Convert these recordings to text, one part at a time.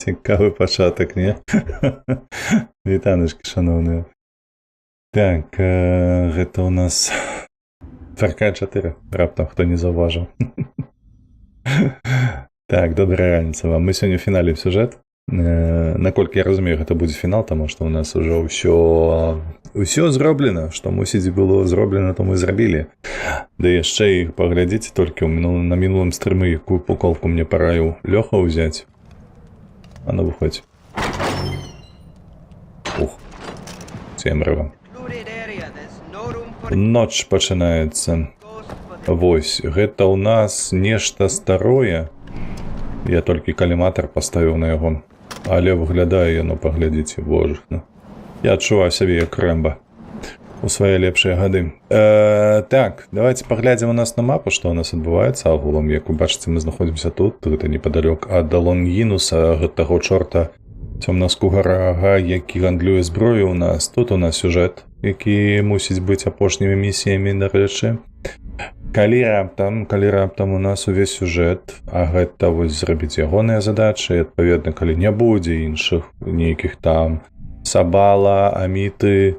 Цікавы пачатак, не? Вітаначкі, шаноўныя. Так, гэта у нас Far Cry 4, раптам хто не заўважыў. Так, добрая раніца вам. Мы сёння фіналім сюжэт. Наколькі я разумею, гэта будзе фінал, таму што ў нас ужо ўсё зроблена, што мусіць было зроблена, то мы зрабілі. Да яшчэ і паглядзіце толькі на мінулым стрымы, якую пукалку мне параіў Лёха ўзяць. А ну выходзь. Ух. Цемрава. Ноч пачынаецца. Вось, гэта ў нас нешта старое. Я толькі каліматар паставіў на яго. Але выглядае яно, паглядзіце, боже. Ну. Я адчуваю сябе як Рэмба у свае лепшыя гады. Так, давайте паглядзім у нас на мапу, што ў нас адбываецца агулам. Як вы бачыце, мы знаходзімся тут, гэта непадалёк ад Лонгінуса, таго чорта цёмнаскурага, які гандлюе зброю у нас. Тут у нас сюжэт, які мусіць быць апошнімі місіямі, дарэчы. Калі раптам у нас увесь сюжэт, а гэта вось зрабіць ягоныя задачы, адпаведна, калі не будзе іншых нейкіх там Сабала, Аміты,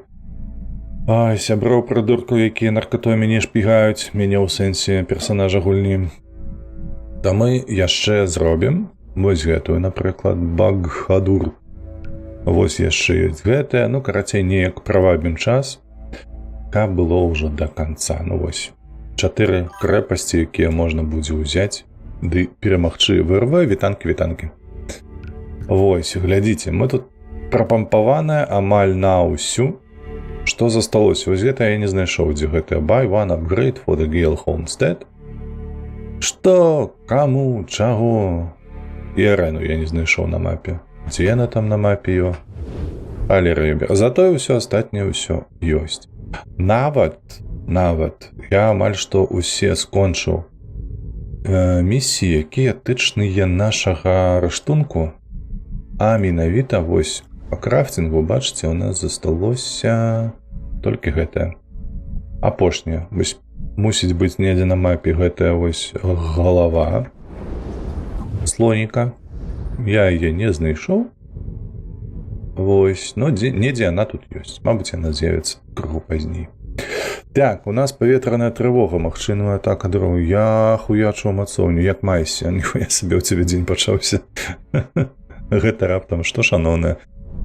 ай, сяброў прыдуркаў, якія наркатой мяне шпігаюць, мяне ў сэнсе персонажа гульні. То мы яшчэ зробім вось гэтую, напрыклад, Багхадур. Вось яшчэ ёсць гэтая, ну, карацей, неяк правабім час, каб было ўжо да канца. Ну вось чатыры крэпасці, якія можна будзе ўзяць ды перамагчы ВРВ. Вітанкі, вітанкі. Вось, глядзіце, мы тут прапампаваная амаль на ўсю. Што засталося? Вось гэта я не знайшоў, дзе гэта buy one upgrade for the Gale Homestead. Што? Каму? Чаго? І арэну я не знайшоў на мапе. Дзе яна там на мапе ё? Але рыбе. Затое ўсё астатняе ўсё ёсць. Нават я амаль што ўсе скончыў місіі, якія тычныя нашага рыштунку. А менавіта вось па крафцінгу, бачыце, у нас засталося толькі гэтае. Апошняе. Вось мусіць быць недзе на мапе гэтая вось галава слоніка. Я яе не знайшоў. Вось, но недзе яна тут ёсць. Мабыць, яна з'явіцца крыху пазней. Так, у нас паветраная трывога, магчымая атака дроў. Я хуячу мацоўню, як майся, ніхуя сабе ў цябе дзень пачаўся. Гэта раптам што, шаноўныя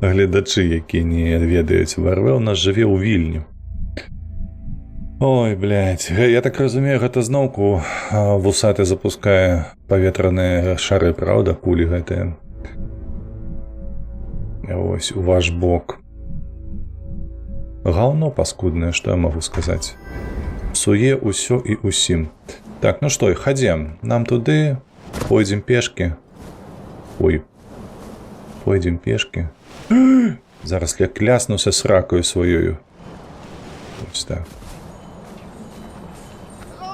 гледачы, якія не ведаюць, ВРВ у нас жыве ў Вільні. Ой, блядь, я так разумею, гэта зноўку вусаты запускае паветраныя шары, праўда, кулі гэтыя. Ось у ваш бок. Гаўно паскуднае, што я магу сказаць. Псуе ўсё і ўсім. Так, ну што, хадзем. Нам туды, пойдзем пешкі. Ой. Пойдзем пешкі. Зараз я кляснуся сракою сваёю. Ось так.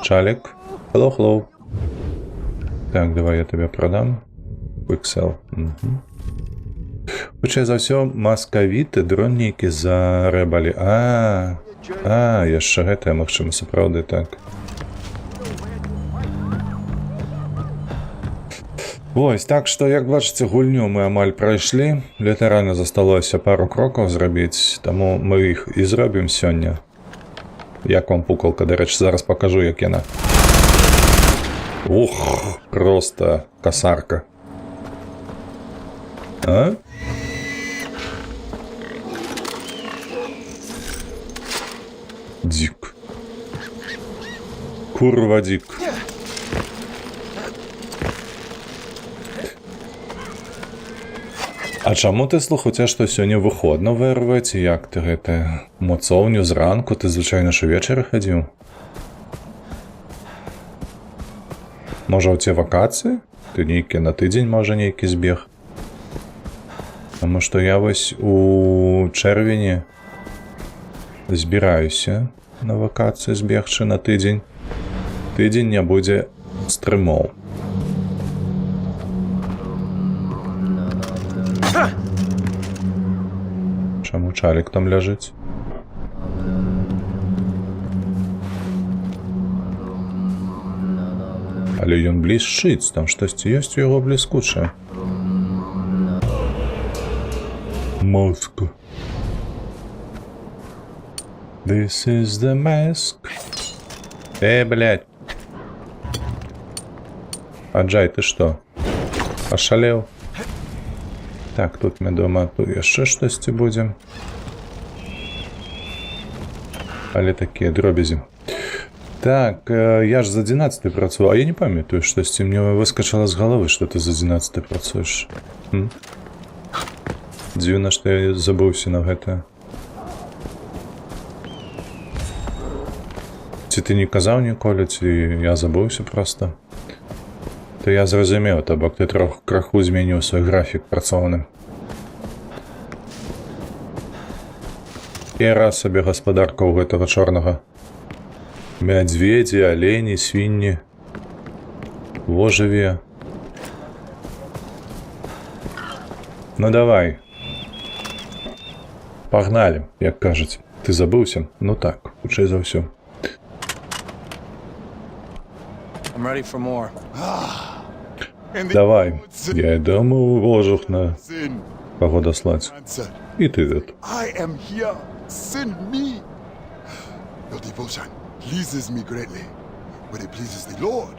Чалік. Hello, hello. Так, давай я тебе продам. Quick sell. Угу. Хутчэй за ўсё, маскавіты дрон нейкі зарэбалі. А, яшчэ гэтае, магчыма, сапраўды так. Вось, так што, як бачыце, гульню мы амаль прайшлі. Літаральна засталося пару крокаў зрабіць, таму мы іх і зробім сёння. Як вам пукалка, дарэчы, зараз пакажу, як яна. Ух, просто касарка. А? Дзік. Курва дзік. А чаму ты, слухай, у цябе што, сёння выходна ВРВ, ці як ты гэта мацоўню зранку, ты звычайна ж увечары хадзіў? Можа, у цябе вакацыі? Ты нейкі на тыдзень, можа, нейкі збег? Таму што я вось у чэрвені збіраюся на вакацыі збегчы на тыдзень. Тыдзень не будзе стрымоў. Чаму чалік там ляжыць? Але ён блішчыць, там штосьці ёсць у яго бліскучае. Маску. This is the mask. Блядь. Аджай, ты что? Ошалел? Так, тут мы дома, тут яшчэ штосьці будзе. Але такія дробязі. Так, я ж за 11 працую, а я не памятаю, штосьці мне выскочыла з галавы, што ты за 11 працуеш. М? Дзіўна, што я забыўся на гэта. Ці ты не казаў ніколі, ці я забыўся проста. То я зразумеў, то бок ты троху краху змяніў свой графік працоўны. І раз сабе гаспадарка ў гэтага чорнага. Мядзведзі, алені, свінні. Во жыве. Ну давай. Пагналі, як кажуць. Ты забыўся? Ну так, хутчэй за ўсё. I'm ready for more. And the Давай. Я і думаю, вожух на sin каго даслаць. answered, І ты тут. I am here. Send me. Your devotion pleases me greatly, but it pleases the Lord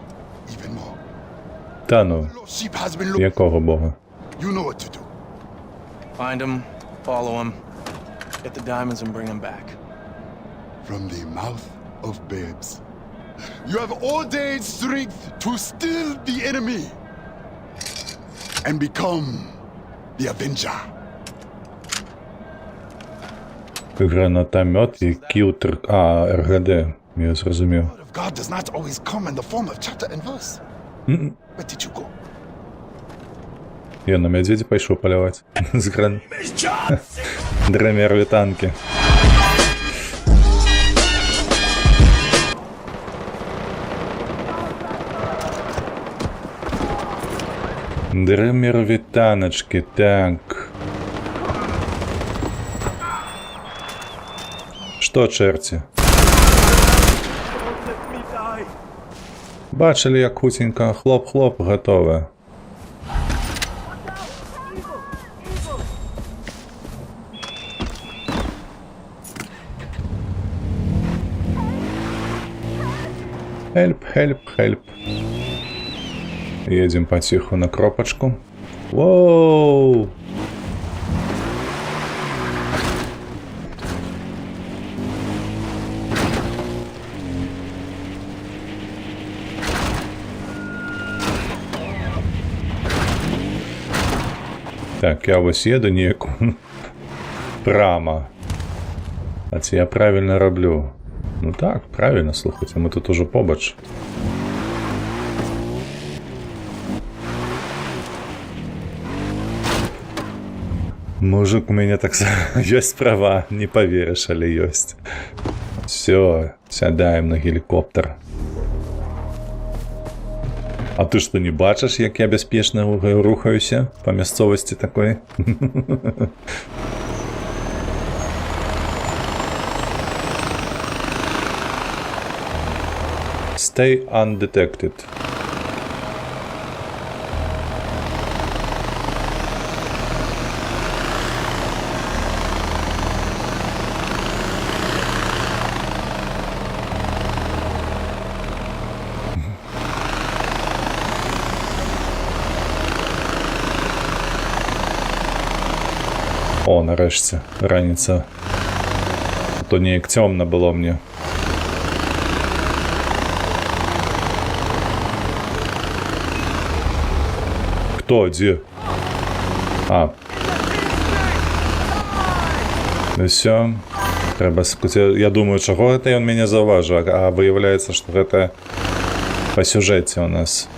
even more. Та ну, The lost sheep has been looking. якого бога? You know what to do. Find him, follow him, get the diamonds and bring them back. From the mouth of babes. You have all day strength to still the enemy and become the avenger. Гранатамёт і кілтер. А, РГД. Я зразумеў. Word of God does not always come in the form of chapter and verse. Where did you go? Я на мядзведзя пайшоў паляваць. З гран... Дремерві танки. Дремерові таночки, так. Што, чэрці? Бачылі, як хуценька хлоп-хлоп, гатове. Help, help, help. Едем потиху на кропочку. Воу! Так, я вось еду неяк прама. А ці я правильно роблю? Ну так, правильно, слухайте, ми тут уже побач. Мужик, у меня так ёсць права, не поверишь, але ёсць. Все, сядаем на геликоптер. А ты што, не бачыш, як я бяспечна рухаюся па мясцовасці такой? Stay undetected. О, нарэшце, раніца. А то неяк цёмна было мне. Хто, дзе? А. Ну всё. Трэба Я думаю, чаго гэта ён мяне заўважыў, а выяўляецца, што гэта па сюжэце у нас.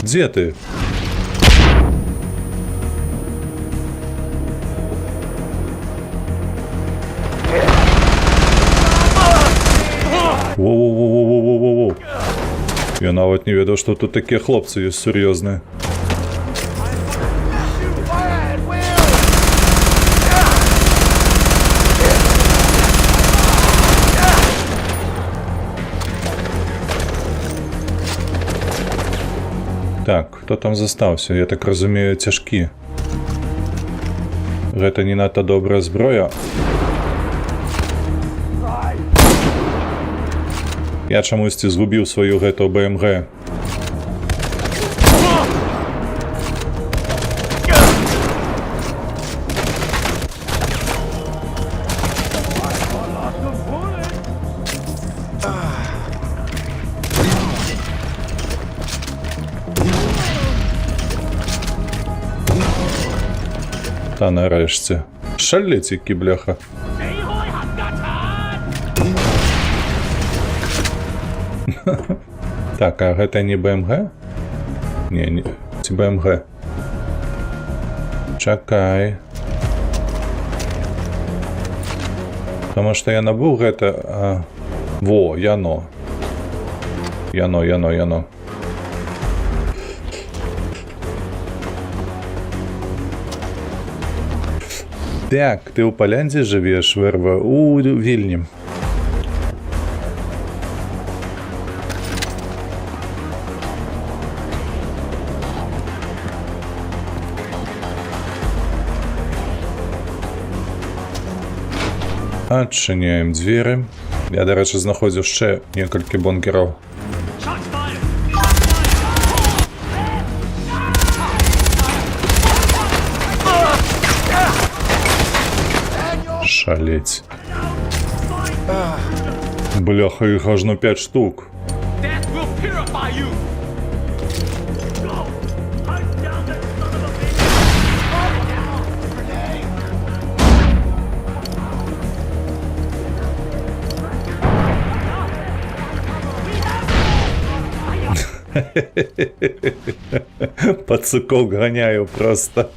Дзе ты? Воу-воу-воу-воу-воу-воу. Я нават не ведаў, што тут такія хлопцы ёсць сур'ёзныя. Так, хто там застаўся? Я так разумею, цяжкі. Гэта не надта добрая зброя. Я чамусьці згубіў сваю гэту БМГ. Та нарэшце. Шалець які, бляха. Так, а гэта не БМГ? Не, не. Ці БМГ. Чакай. Таму што я набыў гэта... А... Во, яно. Яно, яно, яно. Так, ты ў Паляндзі жывеш, Верва, у Вільні. Адчыняем дзверы. Я, дарэчы, знаходзіў яшчэ некалькі бункераў. Шалеть. Бляха, іх ажно 5 штук. Death will purify you! Go! Hunt down that son of a bitch! Пацуков гоняю просто.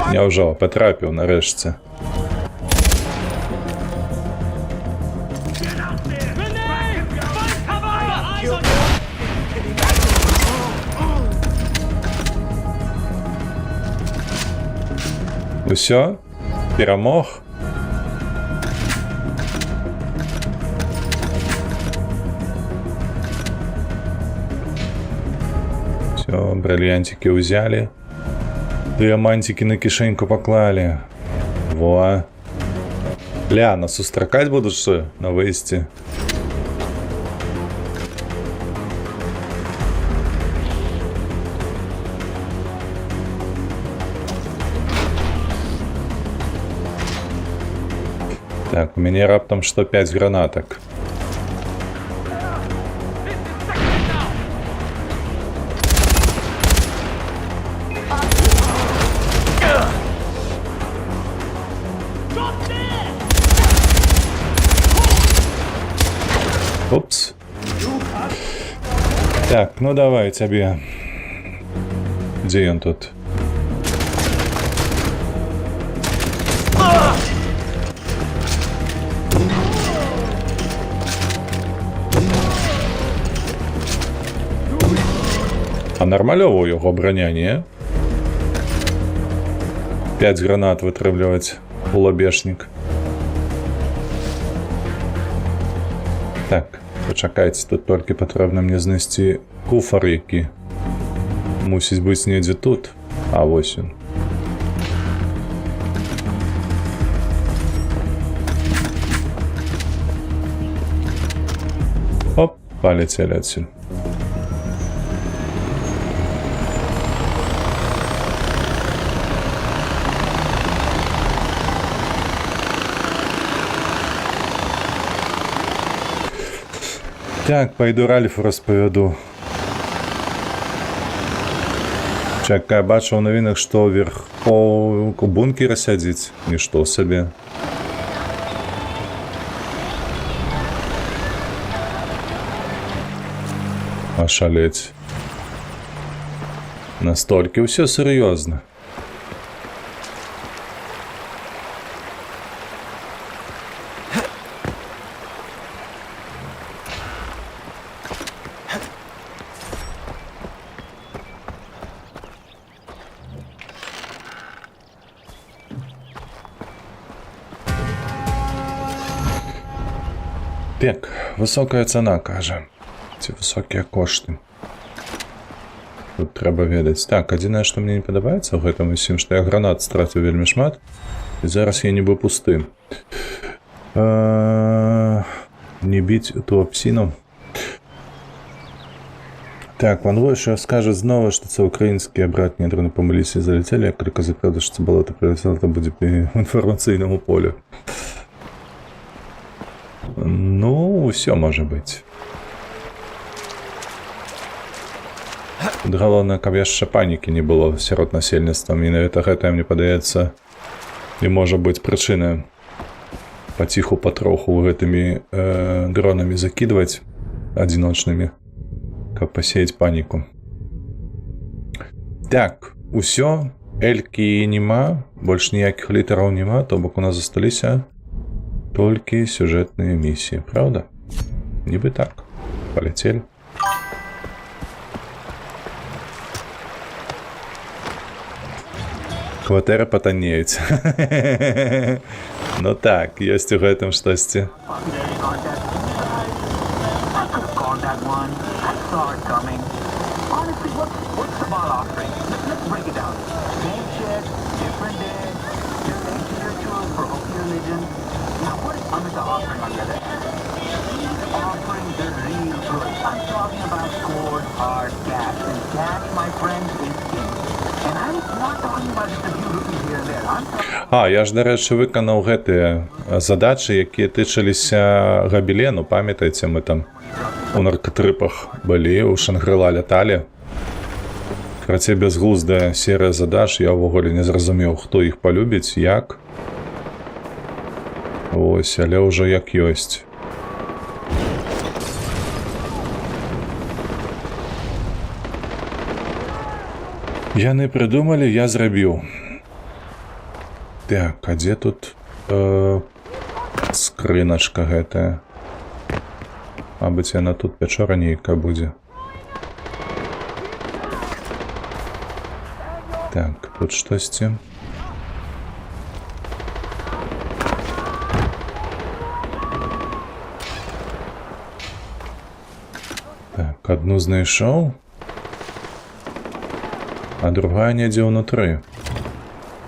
Я ўжо патрапіў нарэшце. Grenade! Find cover! Eyes on Усё? Перамог? Всё, бриллиантики взяли. Дыямантики на кішэньку паклалі. Во. Ля, нас сустракаць будуць што на выезде? Так, у мяне раптам што 5 гранатак. Упс. Так, ну давай цябе. Дзе ён тут? А нармалёва ў яго браня, не? 5 гранат вытрымліваць у лабешнік. Так, пачакайце, тут толькі патрэбна мне знайсці куфар, які мусіць быць недзе тут. А вось ён. Оп, паляцелі адсюль. Так, пайду Ральфу распавяду. Чакай, бачу ў навінах, што верхоў у бункера сядзіць. Нішто сабе. Ашалець. Настолькі ўсё сур'ёзна. Так, высокая цана, кажа. Ці высокія кошты. Тут трэба ведаць. Так, адзінае, што мне не падабаецца ў гэтым усім, што я гранат страціў вельмі шмат. І зараз я нібы пусты. Не біць ту апсіну. Так, Ван ще скаже знову, що це українські братні дрони помилилися і залетіли, як тільки правда, що це болото прилетіло, то буде в інформаційному полі. Ну, все може бути. Тут галоўнае, каб яшчэ панікі не было сярод насельніцтва. Менавіта гэта, мне падаецца, і можа быць прычына паціху патроху гэтымі дронамі закідваць адзіночнымі, каб пасеяць паніку. Так, усё, элькі нема, больш ніякіх літараў няма, то бок у нас засталіся толькі сюжэтныя місіі, праўда? Нібы так. Паляцелі. Кватэры патаннеюць. Ну так, ёсць у гэтым штосьці. Popularity contest. I could have called that one. I saw it coming. Honestly, what's the ball offering? Let's break it down. Same shit, different day, just ancient rituals for hokey religion. Now, what is Amita offering on the other hand? He's offering the real goods. I'm talking about cold, hard cash. And cash, my friends, is king. And I'm not talking about just a few rupees here and there. I'm talking А, я ж, дарэчы, выканаў гэтыя задачы, якія тычыліся габелену, памятаеце, мы там у наркатрыпах былі, у Шангрыла ляталі. Карацей, бязглуздая серыя задач, я ўвогуле не зразумеў, хто іх палюбіць, як. Вось, але ўжо як ёсць. Яны прыдумалі, я зрабіў. Так, а дзе тут скрыначка гэтая? Мабыць, яна тут пячора нейкая будзе. Так, тут штосьці. Так, адну знайшоў. А другая недзе ўнутры.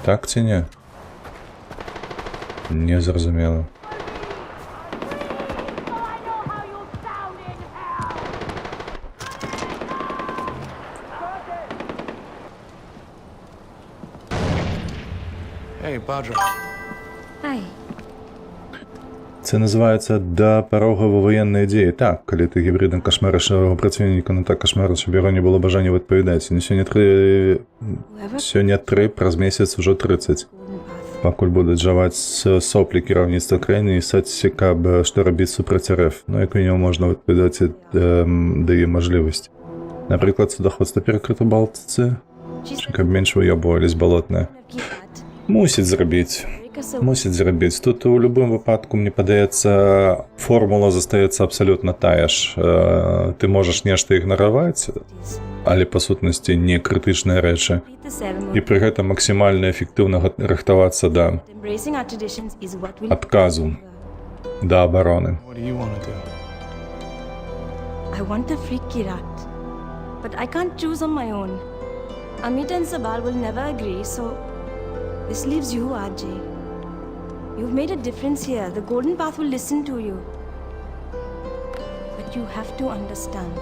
Так ці не? Не зразумела. I know how you sound in hell! Hey, Bhadra. Hi. Це називається допорогові воєнні дії. Так, коли ти гібридом кошмариш свого противника, ну так кошмариш, щоб його не було бажання відповідати. Ну, сьогодні три, Whoever сьогодні три, праз місяць вже 30. Golden Path. Пакуль будуть жавати соплі керівництва країни і саць, каб що робити супроти РФ. Ну, як мінімум, можна відповідати, дає можливість. Наприклад, судоходство перекрито Балтиці, She says каб менш выёбывались болотне. Kirat. Мусіць зрабіць. Break us away. Мусіць зрабіць. Тут у любым выпадку, мне падаецца, формула застаецца абсалютна тая ж. Ты можаш нешта ігнараваць, але па сутнасці не крытычныя рэчы. Complete the ceremony. І пры гэтым максімальна эфектыўна рыхтавацца да Embracing our traditions is what will адказу, да абароны. What do you want to do? I want to free Kirat. But I can't choose on my own. Amita and Sabal will never agree, so this leaves you, Ajay. You've made a difference here. The Golden Path will listen to you. But you have to understand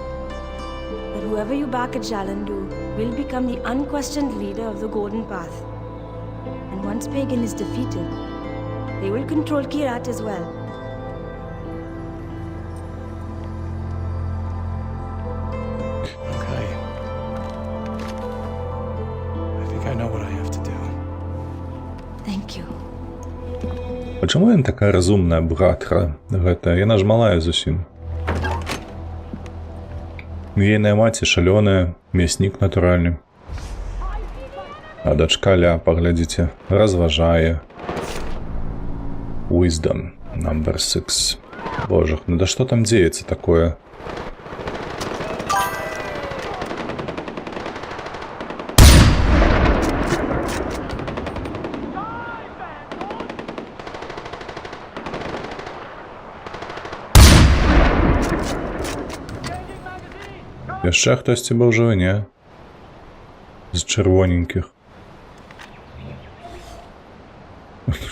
that whoever you back at Jalandu will become the unquestioned leader of the Golden Path. And once Pagan is defeated, they will control Kirat as well. Okay. I think I know what I have to do. Thank you. А чаму яна такая разумная Бхадра гэта? Яна ж малая зусім. Ейная маці шалёная, мяснік натуральны. А дачка ля, паглядзіце, разважае. Wisdom number 6. Божах, ну да што там дзеецца такое? Яшчэ хтосьці быў жывы, не? З чырвоненькіх.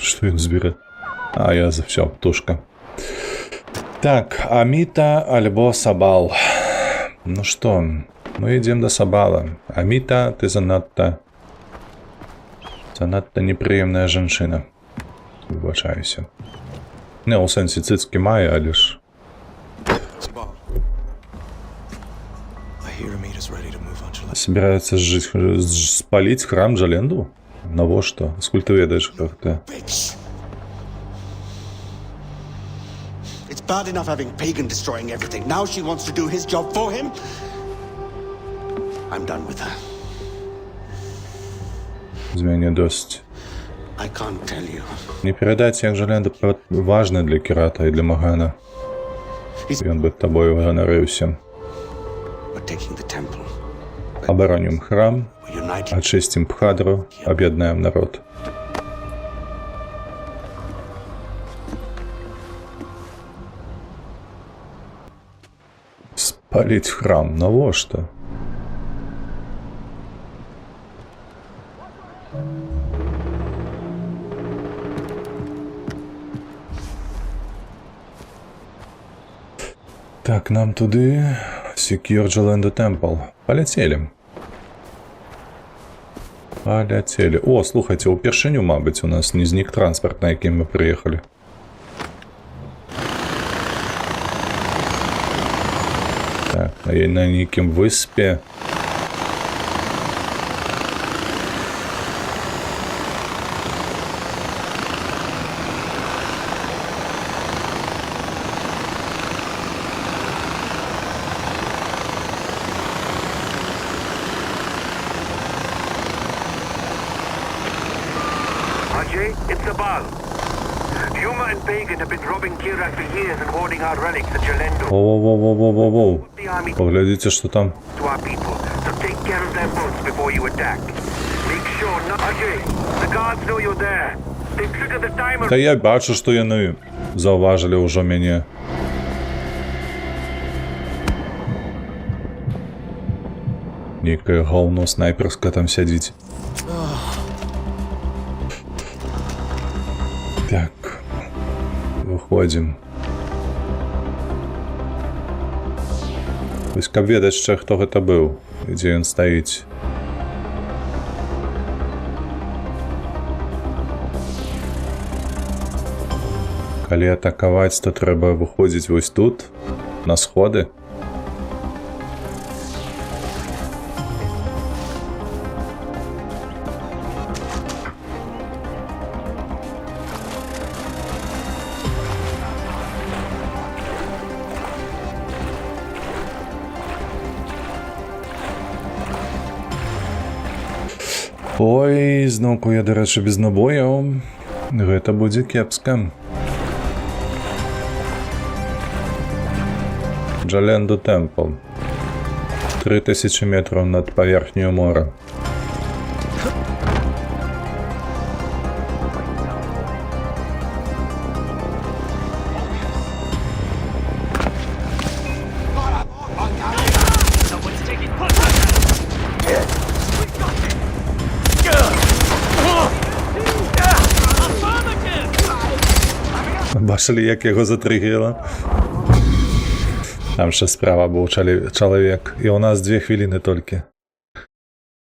Што ён збірае? А, я за всё, птушка. Так, Аміта альбо Сабал. Ну што, мы ідзем да Сабала. Аміта, ты занадта непрыемная жанчына. Выбачаюся. Не, у сэнсе цыцкі мае, але ж. Sabal. I hear Amita's ready to move on Jalen. Собирается сжечь, спалить храм Джаленду? Навошта? Скуль ты ведаеш, хто гэта? Bitch! It's bad enough having Pagan destroying everything. Now she wants to do his job for him? I'm done with her. З мяне досыць. I can't tell you. Не перадаць, як Джаленда важна для Кірата і для Магана. Ён бы табою ганарыўся. We're taking the temple. Абаронім храм, We're united. ачысцім Пхадру, аб'яднаем народ. Спаліць храм, навошта? Так, нам туды. Secure Jalendo Temple. Паляцелі. Паляцелі. О, слухайце, упершыню, мабыць, у нас не знік транспарт, на якім мы прыехалі. Так, на нейкім выспе. Ajay, it's Sabal. Yuma and Pagan have been robbing Kirak for years and hoarding our relics at Jalendo. Воу-воу-воу-воу-воу. The army Паглядзіце, што там. to our people, so take care of their boats before you attack. Make sure not... Ajay, the guards know you're there. They triggered the timer. Та я бачу, што яны заўважылі ўжо мяне. Нейкае гаўно снайперскае там сядзіць. Так. Выходзім. Вось каб ведаць яшчэ, хто гэта быў і дзе ён стаіць. Калі атакаваць, то трэба выходзіць вось тут, на сходы. Ой, зноўку я, дарэчы, без набояў. Гэта будзе кепска. Джаленду Темпл. 3000 метраў над паверхняю мора. Someone's taking pot We got it! Affirmative! Бачылі, як яго затрыгіла? Там ще справа быў чалавек. І у нас 2 хвіліны толькі.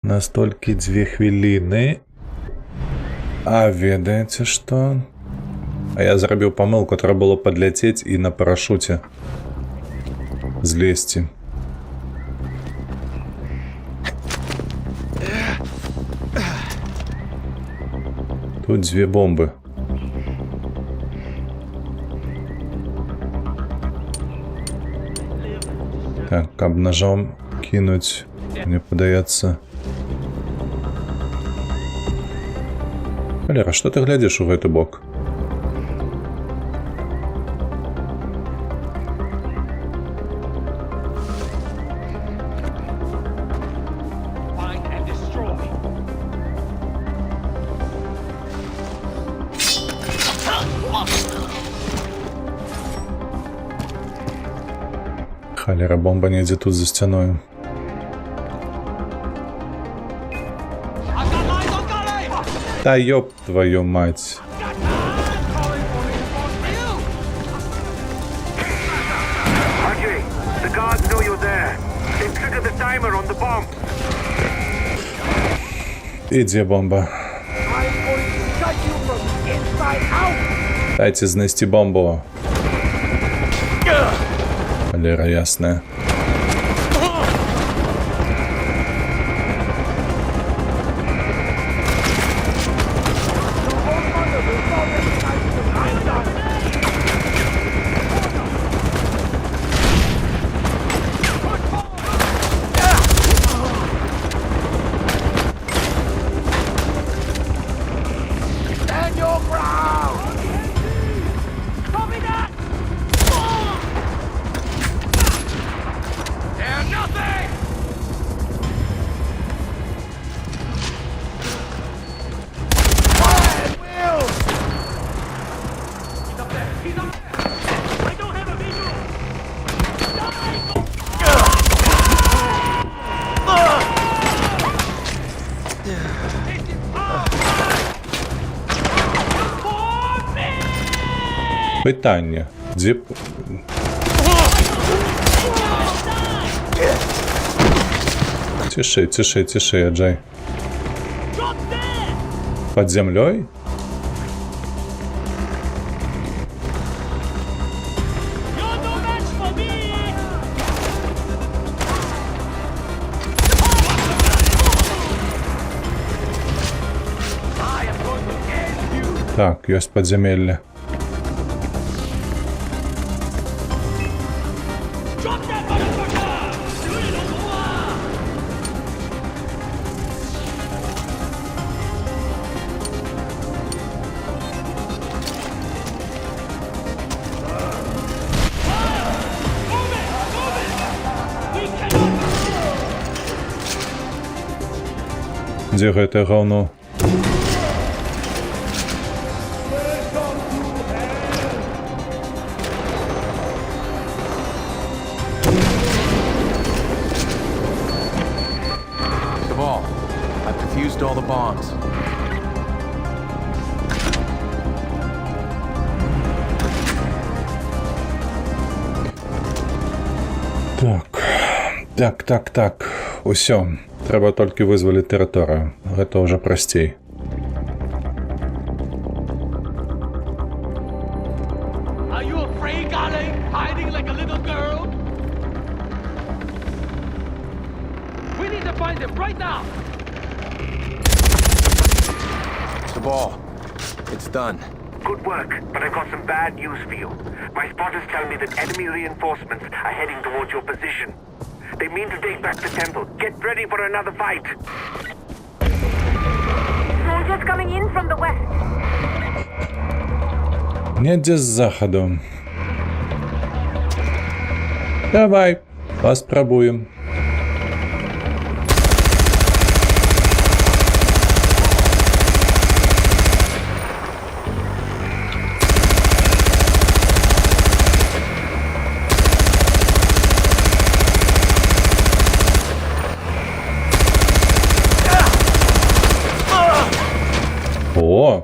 У нас толькі 2 хвіліны. А ведаеце што? А я зрабіў памылку, трэба было падляцець і на парашуце злезці. Тут дзве бомбы. Так, каб ножом кинуть, мне падаецца. Валера, што ты глядзіш у гэты бок? Find and destroy. Халера, бомба недзе тут за сцяною. Та ёб твою мать. Ajay, the guards know you're there. They've triggered the timer on the bomb. Ідзе бомба. Дайце знайсці бомбу. Халера ясная. Stand your ground! Copy that! They're nothing! He's up there! He's up there! I don't have a visual! Die! This is our time! For me! Пытанне. Дзе... Цішэй, цішэй, цішэй, Аджай. Drop there! Пад зямлёй? You're no match for me! I am going to end you! Так, ёсць падзямелле. Drop that motherfucker! 屌你老母啊！Move it! Move it! We cannot Дзе гэтае гаўно? Sabal, I've defused all the bombs. Так. Так. Усё. Трэба толькі вызваліць тэрыторыю. Гэта ўжо прасцей. Are you afraid, Ghale? Hiding like a little girl? We need to find him right now! Sabal, it's done. Good work, but I've got some bad news for you. My spotters tell me that enemy reinforcements are heading towards your position. They mean to take back the temple. Get ready for another fight. Soldiers coming in from the west. Недзе з захаду. Давай, паспрабуем. О!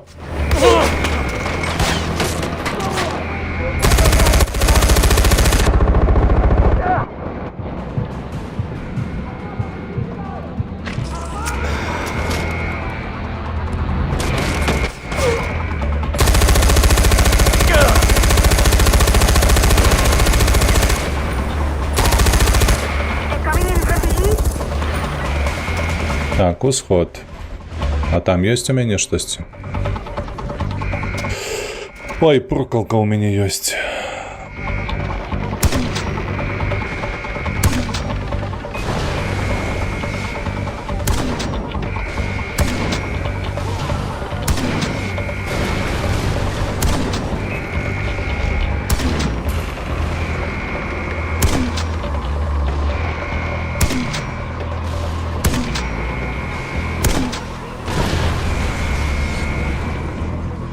Coming in from the east. Так, усход. А там ёсць у мяне штосьці? Ой, пуркалка ў мяне ёсць.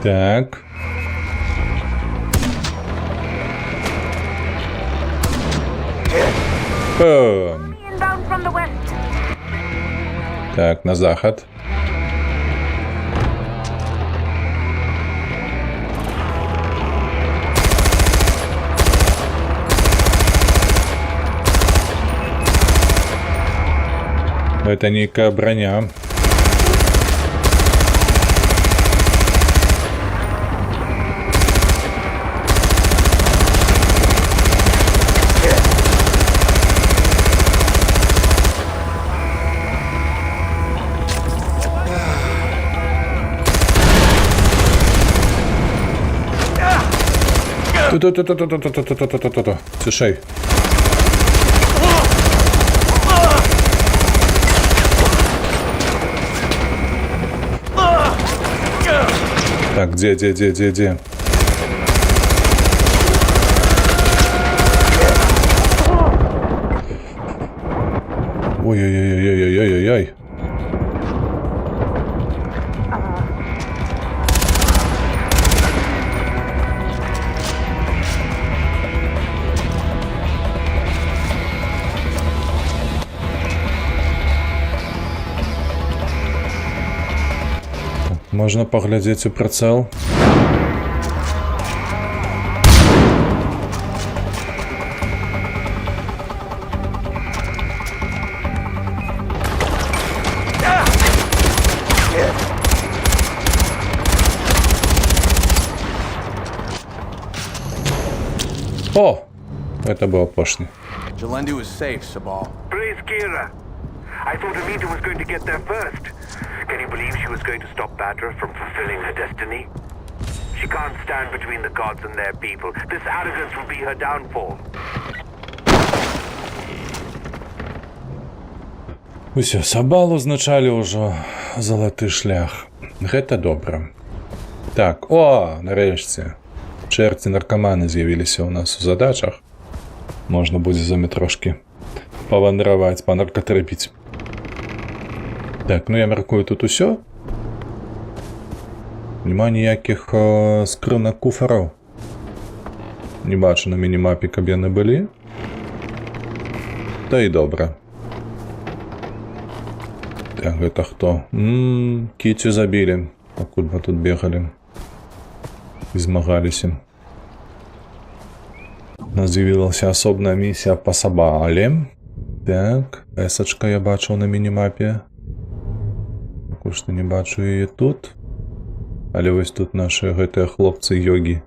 Так. Бум! Inbound from the west. Так, на захад. Это некая броня. Ту-ту-ту-ту-ту-ту-ту-ту-ту-ту-ту. Цішэй. Так, где, где, где, где, где? Ой-ой-ой-ой-ой-ой-ой-ой. Можна паглядзець у прыцэл. О! Это был апошні. Jalendu is safe, Sabal. Praise Kira. I thought Amita was going to get there first. Can you believe she was going to stop Bhadra from fulfilling her destiny? She can't stand between the gods and their people. This arrogance will be her downfall. Усё, Сабал узначалі ўжо залаты шлях. Гэта добра. Так, о, нарэшце. Чэрці наркаманы з'явіліся ў нас у задачах. Можна будзе з вамі трошкі павандраваць, панаркатрыпіць. Так, ну я мяркую, тут усё. Няма ніякіх скрынак куфараў. Не бачу на мінімапе, каб яны былі. Та і добра. Так, гэта хто? Кіцю забілі, пакуль мы тут бегалі і змагаліся. У нас з'явілася асобная місія па Сабале. Так, эсачка я бачыў на мінімапе. Пакуль што не бачу яе тут. Але вось тут нашы гэтыя хлопцы йогі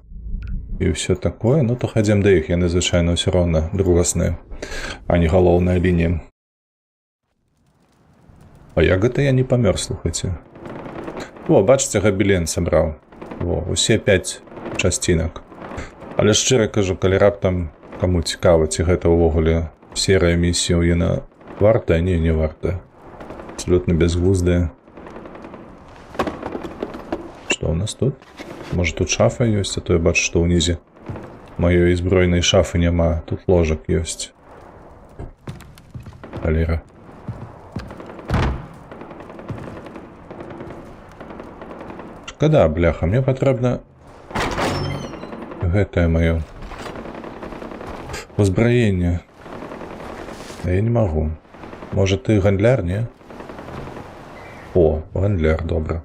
і ўсё такое. Ну то хадзем да іх, яны звычайна ўсё роўна другасныя, а не галоўная лінія. А як гэта я не памёр, слухайце? О, бачыце, габелен сабраў. Во, усе 5 часцінак. Але шчыра кажу, калі раптам каму цікава, ці гэта ўвогуле серыя місіяў яна вартая? Не, не вартая. Абсолютно безглуздая. Што ў нас тут? Можа, тут шафа ёсць, а то я бачу, што ўнізе маёй збройнай шафы няма. Тут ложак ёсць. Халера. Шкада, бляха, мне патрэбна гэтае маё узбраенне. А я не магу. Можа, ты гандляр, не? О, гандляр, добра.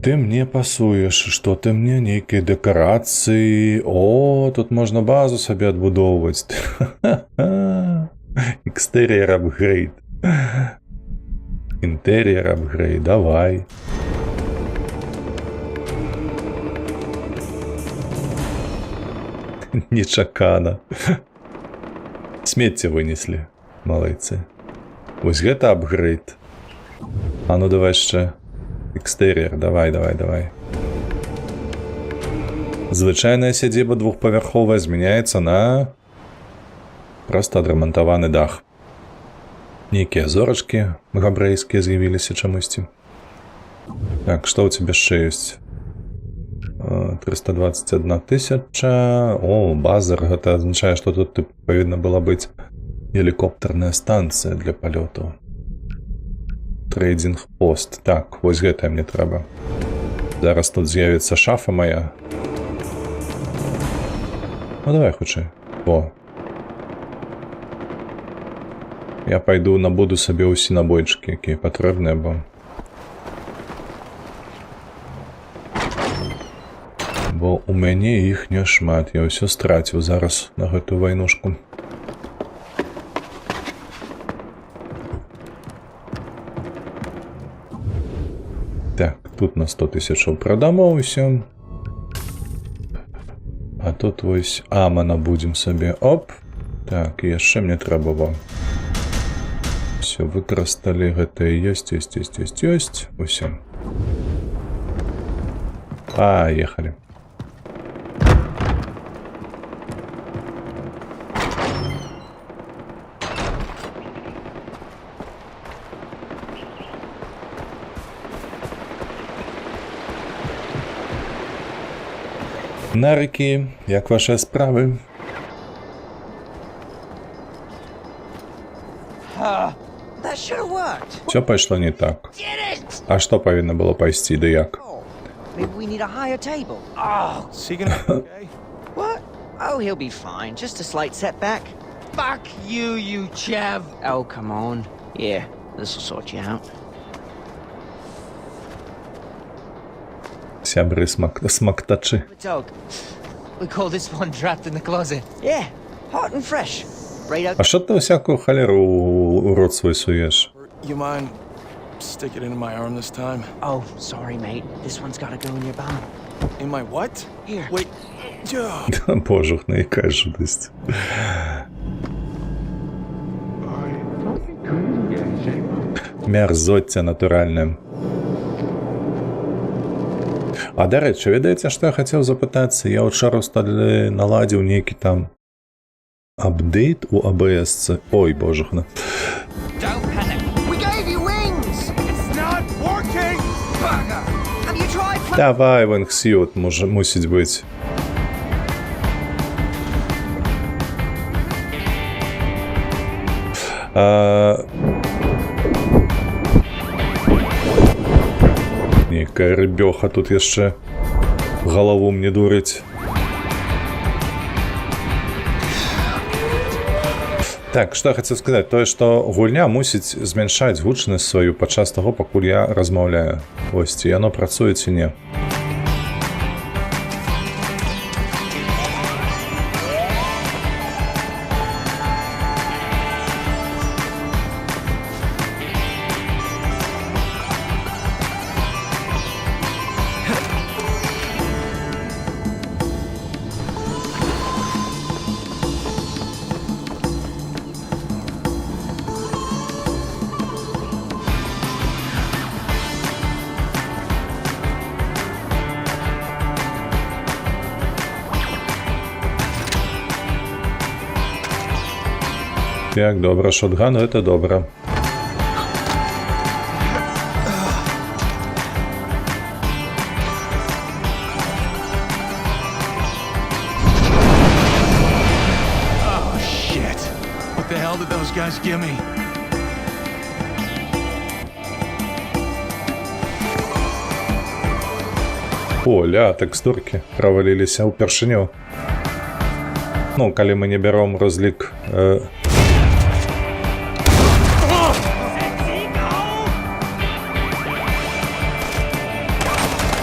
Ты мне пасуеш, што ты мне нейкія дэкарацыі. О, тут можна базу сабе адбудоўваць. Экстэр'ер апгрэйд. Інтэр'ер апгрэйд, давай. Нечакана. Смецце вынеслі, малайцы. Вось гэта апгрэйд. А ну давай яшчэ. Экстэр'ер, давай, давай, давай. Звычайная сядзіба двухпавярховая змяняецца на проста адрамантаваны дах. Нейкія зорачкі габрэйскія з'явіліся чамусьці. Так, што ў цябе яшчэ ёсць? 321 тысяча. О, базар, гэта азначае, што тут тыпу, павінна была быць гелікоптэрная станцыя для палётаў. Трэйдинг-пост. Так, вось гэтае мне трэба. Зараз тут з'явіцца шафа моя. Ну давай хутчэй. Во. Я пайду набуду сабе ўсе набойчыкі, якія патрэбныя, бо Бо у мяне іх не шмат, я ўсё страціў зараз на гэтую вайнушку. Так, тут на 100 тысячаў прадамо ўсё. А тут вось ама набудзем сабе. Оп. Так, і яшчэ мне трэба во. Всё, выкарысталі, гэта ёсць, ёсць, ёсць, ёсць, ёсць. Усё. Поехали. Нарики, як ваши справи? That should have worked. Все пошло не так. А что повинно было пойти, да як? Maybe we need a higher table. Oh, is he gonna be okay? What? Oh, he'll be fine. Just a slight setback. Fuck you, you chav. Oh, come on. Yeah, this'll sort you out. Сябры смактачы. Dog. We call this one trapped in the closet. Yeah, hot and fresh. Right out. А що ти всяку халеру у рот свой суєш? You mind stick it into my arm this time? Oh, sorry, mate. This one's gotta go in your bum. In my what? Here. Wait. Ugh. Божух, ну яка жудость. Мерзоття натуральне. А дарэчы, ведаеце, што я хацеў запытацца? Я учора сталі наладзіў нейкі там апдейт у АБС. Ой, божухна. Don't panic. We gave you wings! It's not working! Bugger. Have you tried Давай, wingsuit, можа, мусіць быць. А... Нейкая рыбёха тут яшчэ галаву мне дурыць. Так, што я хацеў сказаць, тое, што гульня мусіць змяншаць гучнасць сваю падчас таго, пакуль я размаўляю. Вось, ці яно працуе ці не. Так, добра, шотган гэта добра. Oh, shit. What the hell did those guys give me? О, ля, тэкстуркі праваліліся ўпершыню. Ну, калі мы не бяром разлік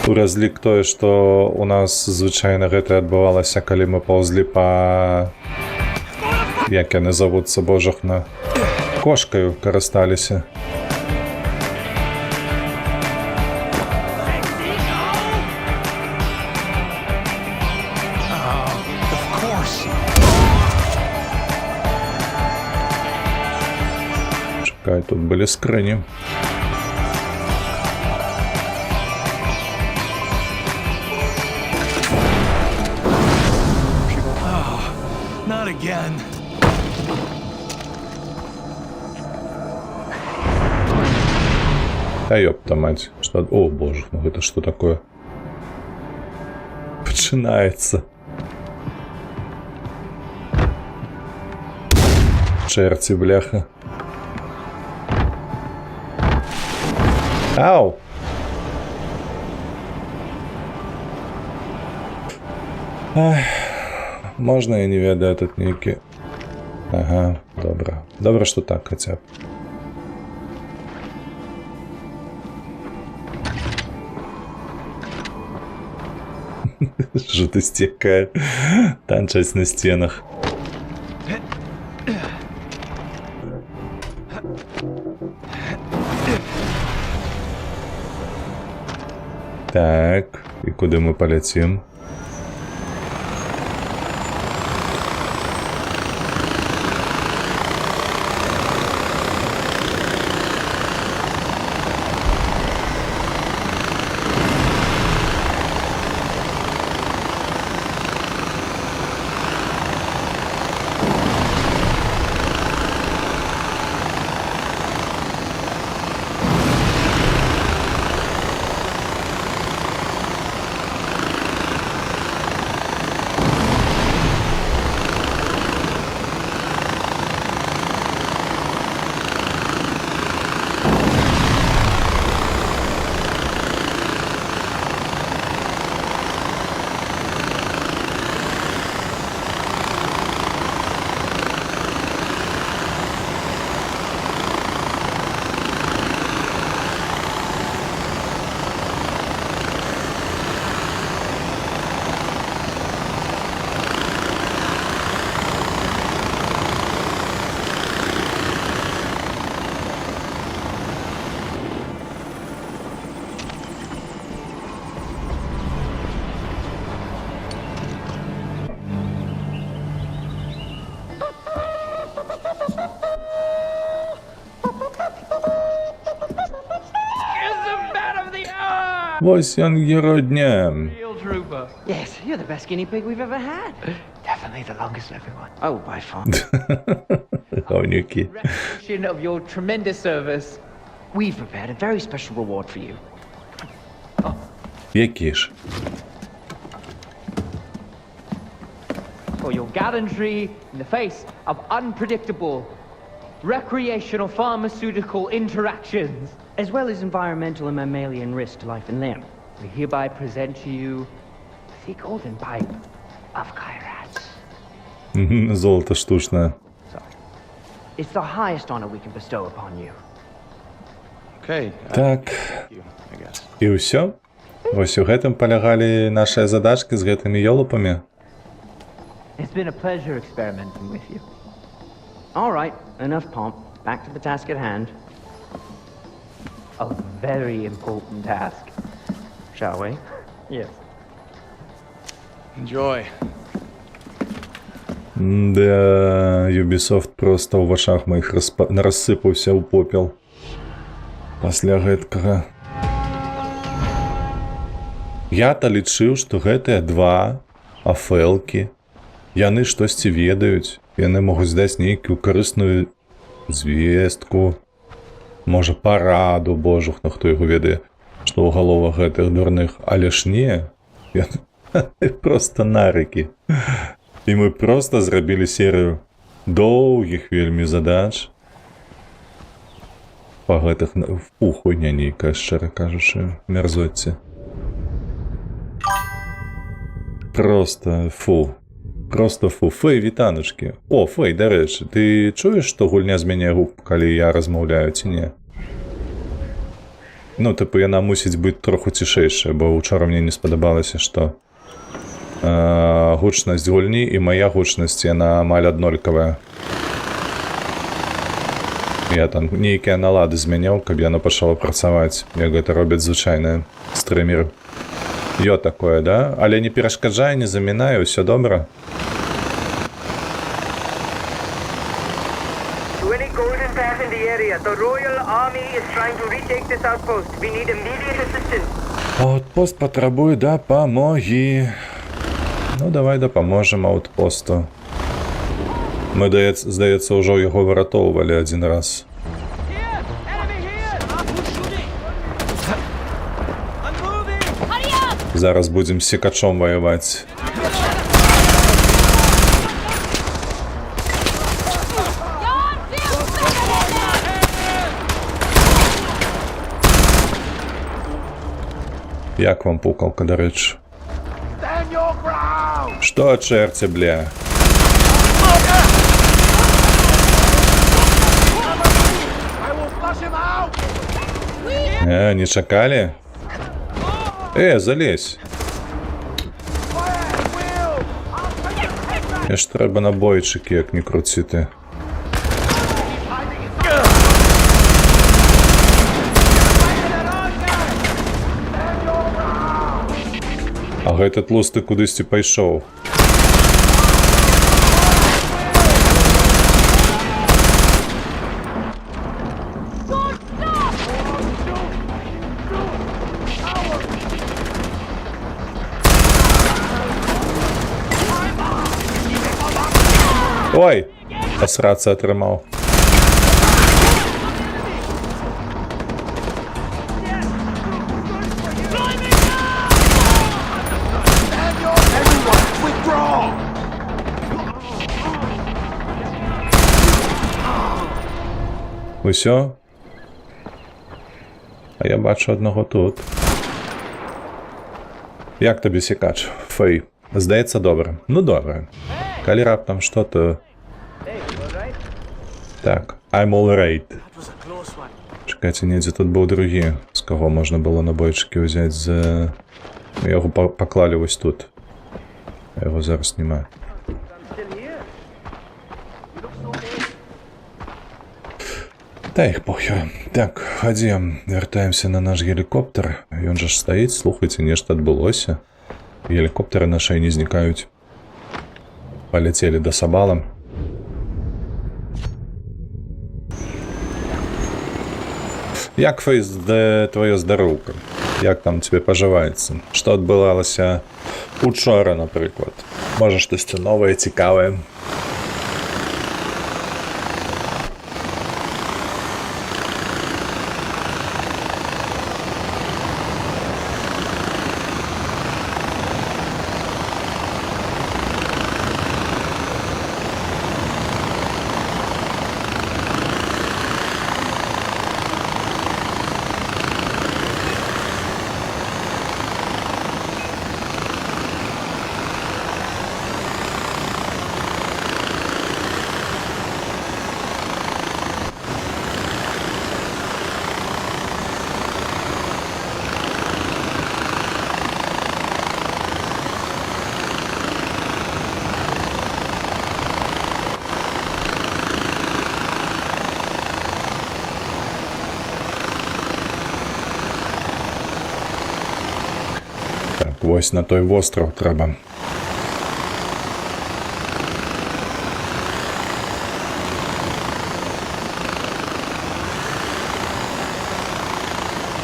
у разлік тое, што у нас звычайна гэта адбывалася, калі мы паўзлі па, як яны завуцца, божахна, кошкаю карысталіся. Of course. Чакай, тут былі скрыні. Not again. Да ёпта мать. Что... О, боже, ну это что такое? Пачынаецца. Чэрці, бляха. Ау! Ах, можна я не ведаю тут нейкі Ага, добра. Добра, што так хаця б. Жутасць якая. Танчаць на сценах. Так, і куды мы паляцім? Вось ён герой дня. Real trooper. Yes, you're the best guinea pig we've ever had. Definitely the longest living one. Oh, by far. Гаўнюкі. Recognition of your tremendous service. We've prepared a very special reward for you. Які ж? For your gallantry in the face of unpredictable recreational pharmaceutical interactions. As well as environmental and mammalian risk to life and limb. We hereby present to you the golden pipe of Kairat. Золата штучнае. Sorry. It's the highest honor we can bestow upon you. Okay. Так, You, I guess. і ўсё? Вось у гэтым палягалі нашыя задачкі з гэтымі ёлупамі. It's been a pleasure experimenting with you. All right, enough pomp. Back to the task at hand. A very important task. Shall we? Yes. Enjoy. Да, Ubisoft проста ў вачах маіх рассыпаўся ў попел. Пасля гэткага. Я-то лічыў, што гэтыя два афэлкі, яны штосьці ведаюць, яны могуць даць нейкую карысную звестку, можа, параду, божухна, хто яго ведае, што ў галовах гэтых дурных, але ж не, яны проста нарыкі. І мы проста зрабілі серыю доўгіх вельмі задач па гэтых фу, хуйня нейкая, шчыра кажучы, мярзоцце. Проста фу. Проста фу. Фэй, вітаначкі. О, Фэй, дарэчы, ты чуеш, што гульня змяняе гук, калі я размаўляю, ці не? Ну, тыпу, яна мусіць быць троху цішэйшая, бо учора мне не спадабалася, што гучнасць гульні і мая гучнасць, яна амаль аднолькавая. Я там нейкія налады змяняў, каб яно пачало працаваць, як гэта робяць звычайныя стрымеры. Ё такое, да? Але не перашкаджае, не замінае, ўсё добра. To any Golden Path in the area, the Royal Army is trying to retake this outpost. We need immediate assistance. Аўтпост патрабуе дапамогі. Ну, давай дапаможам аўтпосту. Мы, здаецца, ўжо яго выратоўвалі адзін раз. Enemy here! Who's shooting? I'm moving! Hurry up! Зараз будзем з секачом ваяваць. Yarn feels better than that! Як вам пукалка, дарэчы? Што, чэрці, бля? Не чакалі? Залезь. Я ж трэба набойчыкі, як не круці ты. А гэты тлусты кудысьці пайшоў. Ой! Пасрацца атрымаў. Усё? А я бачу аднаго тут. Як табе секач, Фэй? Здаецца, добра. Ну добра. Калі раптам што, то... Так, I'm all right. Чакайце, недзе тут быў другі, з каго можна было набойчыкі ўзяць з... Яго паклалі вось тут. А яго зараз няма. Та іх похер. Так, хадзем, вяртаемся на наш гелікоптер. Ён жа ж стаіць, слухайце, нешта адбылося. Гелікоптары нашы не знікаюць. Паляцелі да Сабала. Як, Фейс, твоё здароўка? Як там тебе пажываецца? Што адбывалася учора, напрыклад? Можа, штосьці новае, цікавае? Так, вось на той востраў трэба.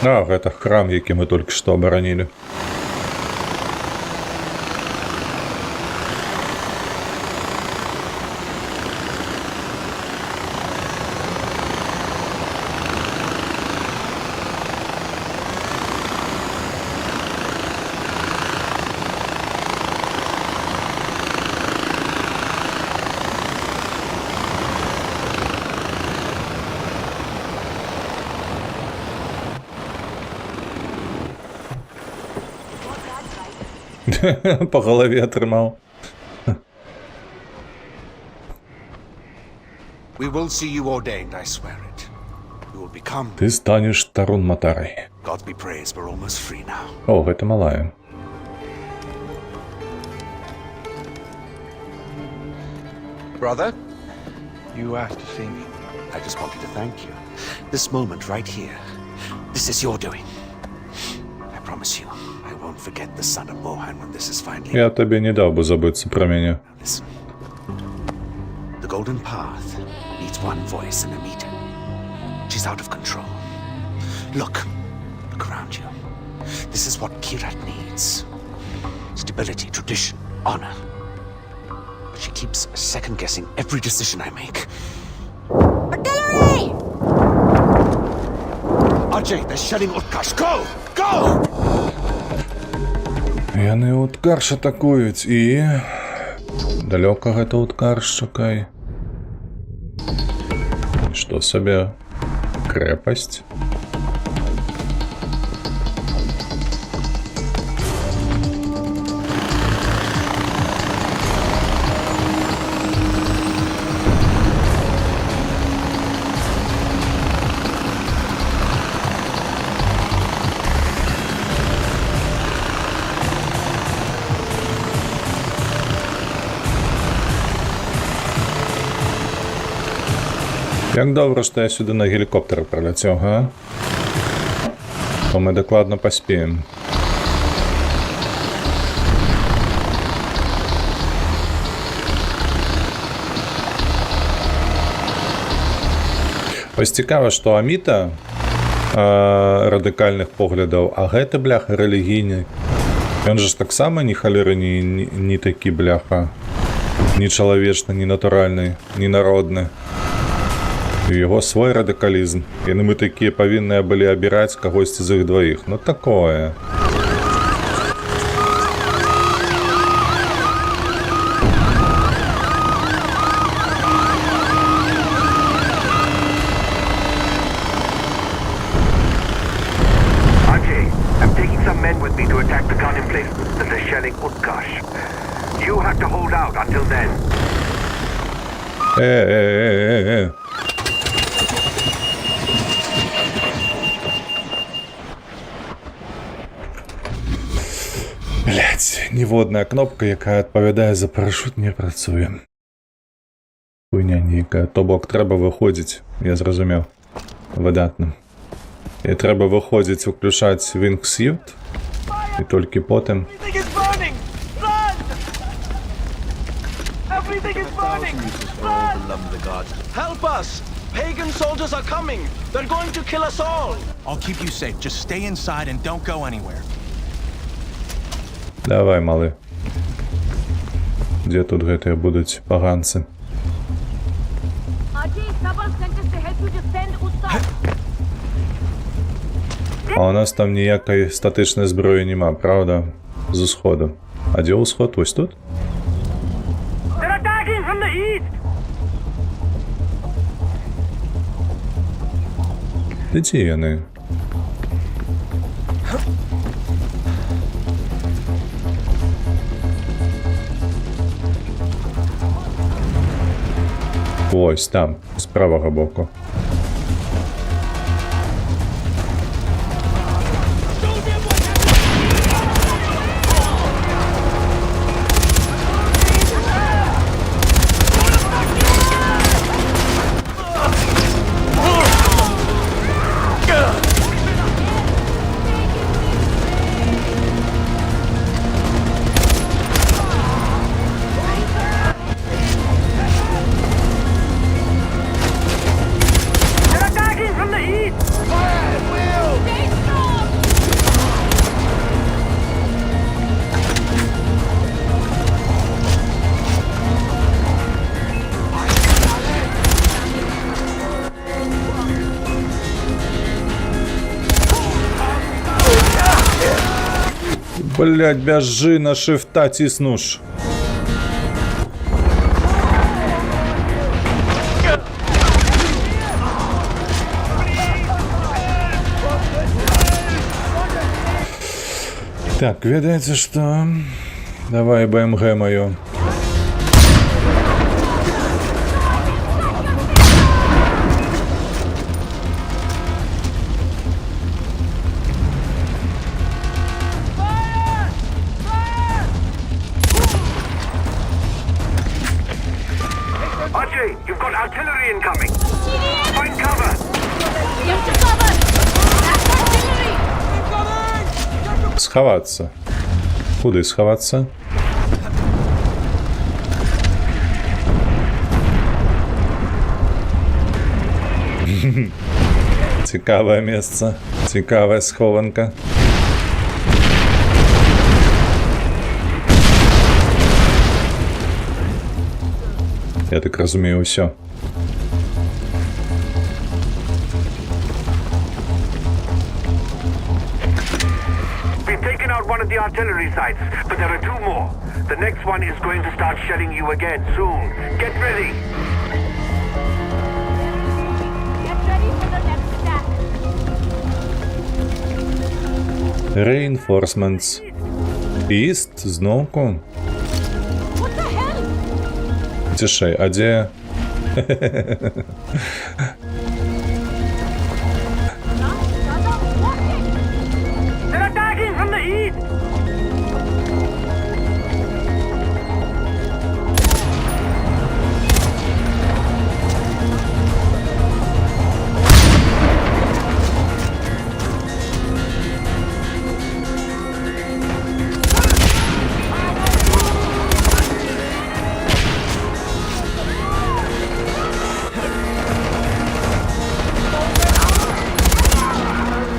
А, гэта храм, які мы толькі што абаранілі. Па галаве атрымаў. We will see you ordained, I swear it. You will become. Ты станеш Тарун Матарай. God be praised, we're almost free now. О, гэта малая. Brother? You asked to see me. I just wanted to thank you. This moment right here, this is your doing. I promise you, I won't forget the son of Mohan when this is finally. Я табе не даў бы забыцца пра мяне. Listen. The Golden Path needs one voice and Amita. She's out of control. Look. Look around you. This is what Kirat needs. Stability, tradition, honor. But she keeps second-guessing every decision I make. Artillery! Ajay, they're shelling Utkarsh. Go! Go! Яны Уткарш атакуюць і... Далёка гэта Уткарш, чакай. Што сабе? Крэпасць. Як добра, што я сюды на гелікоптары праляцеў, га? То мы дакладна паспеем. Вось цікава, што Аміта радыкальных поглядаў, а гэты, бляха, рэлігійны. Ён жа ж таксама ні халеры не такі, бляха, ні чалавечны, ні натуральны, ні народны. І ў яго свой радыкалізм. Яны мы такія павінныя былі абіраць кагосьці з іх дваіх. Ну такое. Ajay, I'm taking some men with me to attack the gun emplacements that are shelling Utkarsh. You have to hold out until then. Э. Блять, ніводная кнопка, якая адпавядае за парашут, не працуе. Хуйня нейкая. То бок трэба выходзіць, я зразумеў. Выдатна. І трэба выходзіць, уключаць wingsuit, і толькі потым. Everything is burning! Run! Everything is burning! Run! Help us! Pagan soldiers are coming! They're going to kill us all! I'll keep you safe. Just stay inside and don't go anywhere. Давай, малы. Дзе тут гэтыя будуць паганцы? Ajay, Sabal sent us to help you defend Utkarsh. А у нас там ніякай статычнай зброі няма, праўда? З усходу. А дзе ўсход? Вось тут? They're attacking from the east! Ды дзе яны? Вось там, з правага боку. They're attacking from the east! Stay strong! Блять, бяжы, на шифта ціснуш. Так, ведаеце што? Давай БМГ маё. Ajay, you've got artillery incoming. Find cover. Get to cover! That's artillery! Схавацца. Куды схавацца? Цікавае месца, цікавая схованка. Я так разумею, ўсё. We've taken out one of the artillery sites, but there are two more. The next one is going to start shelling you again soon. Get ready. Get ready for the next attack. Reinforcements. East зноўку. What the hell? Цішэй, а дзе? Dada, watch it! They're attacking from the east!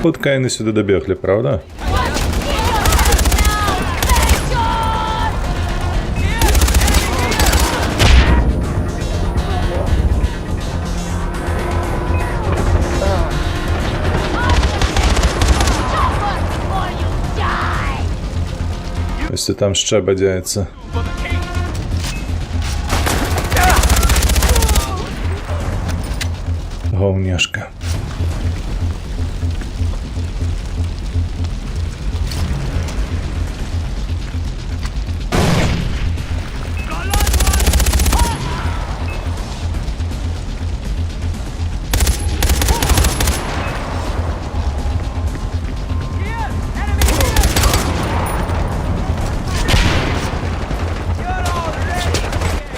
Хутка яны сюды дабеглі, праўда? Ось там ще бадяється. Говняшка.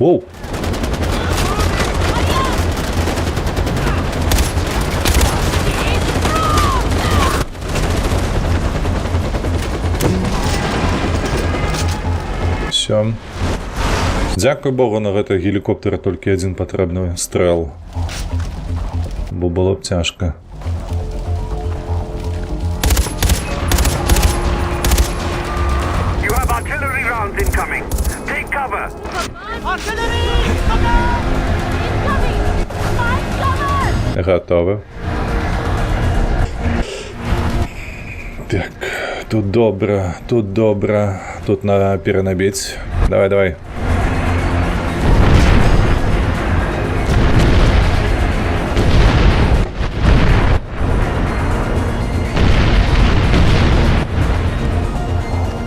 Воу! Все. Дзякуй Богу, на гэты гелікоптер толькі адзін патрэбны стрэл. Бо было б цяжка. You have artillery rounds incoming. Take cover. Artillery! Incoming! Find cover! Гатовы. Так, тут добра, тут добра. Тут на перанабіць. Давай, давай.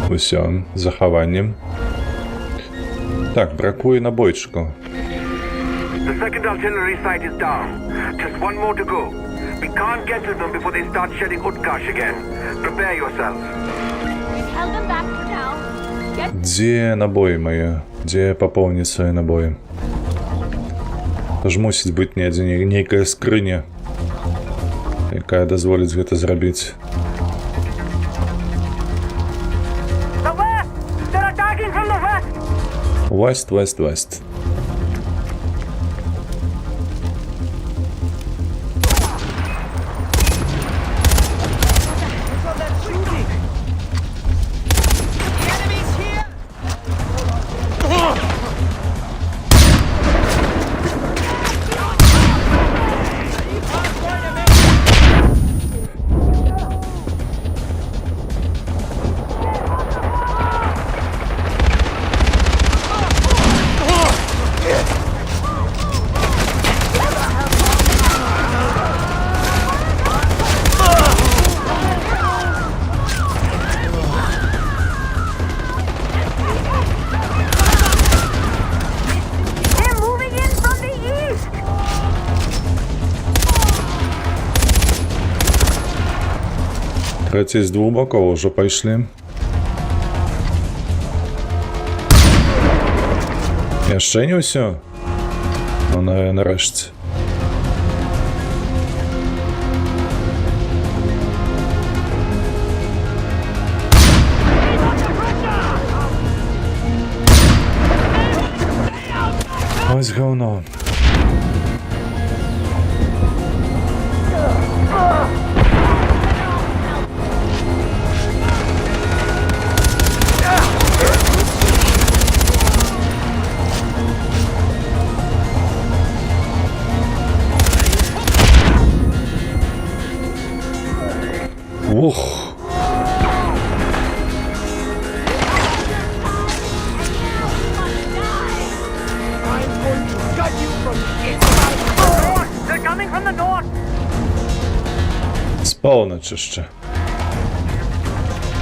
Усё, з захаваннем. Так, бракуе набойчыку. The second artillery site is down. Just one more to go. We can't get to them before they start shelling Utkarsh again. Prepare yourself. We've held them back for now. Get Дзе набоі мае? Дзе папоўніць свае набоі? То ж мусіць быць недзе нейкая скрыня, якая дазволіць гэта зрабіць. The west! They're attacking from the west! West, west, west. They're moving in from the east! Трэці з двух бакоў ужо пайшлі. Яшчэ не ўсё? Ну, нарэшце. Ось гаўно. Ух. They're coming from the north! З поўначы яшчэ.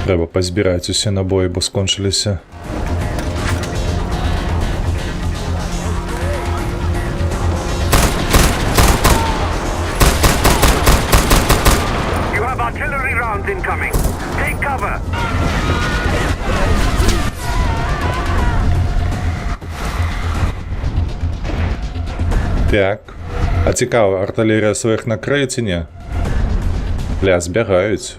Трэба пазбіраць усе набоі, бо скончыліся. You have artillery rounds incoming. Take cover. Так. А цікава, артылерыя сваіх накрые ці не? Бля, збягаюць.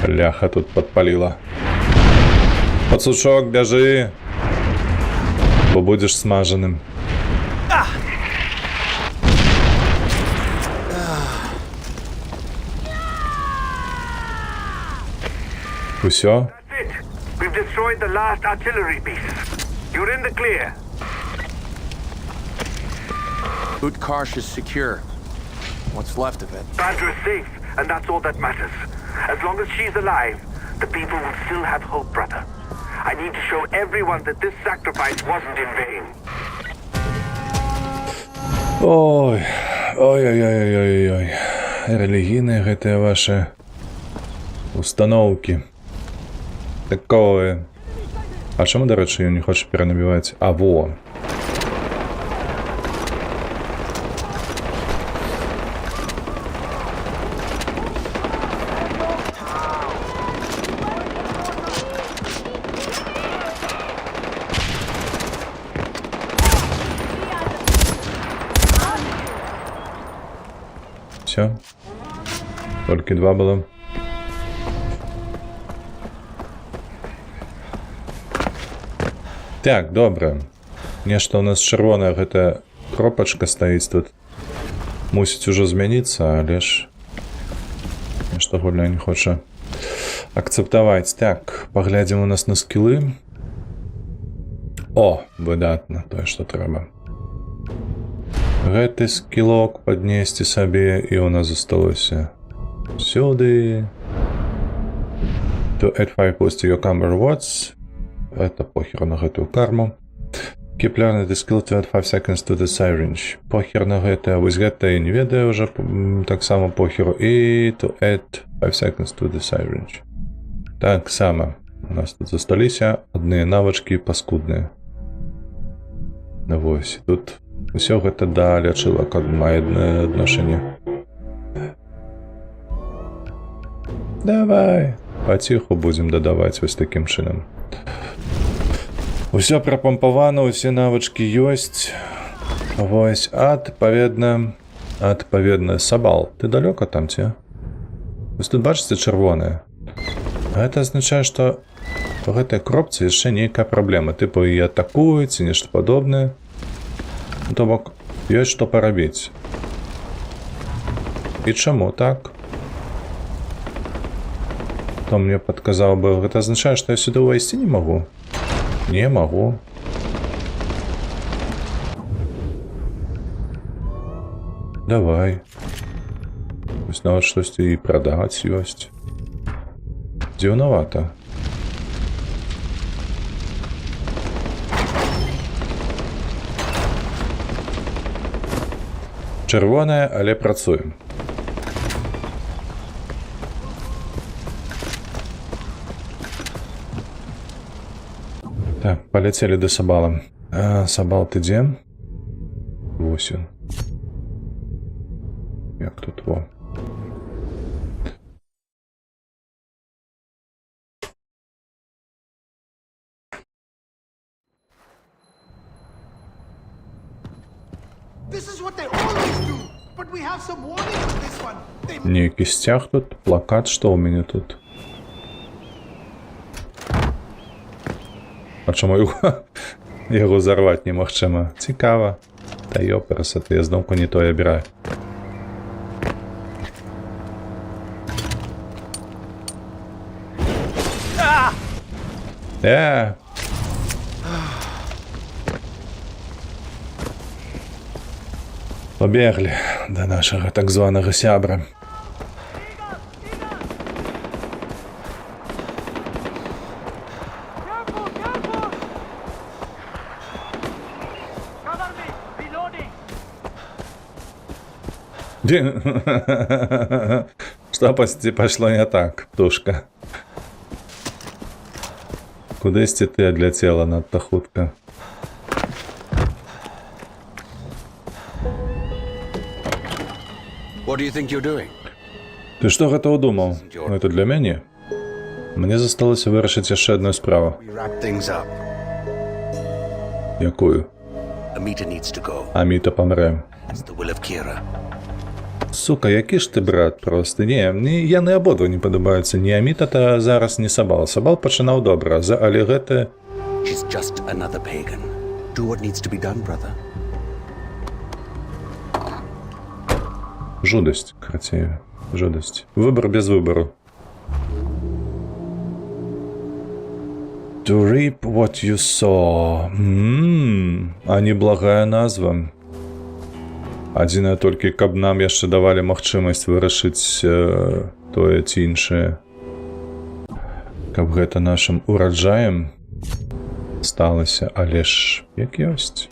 Бляха, тут падпаліла. Пацучок, бяжы! Бо будзеш смажаным. Усё? That's it. We've destroyed the last artillery piece. You're in the clear. Utkarsh is secure. What's left of it. Badra's safe, and that's all that matters. As long as she's alive, the people will still have hope, brother. I need to show everyone that this sacrifice wasn't in vain. Ой, ой-ой-ой-ой-ой. Рэлігійныя гэтыя вашы установкі. Такое. А чаму, дарэчы, ён не хоча перанабіваць? А, во. Все. Толькі два было. Так, добра. Нешта у нас чырвоная гэта кропачка стаіць тут. Мусіць ужо змяніцца, але ж нешта гульня не хоча акцэптаваць. Так, паглядзім у нас на скілы. О, выдатна, тое, што трэба. Гэты скілок паднесці сабе, і у нас засталося сюды. To add 5 plus to your karma rewards. Это похер на гэтую карму. Keep learning the skill to add 5 seconds to the syringe. Похер на гэта. Вось гэта я не ведаю уже, таксама похеру. І to add 5 seconds to the syringe. Таксама. У нас тут засталіся адныя навычкі паскудныя. Ну вось, тут усё гэта да лячылак мае адношэнне. Давай. Паціху будзем дадаваць вось такім чынам. Усё прапампавана, усе навычкі ёсць. Вось, адпаведна, Сабал, ты далёка там ці? Вось тут бачыце чырвонае. Гэта азначае, што па гэтай кропцы яшчэ нейкая праблема. Тыпу і атакуюць, і нешта падобнае. Ну, то бок, ёсць што парабіць. І чаму так? Хто мне падказаў бы? Гэта азначае, што я сюды ўвайсці не магу? Не магу. Давай. Вось нават штосьці і прадаць ёсць. Дзіўнавата. Чырвоная, але працуем. Так, паляцелі да Сабала. А, Сабал, ты дзе? Вось ён. Як тут во? This is what they always do, but we have some warning with this one. They Нейкі сцяг тут, плакат, што ў мяне тут? А чаму яго зарваць немагчыма? Цікава. Та ёперсат, я зноўку не тое абіраю. Э! Пабеглі да нашага так званага сябра. Cover me! Reloading! Што пошло не так, птушка? Кудысьці ты адляцела надта хутка. What do you think you're doing? Ты што гэта ўдумаў? Гэта для мяне. Мне засталося вырашыць яшчэ одну справу. We wrap things up. Якую? Amita needs to go. Аміта памрэ. That's the will of Kira. Сука, які ж ты брат просто. Не, мне яны абодва не падабаюцца. Ні Аміта та зараз, ні Сабал. Сабал пачынаў добра, але гэта... She's just another pagan. Do what needs to be done, brother. Жудасць, карацей, жудасць. Выбар без выбару. To reap what you sow. А неблагая назва. Адзінае толькі, каб нам яшчэ давалі магчымасць вырашыць тое ці іншае. Каб гэта нашым ураджаем сталася, але ж як ёсць.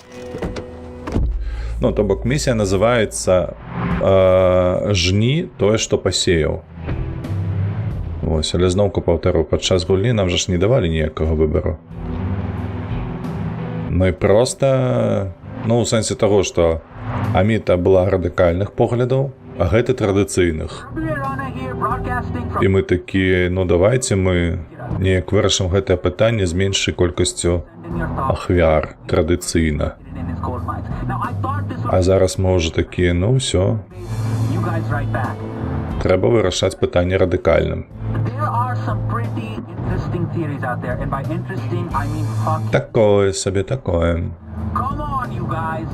Ну, то бок місія называецца «Жні тое, што пасеяў». Вось, але зноўку паўтару, падчас гульні нам жа ж не давалі ніякага выбару. Мы проста, ну, у сэнсе таго, што Аміта была радыкальных поглядаў, а гэты традыцыйных. І мы такія, ну давайте мы неяк вырашым гэтае пытанне з меншай колькасцю ахвяр традыцыйна. А зараз мы ўжо такія, ну ўсё. Трэба вырашаць пытанне радыкальным. Такое сабе, такое. Come on, you guys.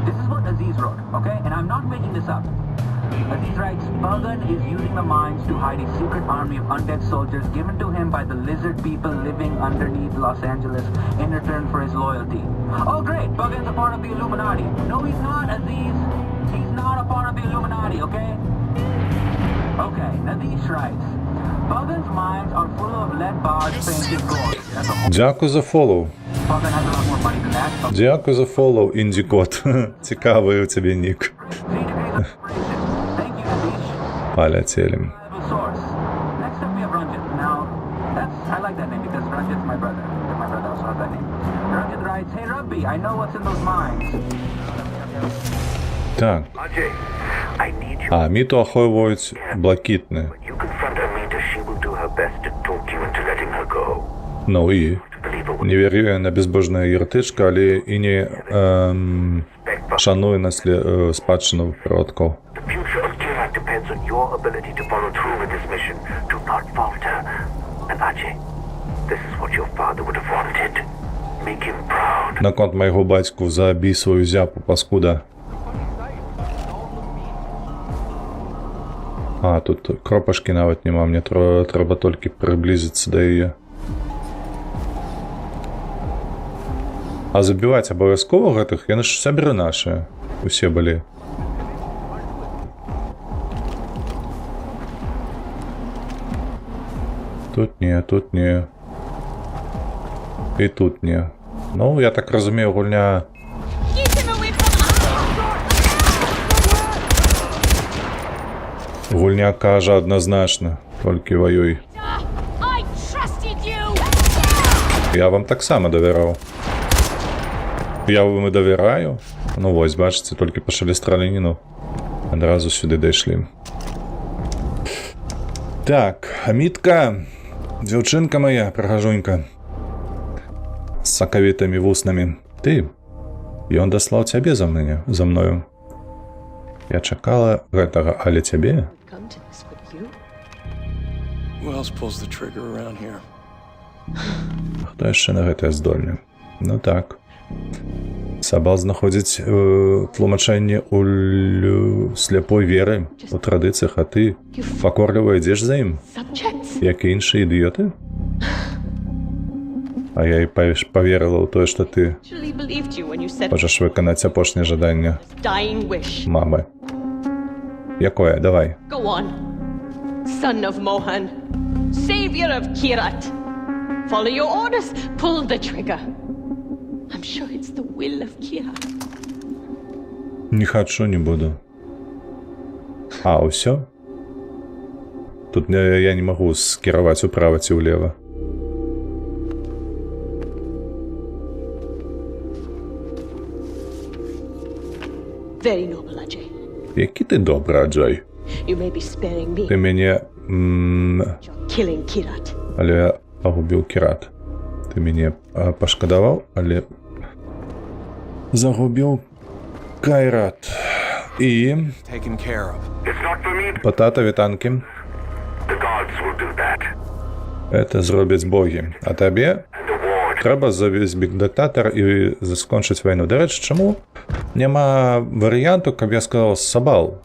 This is what Aziz wrote, okay? And I'm not making this up. Aziz writes, Pagan is using the mines to hide a secret army of undead soldiers given to him by the lizard people living underneath Los Angeles in return for his loyalty. Oh great, Pagan's a part of the Illuminati. No, he's not, Aziz. He's not a part of the Illuminati, okay? Okay, Nadish writes, Pagan's mines are full of lead bars painted gold. That's a whole Дзякуй за фолаў. Pagan has a lot more money than that. Дзякуй за фолаў, Індзікот. Цікавы у цябе нік. Thank you, Nadish. Паляцелі. Reliable source. Next up we have Ranjit. Now, that's I like that name because Ranjit's my brother. And my brother also has that name. Ranjit writes, "Hey Rabbi, I know what's in those mines." Так. Ajay, I need you. А Аміту ахоўваюць блакітны. When you confront Amita, she will do her best to talk you into letting her go. Ну і не верю я на безбожная еретычка, але і не шаную спадчыну продкаў. The future of Kirat depends on your ability to follow through with this mission. Do not falter. And Ajay, this is what your father would have wanted. Make him proud. Наконт майго бацьку забій сваю зяпу, паскуда. А, тут кропашкі нават няма, мне трэба толькі прыблізіцца да яе. А забіваць абавязкова гэтых? Яны ж сябры нашы усе былі. Тут не, тут не. І тут не. Ну, я так разумею, гульня... Гульня кажа адназначна, толькі ваюй. I trusted you! Я вам таксама давяраў. Я вам і давяраю. Ну вось, бачыце, толькі пачалі страляніну. Адразу сюды дайшлі. Так, Амітка, дзяўчынка моя, прыгажунька. З сакавітымі вуснамі. Ты. Ён даслаў цябе за мяне, за мною. Я чакала гэтага, але цябе? Come to this, but you? Who else pulls the trigger around here? Хто яшчэ на гэтае здольны? Ну так. Сабал знаходзіць тлумачэнне ў сляпой веры, у традыцыях, а ты пакорліва ідзеш за ім, Subjects? як і іншыя ідыёты? А я і паверыла ў тое, што ты Actually believed you when you said хочаш выканаць апошняе жаданне dying wish. мамы. Якое? Давай. Go on. Son of Mohan, savior of Kirat. Follow your orders, pull the trigger. I'm sure it's the will of Kirat. Не хачу, не буду. А, ўсё? Тут я не магу скіраваць управа ці ўлева. Very noble, Ajay. Які ты добры, Аджай. You may be sparing me, Ты мяне... you're killing Kirat. але пагубіў Кірат. Ты мяне пашкадаваў, але загубіў Кайрат. І Taken care of. It's not for me. патата вітанкі. The gods will do that. Это зробяць богі. А табе трэба завесці дыктатар і заскончыць вайну. Дарэчы, чаму няма варыянту, каб я сказал Сабал?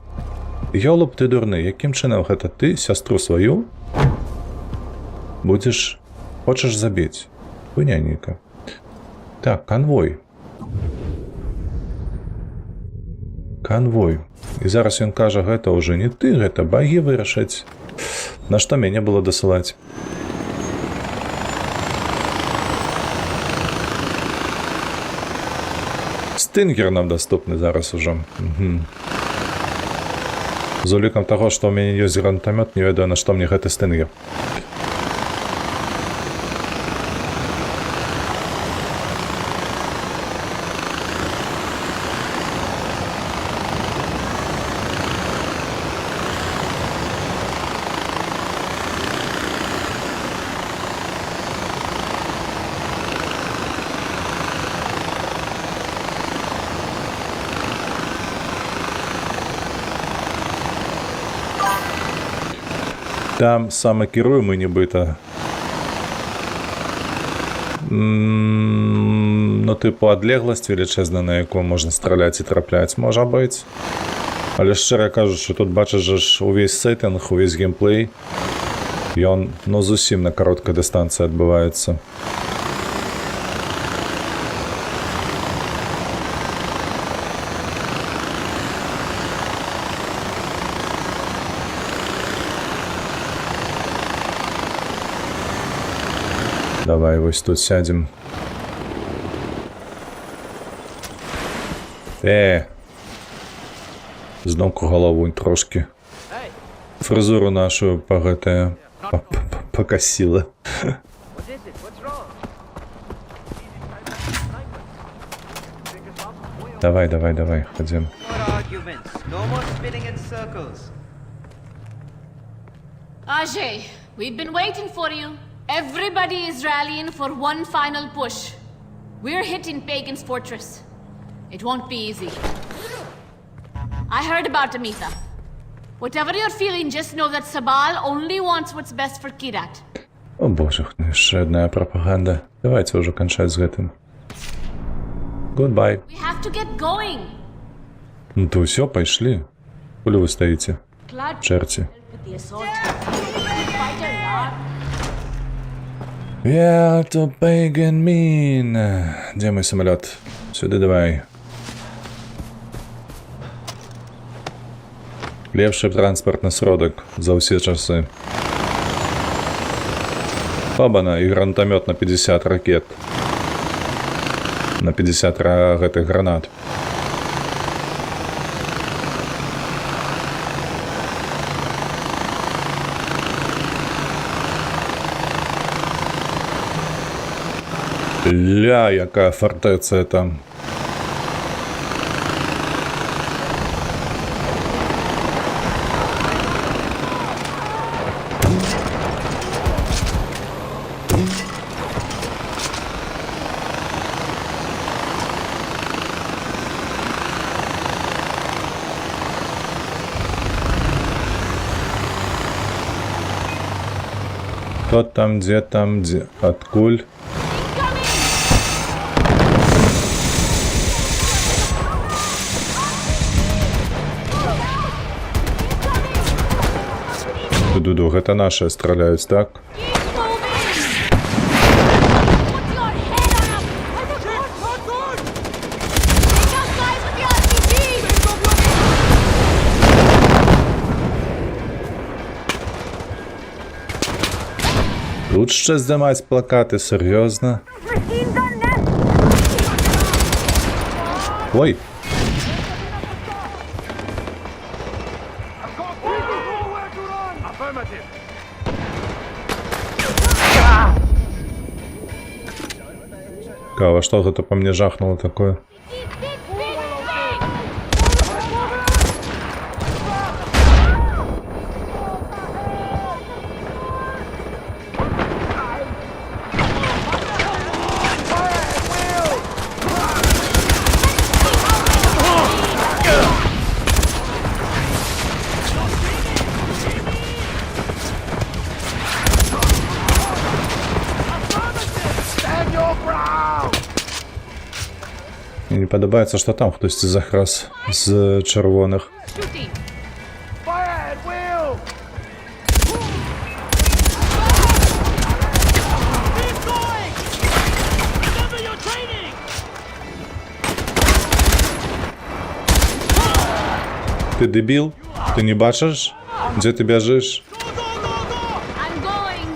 Ёлуп ты дурны, якім чынам гэта ты сястру сваю будзеш хочаш забіць? Хуйня нейкая. Так, канвой. Канвой. І зараз ён кажа, гэта ўжо не ты, гэта багі вырашаць. Нашто мяне было дасылаць? Стынгер нам даступны зараз ужо. Угу. З улікам таго, што ў мяне ёсць гранатамёт, не ведаю, на што мне гэты стынгер. Там самакіруемы нібыта. Ну, тыпу, адлегласць велічэзная, на якую можна страляць і трапляць, можа быць. Але шчыра кажучы, тут бачыш жа ж увесь сеттынг, увесь геймплей. Ён, ну, зусім на кароткай дыстанцыі адбываецца. Давай вось тут сядзем. Зноўку галаву трошкі. Фрызуру нашу па гэтае пакасіла. Давай, давай, давай, хадзем. No arguments. No more spinning in circles. Ajay, we've been waiting for you. Everybody is rallying for one final push. We're hitting Pagan's fortress. It won't be easy. I heard about Amitha. Whatever you're feeling, just know that Sabal only wants what's best for Kirat. О боже, яшчэ адна прапаганда. Давайте ўжо канчаць з гэтым. Goodbye. We have to get going. Ну то ўсё, пайшлі. Кулі вы стаіце? Glad Чэрці. with the assault. Good fighter, Lar. Yeah, to pagan mean. Дзе мой самалёт? Сюды давай. Лепшы транспартны сродак за ўсе часы. Бабана і гранатамёт на 50 ракет. На 50 гэтых гранат. Ля, якая фартэцыя там. Хто там, дзе там, дзе, адкуль? Дуду, гэта нашыя страляюць, так? Put your head on up! Take out guys with the RPG! Тут ще здымаць плакаты, сур'ёзна? Ой! Кава, што гэта па мне жахнуло такое? Stand your ground! Мне не падабаецца, што там хтосьці захрас з чырвоных. Shooting! Fire at will! Keep going! Ты дэбіл? Ты не бачыш? Дзе ты бяжыш? I'm going.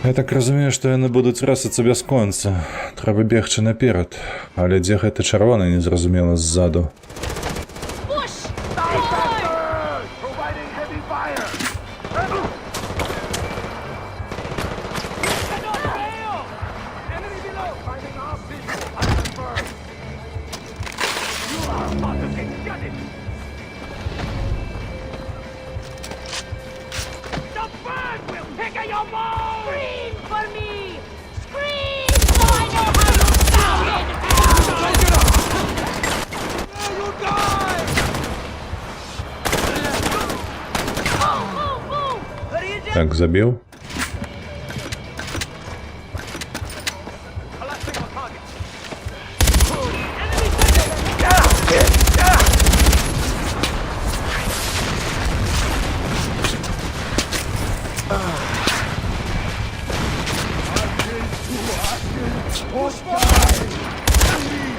Я так разумею, што яны будуць рэсацца бясконца. Трэба бегчы наперад. Але дзе гэты чырвоны, незразумела, ззаду. Push! Forward! Providing heavy fire! Cannot fail! Enemy below! Finding our visual, I confirm. You are about to get gutted! The bird will pick at your bones! Scream for me! Scream so I know how you sound in hell! You die! Move, move, move! Так, забіў. Collapsing our target. Enemy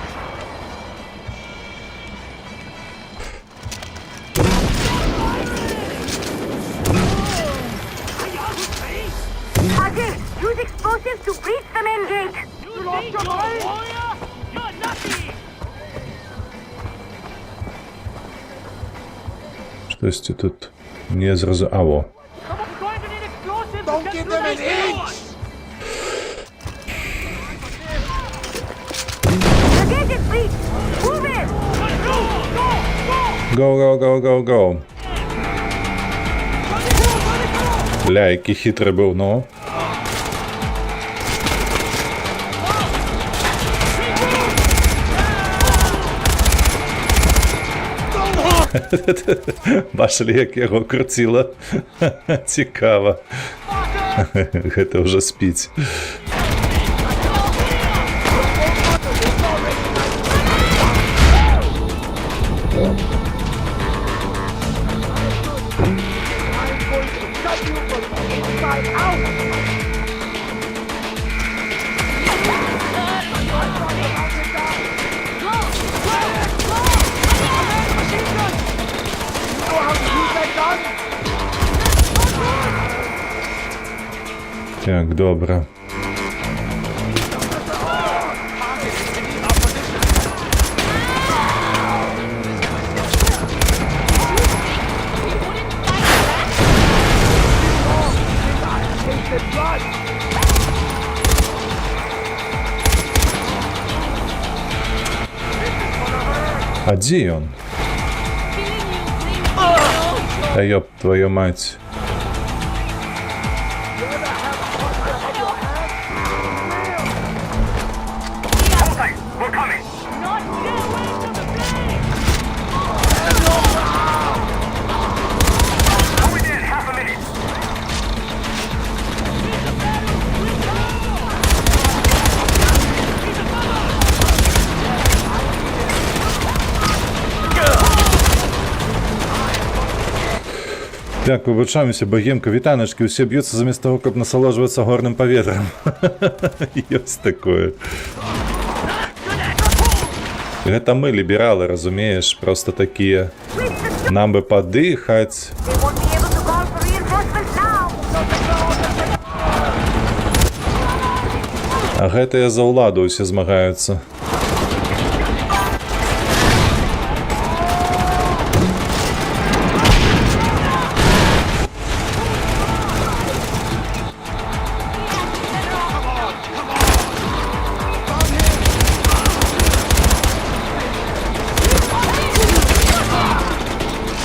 Ajay, use explosives to breach the main gate. You lost your mind? Warrior? You're nothing! Штосьці тут не зразу... А, во. Someone's going to need explosives Don't to get give through them an these doors! inch! The gate is breached. Move it. Go, go, go! Go, go, go, go, go. Бля, які хітры быў, ну. Бачылі, як яго круціла? Цікава. Гэта ўжо спіць. I'm going to cut you from the inside out! Go! Go! Go! Machine gun! You know how to use that gun? Так, добра. We wouldn't fight back? Tasted blood! А дзе ён? Killing you brings me no joy. Да ёб твою мать. Hold tight! We're coming! Not get away from the blade! We're within half a minute! Так, выбачаемся, Багемка, вітаначкі, усе б'юцца замест таго, каб насалоджвацца горным паветрам. Ёсць такое. Гэта мы, лібералы, разумееш, проста такія. Нам бы падыхаць. They won't be able to call for reinforcements now. А гэтыя за ўладу ўсе змагаюцца.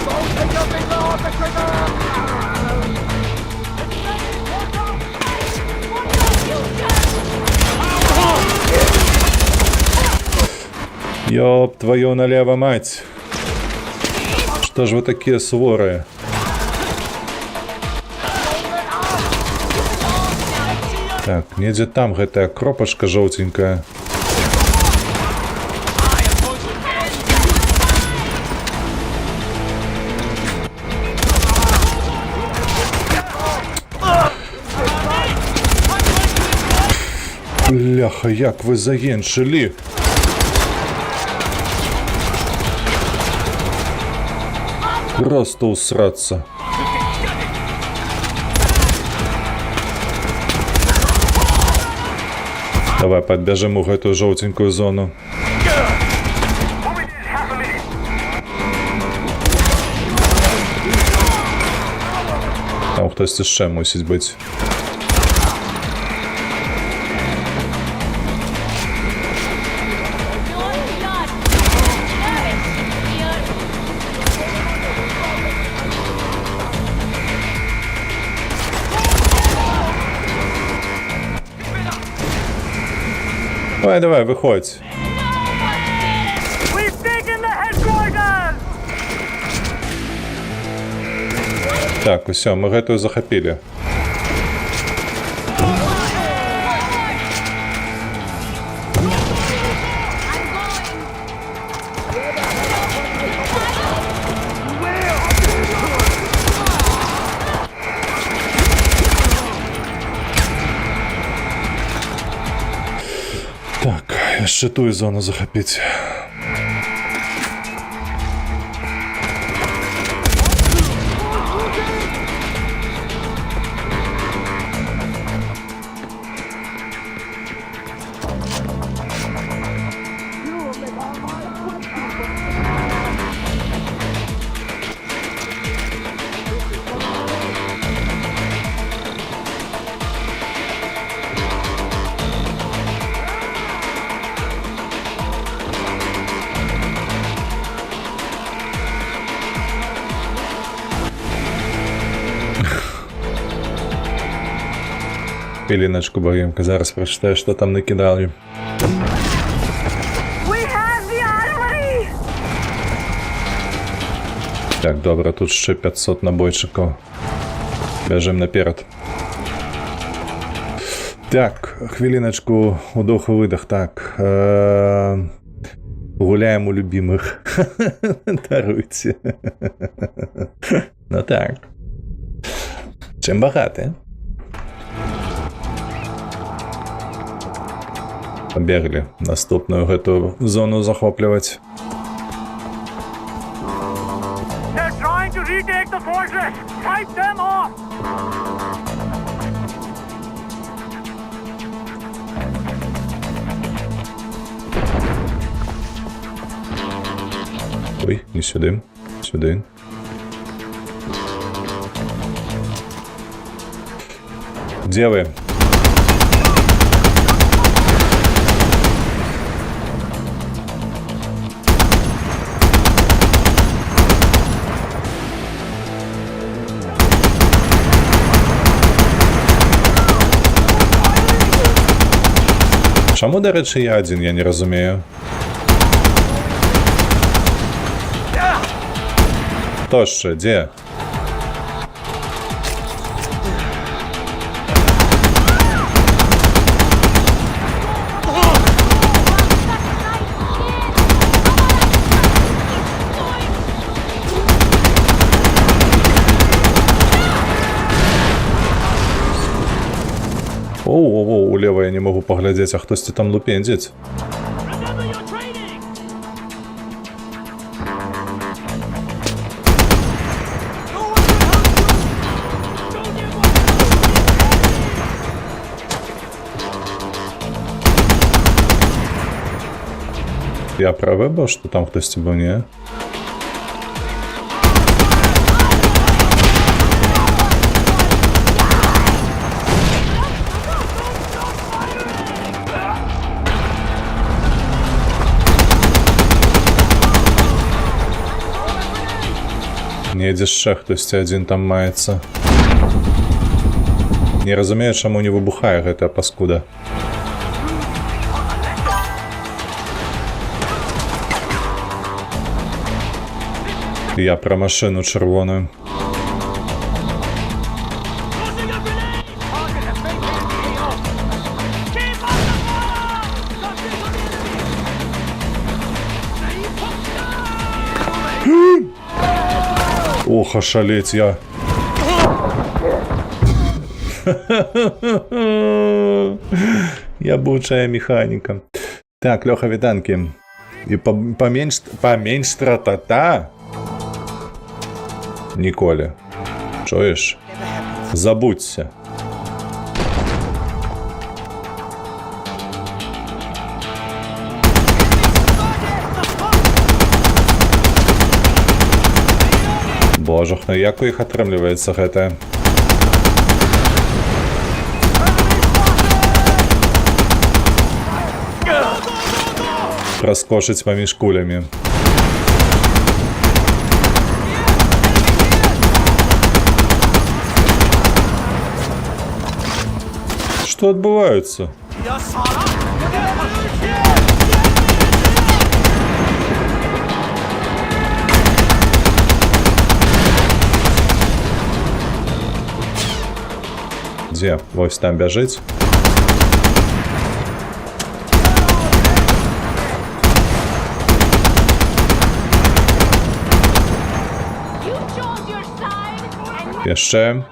Don't take your finger off the trigger! Ёб твою налево, мать! Что ж вы такие суворые? Так, недзе там гэтая кропачка жоўценькая. Бляха, як вы заенчылі! Просто усраться. Давай подбежим у гэтую жоўценькую зону. Там хтось яшчэ мусіць быць. Давай, давай, выходзь. We've taken the headquarters! Так, усё, мы гэтую захапілі. Так, яшчэ тую зону захапіць. Хвіліначку, Багімка, зараз прачытаю, што там накідалі. We have the armory! Так, добра, тут яшчэ 500 набойчыкаў. Бяжым наперад. Так, хвіліначку, удох і выдох. Так. Гуляем у любимых. Даруйце. Ну так. Чым багаты? Пабеглі наступную гэту зону захопліваць. They're trying to retake the fortress! Fight them off! Ой, не сюды. Сюды. Дзе вы? Чаму, дарэчы, я адзін, я не разумею. Хто яшчэ? Дзе? Оу-оу-оу, улева я не магу паглядзець, а хтосьці там лупендзіць. Я правы быў, што там хтосьці быў, не? Недзе яшчэ хтосьці адзін там маецца. Не разумею, чаму не выбухае гэтая паскуда. Я пра машыну чырвоную. Ох, ошалеть я. Ябучая механіка. Так, Лёха, вітанкі. І паменш, паменш тра-та-та. Ніколі. Чуеш? Забудься. Божах, ну як у іх атрымліваецца гэта? Праскочыць паміж кулямі. Што адбываецца? Дзе? Вось там бяжыць. You chose your side, and Яшчэ.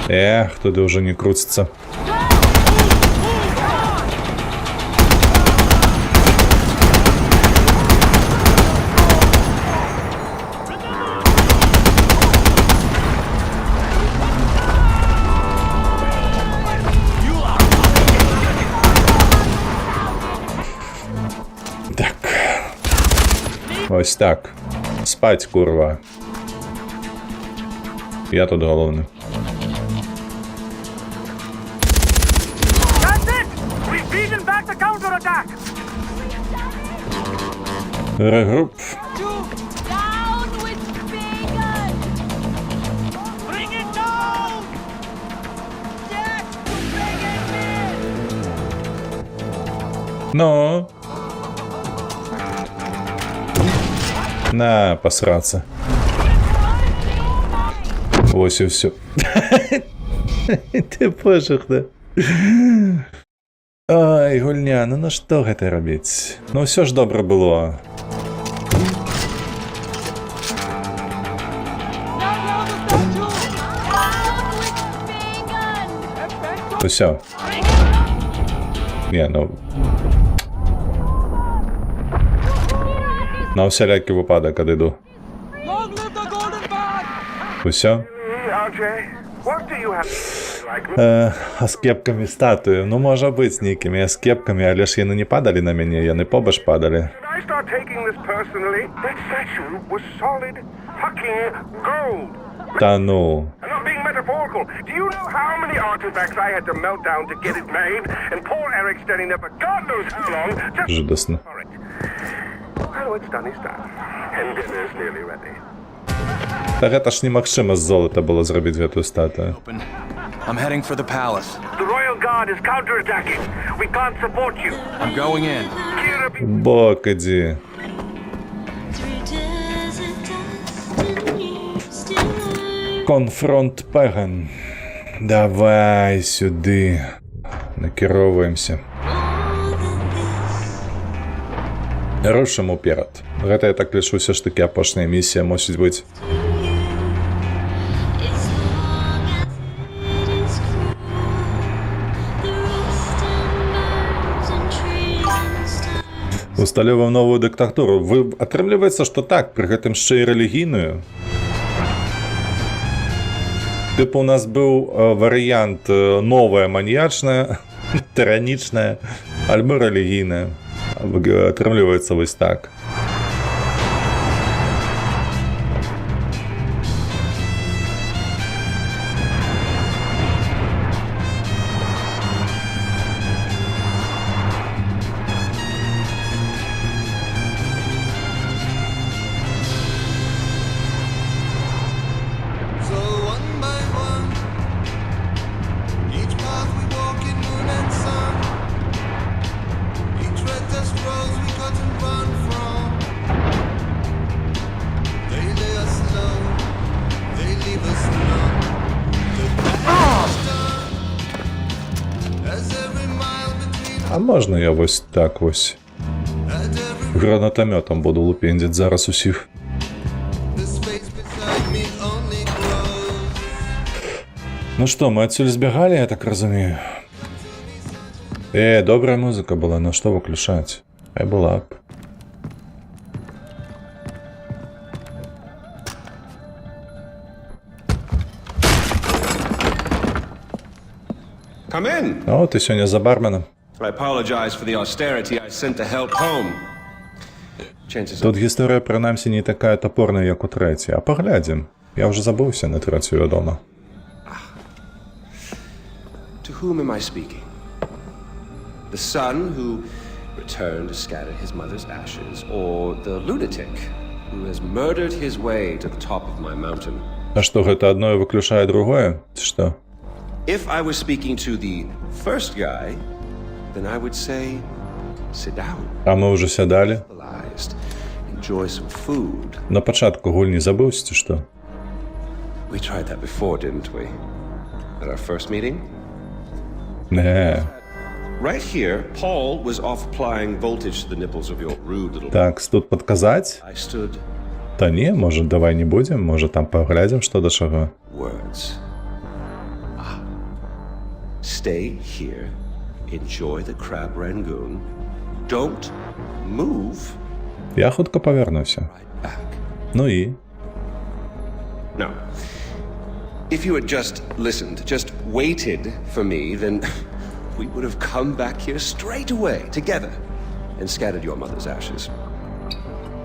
Эх, туды ўжо не круціцца. Так. Вось так. Спаць, курва. Я тут галоўны. That's it! We've beaten back the counterattack! Regroup. Down with Pagan! Bring it down! Death to Pagan men! Ну. На, посраться. Вось і ўсё. Ты пошах, да? Ай, гульня, ну на што гэта рабіць? Ну ўсё ж добра было. Down with Pagan! Усё. Не, ну. На ўсялякі выпадак адыду. Long live the Golden Path! Усё. RJ, what do you have like me? Аскепкамі статую. Ну, можа быць, нейкімі аскепкамі, але ж яны не падалі на мяне, яны побач падалі. Should I start taking this personally? That statue was solid fucking gold. Та ну. I'm not being metaphorical. Do you know how many artifacts I had to melt down to get it made? And poor Eric standing there for God knows how long just Жудасна. for it. Well, it's done, it's done. And dinner's nearly ready. Та гэта ж немагчыма з золата было зрабіць гэтую статую. Open. I'm heading for the palace. The Royal Guard is counterattacking. We can't support you. I'm going in. Kira, be Бок ідзі. Confront Pagan. Давай сюды. Накіроўваемся. Рушым уперад. Гэта, я так лічу, ўсё ж такі апошняя місія мусіць быць. Усталёўваем новую дыктатуру. Вы атрымліваецца, што так, пры гэтым яшчэ і рэлігійную. Тыпу у нас быў варыянт новая маньячная, тыранічная, альбо рэлігійная. Атрымліваецца вось так. So one by one, each path we walk in moon and sun, each red dust rose we cut and run from. They lay us low, they leave us numb. The damage done, as every mile between А можна я вось так вось at every гранатамётам буду лупендзіць зараз усіх? the space beside me only grows. Ну што, мы адсюль збягалі, я так разумею. Добрая музыка была, на што выключаць? Хай была б. Come in. О, ты сёння за бармена. I apologize for the austerity I sent to help home. Chances Тут гісторыя прынамсі не такая топорная, як у трэцяй. А паглядзім. Я ўжо забыўся на трэцюю, вядома. To whom am I speaking? The son who returned to scatter his mother's ashes, or the lunatic who has murdered his way to the top of my mountain? А што, гэта адно выключае другое? Ці што? If I was speaking to the first guy, then I would say, sit down, А мы ўжо сядалі. civilized, enjoy some food. На пачатку гульні забыўся ці што? We tried that before, didn't we? At our first meeting? Не. Right here, Paul was off applying voltage to the nipples of your rude little. Так, тут падказаць? I stood Та не, можа, давай не будзем, можа, там паглядзім, што да чаго. Words. Ah. Stay here, enjoy the crab rangoon. Don't move. Я хутка павярнуся. Ну і? No. If you had just listened, just waited for me, then we would have come back here straight away, together, and scattered your mother's ashes.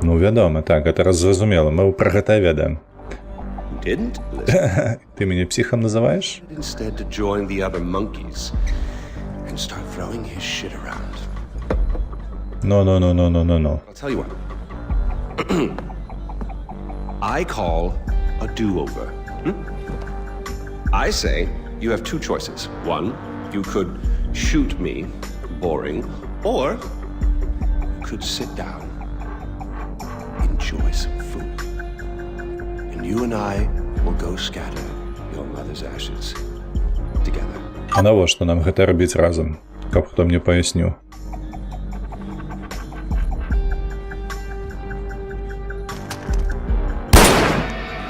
Ну, вядома, так, гэта раз зразумела, мы пра гэта ведаем. You didn't listen. Ты мяне псіхам называеш? Instead, to join the other monkeys and start throwing his shit around. Ну, ну, ну, ну, ну, ну, ну. I'll tell you what. I call a do-over. I say you have two choices. One, you could shoot me, boring, or you could sit down, enjoy some food, and you and I will go scatter your mother's ashes together. А навошта нам гэта рабіць разам? Каб хто мне паясніў.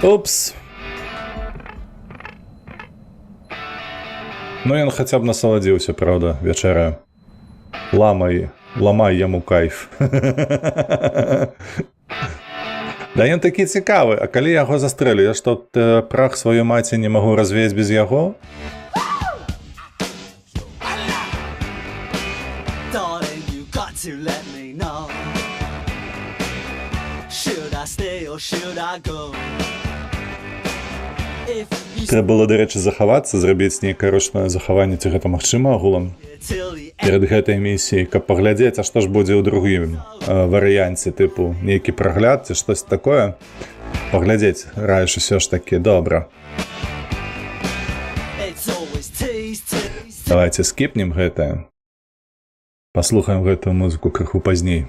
Упс. Ну, ён хаця б насаладзіўся, праўда, вячэраю. Ламай, ламай яму кайф. Да ён такі цікавы, а калі яго застрэлю, я што, прах сваёй маці не магу развеяць без яго? Darling, you got to let me know. Should I stay or should I go? If you Трэба было, дарэчы, захавацца, зрабіць нейкае ручное захаванне, ці гэта магчыма агулам перад гэтай місіяй, каб паглядзець, а што ж будзе ў другім варыянце, тыпу нейкі прагляд ці штось такое. Паглядзець раіш усё ж такі, добра. It's always tease, tease. Давайте скіпнем гэтае. Паслухаем гэтую музыку крыху пазней.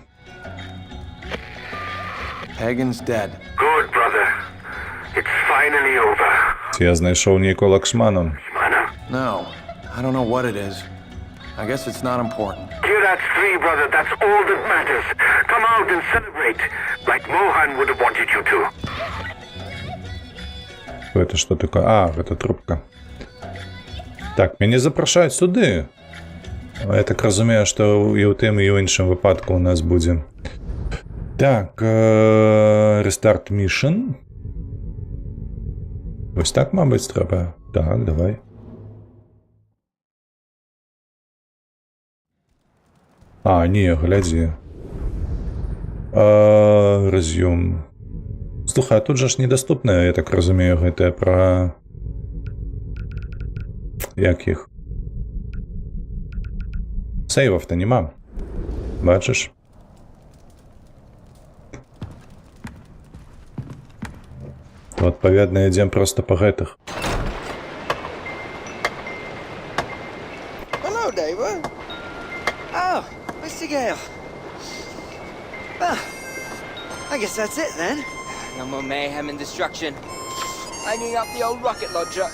Pagan's dead. Good, brother. It's finally over. Ці я знайшоў нейкую Лакшману? No, I don't know what it is. I guess it's not important. Kirat's free, brother. That's all that matters. Come out and celebrate, like Mohan would have wanted you to. Гэта што такое? А, гэта трубка. Так, мяне запрашаюць сюды. Я так разумею, што і ў тым, і ў іншым выпадку у нас будзе. Так, restart mission. Вось так, мабыць, трэба. Так, давай. А, не, глядзі. Resume. Слухай, а тут жа ж недаступная, я так разумею, гэтая пра... Як іх? Сейваў-то няма. Бачыш? То, адпаведна, ідзем проста па гэтых. Hello, neighbor. Oh, Mr. Gale. Well, I guess that's it then. No more mayhem and destruction. Hanging up the old rocket launcher. All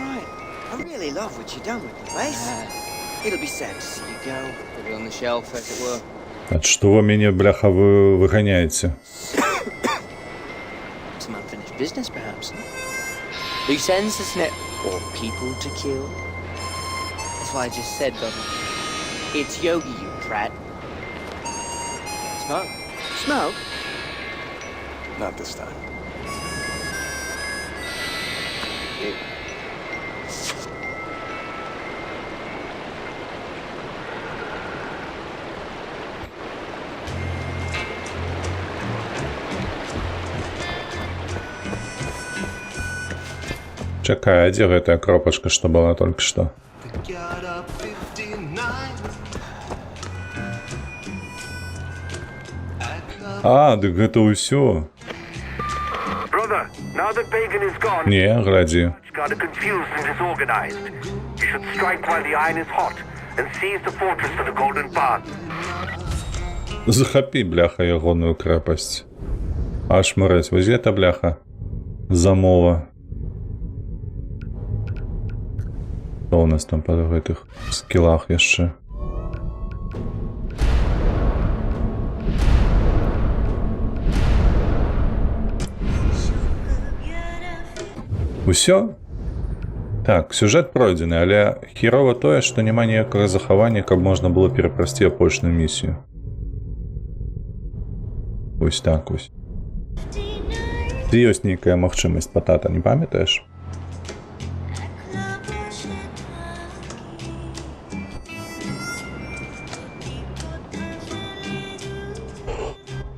right. I really love what you've done with the place. It'll be sad to see you go. Put it on the shelf, as it were. А што вы мяне, бляха, вы выганяеце? Some unfinished business, perhaps. Loose ends to snip, or people to kill. That's what I just said, brother. It's Yogi, you prat. Smoke. Smoke? Not this time. Ew. Чакай, а дзе гэтая кропачка, што была толькі што? Got 59. А, дык гэта ўсё. Brother, now that Pagan is gone, Не, глядзі. Guard are confused and disorganized. You should strike while the iron is hot and seize the fortress for the Golden Path. Захапі, бляха, ягоную крэпасць. Аж мрэць, вось гэта, бляха, замова. Што ў нас там па гэтых скілах яшчэ? Усё? Так, сюжэт пройдзены, але херова тое, што няма ніякага захавання, каб можна было перапрасці апошнюю місію. Вось так вось. Ці ёсць нейкая магчымасць, патата, не памятаеш?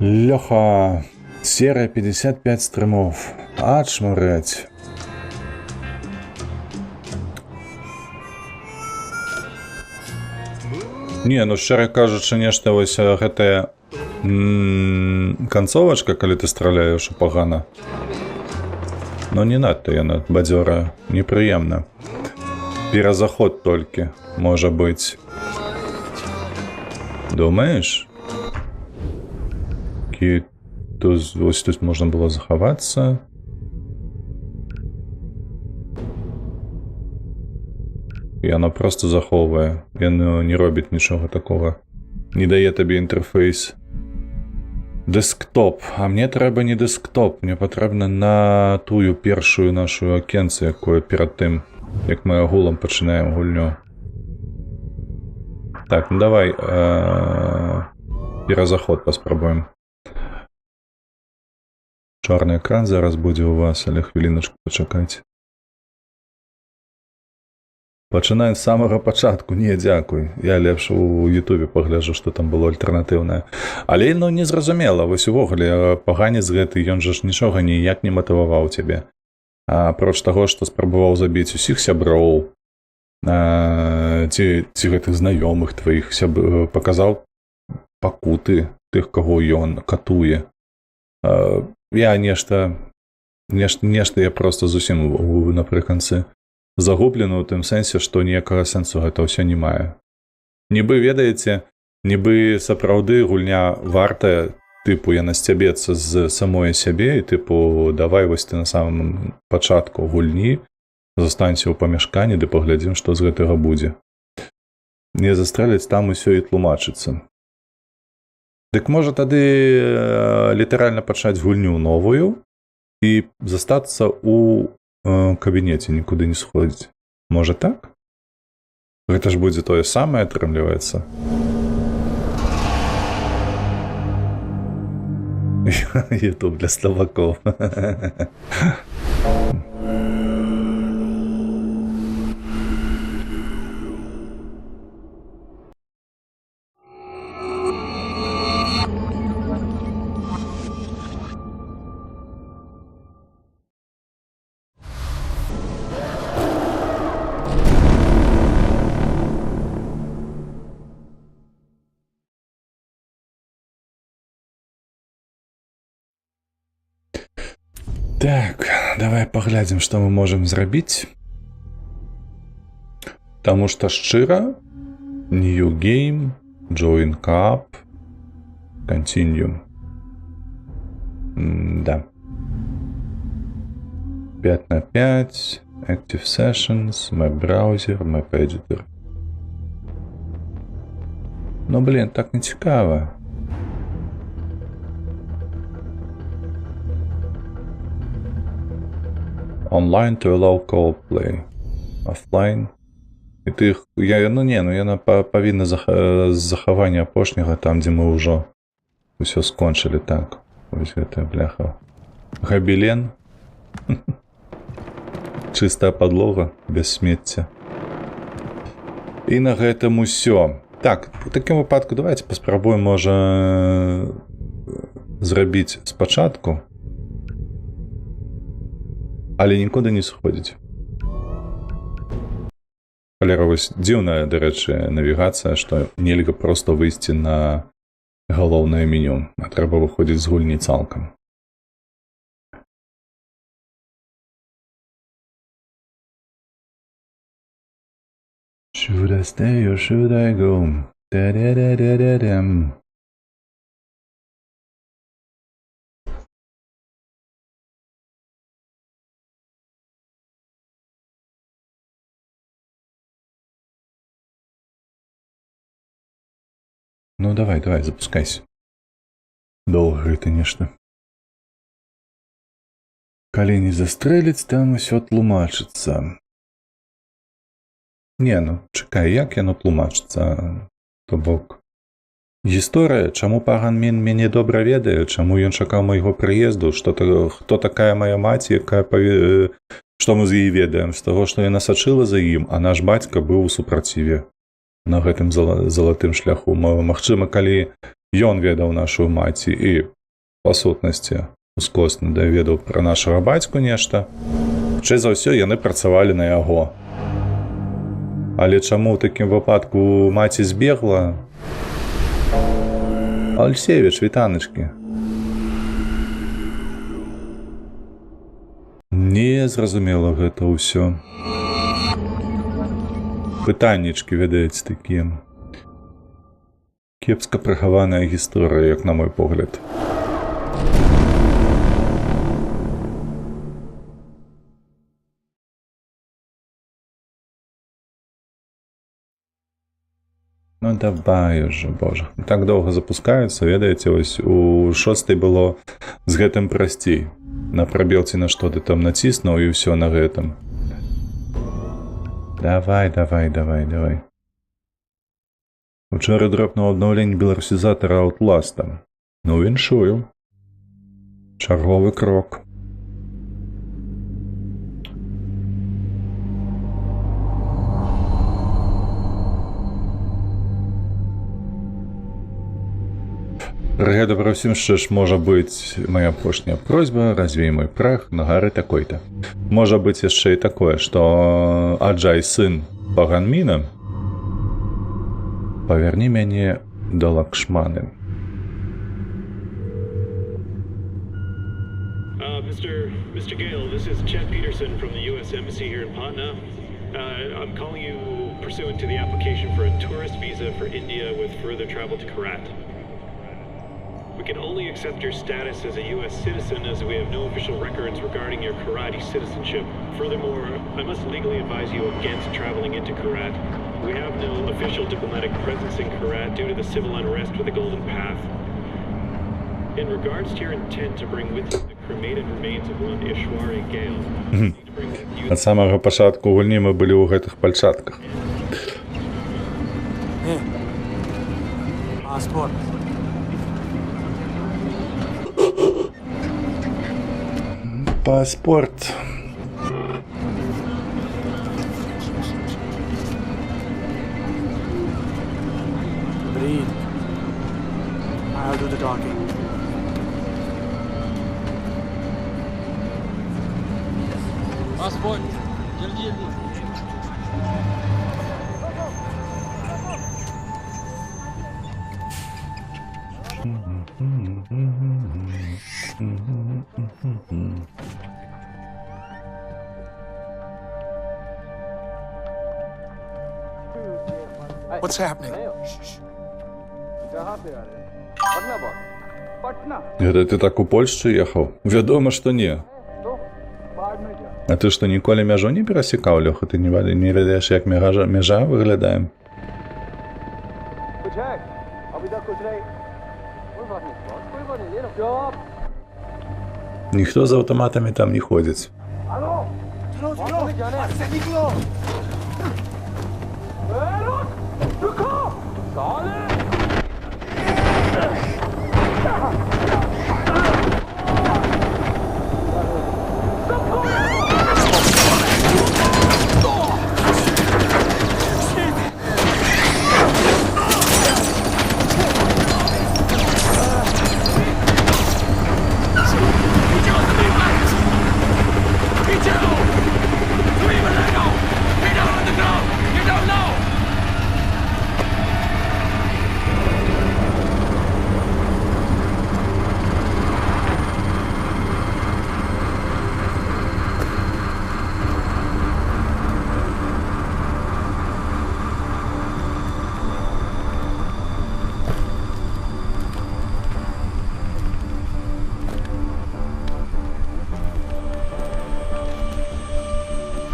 Лёха, серыя 55 стрымов. Ачмураць. Не, ну шчыра кажучы, нешта вось гэтая канцовачка, калі ты страляеш у пагана. Ну не надта яна бадзёрая, непрыемна. Перазаход толькі, можа быць. Думаеш? Вось тут можна было захавацца. І яно просто захоўвае. Яно не робіць нічога такога. Не дае табе інтэрфейс. Дэсктоп. А мне трэба не дэсктоп. Мне патрэбна на тую першую нашу акенцыю, якую перад тым, як мы агулам пачынаем гульню. Так, ну давай перазаход паспрабуем. Чорны экран зараз будзе у вас, але хвіліначку пачакайце. Пачынаем з самага пачатку. Не, дзякуй. Я лепш у Ютубе пагляджу, што там было альтэрнатыўнае. Але, ну, незразумела, вось увогуле, паганец гэты, ён жа ж нічога ніяк не матываваў цябе. А, апроч таго, што спрабаваў забіць усіх сяброў, ці гэтых знаёмых тваіх паказаў пакуты тых, каго ён катуе. Я нешта я просто зусім напрыканцы загублены ў тым сэнсе, што ніякага сэнсу гэта ўсё не мае. Нібы, ведаеце, нібы сапраўды гульня вартая, тыпу, яна сцябецца з самой сябе і тыпу, давай вось ты на самым пачатку гульні застанься ў памяшканні, ды паглядзім, што з гэтага будзе. Не застрэліць, там усё і тлумачыцца. Дык можа тады літаральна пачаць гульню новую і застацца у кабінеце, нікуды не сходзіць. Можа так? Гэта ж будзе тое самае, атрымліваецца. Ютуб для слабаков. Так, давай паглядзім, што мы можам зрабіць. Таму што шчыра, New Game, Join Cup, Continue. Да. 5 на 5, Active Sessions, Map Browser, Map Editor. Ну блин, так не цікава. Online to allow co-op play. Offline. І тых, я, ну не, ну яна павінна з захавання апошняга, там, дзе мы ўжо ўсё скончылі, так. Вось гэтая бляха. Габелен. Чыстая падлога, без смецця. І на гэтым усё. Так, у такім выпадку давайте паспрабуем, можа, зрабіць спачатку. Але нікуды не сыходзіць. Халера, вось дзіўная, дарэчы, навігацыя, што нельга проста выйсці на галоўнае меню, а трэба выходзіць з гульні цалкам. Should I stay or should I go? Da-da-da-da-da-dam. Ну давай, давай, запускайся. Долго это нешта. Калі не застрэліць, там усё тлумачыцца. Не, ну, чакай, як яно тлумачыцца? То бок, гісторыя, чаму Паган Мін мяне добра ведае, чаму ён чакаў майго прыезду, хто такая моя маці, якая што мы з яе ведаем? З таго, што яна сачыла за ім, а наш бацька быў у супраціве на гэтым залатым шляху. Магчыма, калі ён ведаў нашу маці і, па сутнасці, ускосна даведаў пра нашага бацьку нешта, хутчэй за ўсё, яны працавалі на яго. Але чаму ў такім выпадку маці збегла? Альсевіч, вітаначкі. Не зразумела гэта ўсё. Пытаннічкі, ведаеце, такія. Кепска прыхаваная гісторыя, як на мой погляд. Ну давай уже, боже. Так доўга запускаюцца, ведаеце, вось у 6-й было з гэтым прасцей. На прабел ці на што ты там націснуў і ўсё на гэтым. Давай, давай, давай, давай. Учора дропнуў абнаўленне беларусізатара Outlast. Ну, віншую. Чарговы крок. Гэта пра ўсім, што ж можа быць моя апошняя просьба, развей мой прах на гары такой-то. Можа быць яшчэ і такое, што Аджай сын Паганміна, паверні мяне да Лакшманы. Mr. Gale, this is Chet Peterson from the U.S. Embassy here in Patna. I'm calling you pursuant to the application for a tourist visa for India with further travel to Karat. We can only accept your status as a U.S. citizen as we have no official records regarding your Karate citizenship. Furthermore, I must legally advise you against traveling into Karat. We have no official diplomatic presence in Karat due to the civil unrest with the Golden Path. In regards to your intent to bring with you the cremated remains of one Ishwari Gale, you need to bring with you... Ад самага пачатку гульні мы былі ў гэтых пальчатках. Passport. Паспорт. Breathe. I'll do the talking. Passport. Jaldi, jaldi. What's happening? Гэта ты так у Польшчу ехаў? Вядома, што не. А ты што, ніколі мяжу не перасекаў, Лёха? Ты не ведаеш, як мяжа выглядае? Ніхто з аўтаматамі там не ходзіць.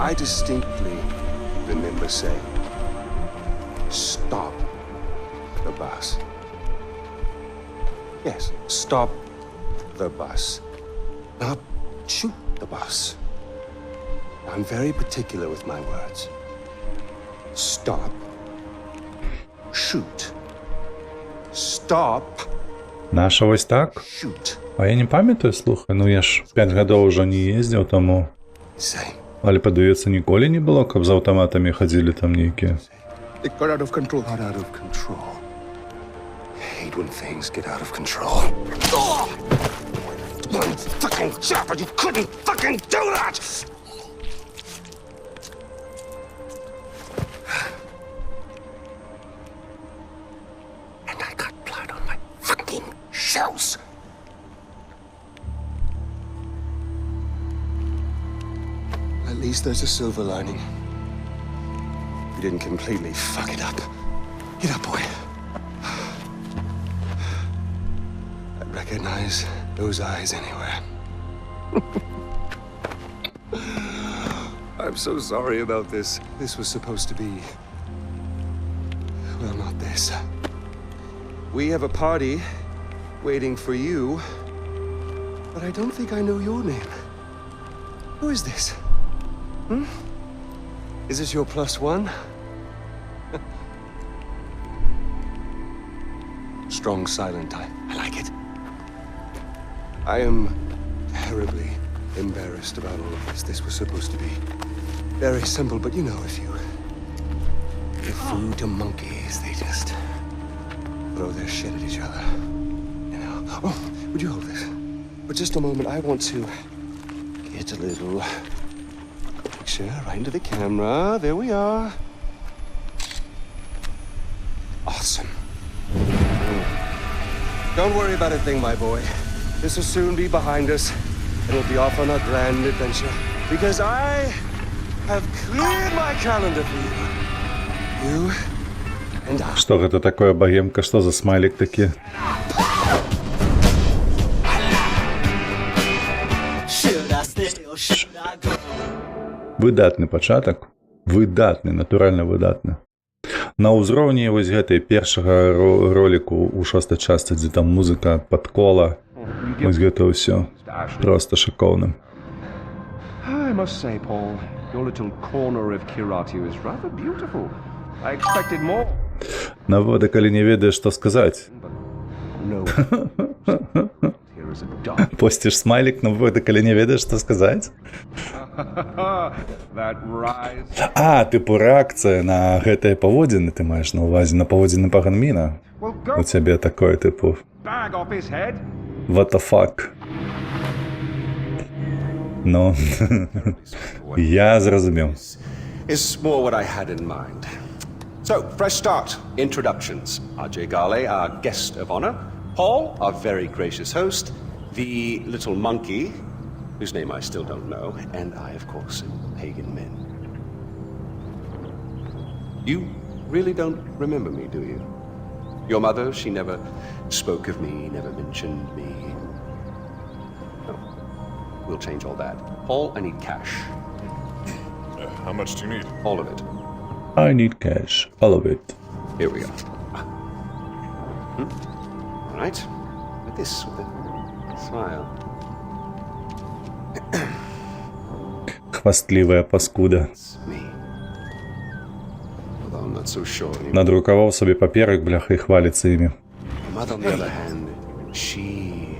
I distinctly remember saying, "Stop the bus." Yes, stop the bus. Not shoot the bus. I'm very particular with my words. Stop. Shoot. Stop. Наша вось так? Shoot. А я не памятаю, слухай, ну я ж 5 гадоў ужо не ездзіў, таму. Same. Але падаецца, ніколі не было, каб з аўтаматамі хадзілі там нейкія. It got out of control. Got out of control. Hate when things get out of control. Oh! One fucking shot, but you couldn't fucking do that! And I got blood on my fucking shoes! At least there's a silver lining. You didn't completely fuck it up. Get up, boy. I'd recognize those eyes anywhere. I'm so sorry about this. This was supposed to be... well, not this. We have a party waiting for you, but I don't think I know your name. Who is this? Hmm? Is this your plus one? Strong silent type. I like it. I am terribly embarrassed about all of this. This was supposed to be very simple, but you know, if you give food to monkeys, they just throw their shit at each other. You know. Oh, would you hold this? For just a moment, I want to get a little picture right into the camera. There we are. Awesome. Don't worry about a thing, my boy. This will soon be behind us, and we'll be off on our grand adventure. Because I have cleared my calendar for you. You and I. Што гэта такое, багемка? Што за смайлік такі? Should I stay or should I go? Выдатны пачатак. Выдатны, натуральна выдатны. На ўзроўні вось гэтай першага роліку ў шостай частцы, дзе там музыка пад кола. Вось гэта ўсё. Проста шыкоўна. I must say, Paul, your little corner of Kiratu is rather beautiful. I expected more. Навода, калі не ведаеш, што сказаць. No. Here is a dark. Посціш смайлік, навода, калі не ведаеш, што сказаць. That rise. А, тыпу рэакцыя на гэтыя паводзіны ты маеш на ўвазе, на паводзіны Паганміна. Well, go У цябе такое, тыпу, bag off his head. What the fuck? Ну, я зразумеў. Is more what I had in mind. So, fresh start. Introductions. Ajay Ghale, our guest of honor. Paul, our very gracious host. The little monkey, whose name I still don't know. And I, of course, am Pagan Min. You really don't remember me, do you? Your mother, she never spoke of me, never mentioned me. No. We'll change all that. Paul, I need cash. How much do you need? All of it. I need cash. All of it. Here we go. All right. Like this, with a smile. Хвастлівая паскуда. Me. Although I'm not so sure anymore. Надрукаваў сабе паперак, бляха, і хваліцца імі. My mother, on the other hand, she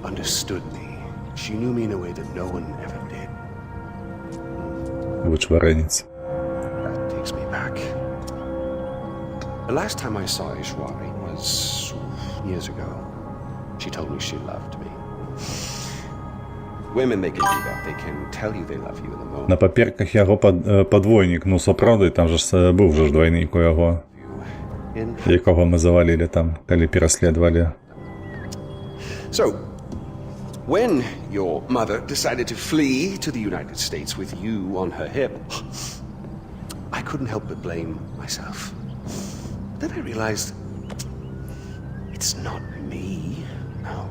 understood me. She knew me in a way that no one ever did. Вычварэнец. That takes me back. The last time I saw Ishwari was years ago. She told me she loved me. Women, they can do that. They can tell you they love you in the moment. На паперках яго падвойнік, ну сапраўды, там жа ж быў жа ж двайнік у яго, In якога мы завалілі там, калі пераследавалі. So, when your mother decided to flee to the United States with you on her hip, I couldn't help but blame myself. Then I realized it's not me. No.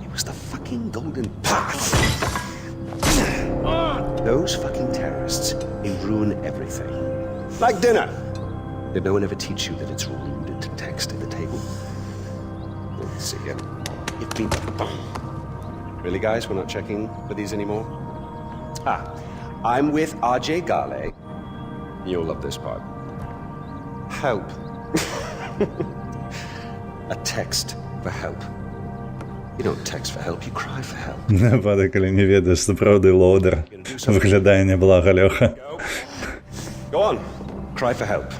It was the fucking Golden Path. Those fucking terrorists, they ruin everything. Like dinner. Did no one ever teach you that it's rude to text at the table? Let's see here. You've been. Really, guys? We're not checking for these anymore? Ah, I'm with RJ Gale. You'll love this part. Help. A text for help. You don't text for help, you cry for help. Напады, калі не ведаеш, сапраўды лоўдер. Выглядае няблага, Лёха. Go on. Cry for help.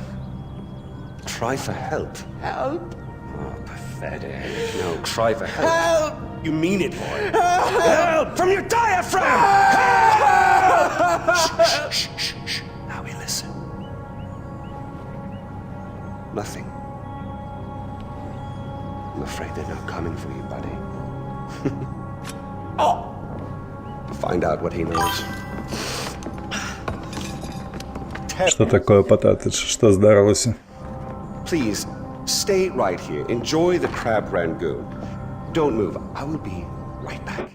Cry for help. Help! Oh, pathetic. No, cry for help. Help! You mean it, boy. Help! Help! From your diaphragm! Help! Shh, shh, shh, shh, shh. Now we listen. Nothing. I'm afraid they're not coming for you, buddy. Oh! Find out what he knows. Што такое, Пататыч? Што здарылася? Please, stay right here. Enjoy the crab rangoon. Don't move. I will be right back.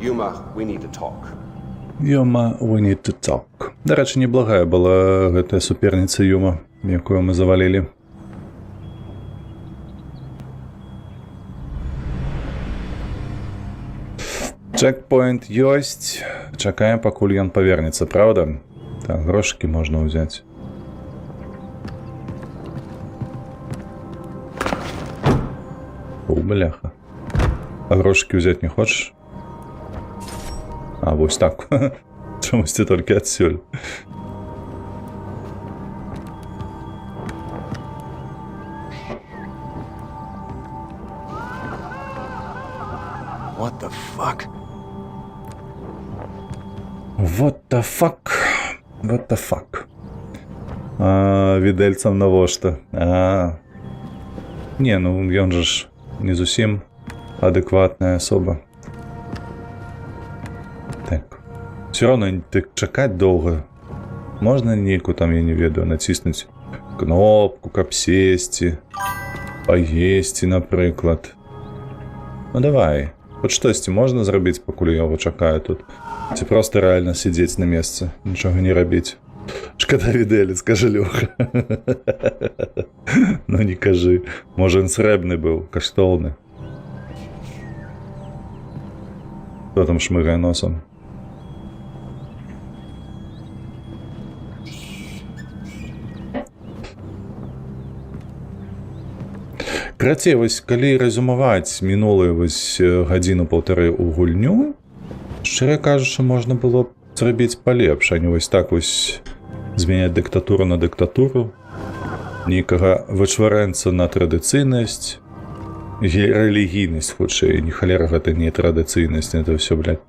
Yuma, we need to talk. Юма, we need to talk. Дарэчы, неблагая была гэтая суперніца Юма, якую мы завалілі. Чэкпоінт ёсць. Чакаем, пакуль ён павернецца, праўда? Так, грошыкі можна ўзяць. О, бляха. А грошыкі ўзяць не хочаш? А, вось так. Чамусьці толькі адсюль. What the fuck? What the fuck? What the fuck? А, відэльцам навошта? А. Не, ну ён жа ж не зусім адэкватная асоба. Так. Всё равно так чакаць доўга. Можна нейкую там, я не ведаю, націснуць кнопку, каб сесці, паесці, напрыклад. Ну давай. Хоць штосьці можна зрабіць, пакуль я яго чакаю тут? Ці проста рэальна сядзець на месцы, нічога не рабіць? Шкада відэлец, кажа Лёха. Ну не кажы. Можа, ён срэбны быў, каштоўны. Хто там шмыгае носам? Карацей, вось калі рэзюмаваць мінулую вось гадзіну-паўтары ў гульню, шчыра кажучы, можна было б зрабіць палепш, а не вось так вось змяняць дыктатуру на дыктатуру, нейкага вычварэнца на традыцыйнасць, рэлігійнасць хутчэй, ні халера гэта не традыцыйнасць, это ўсё, блядь,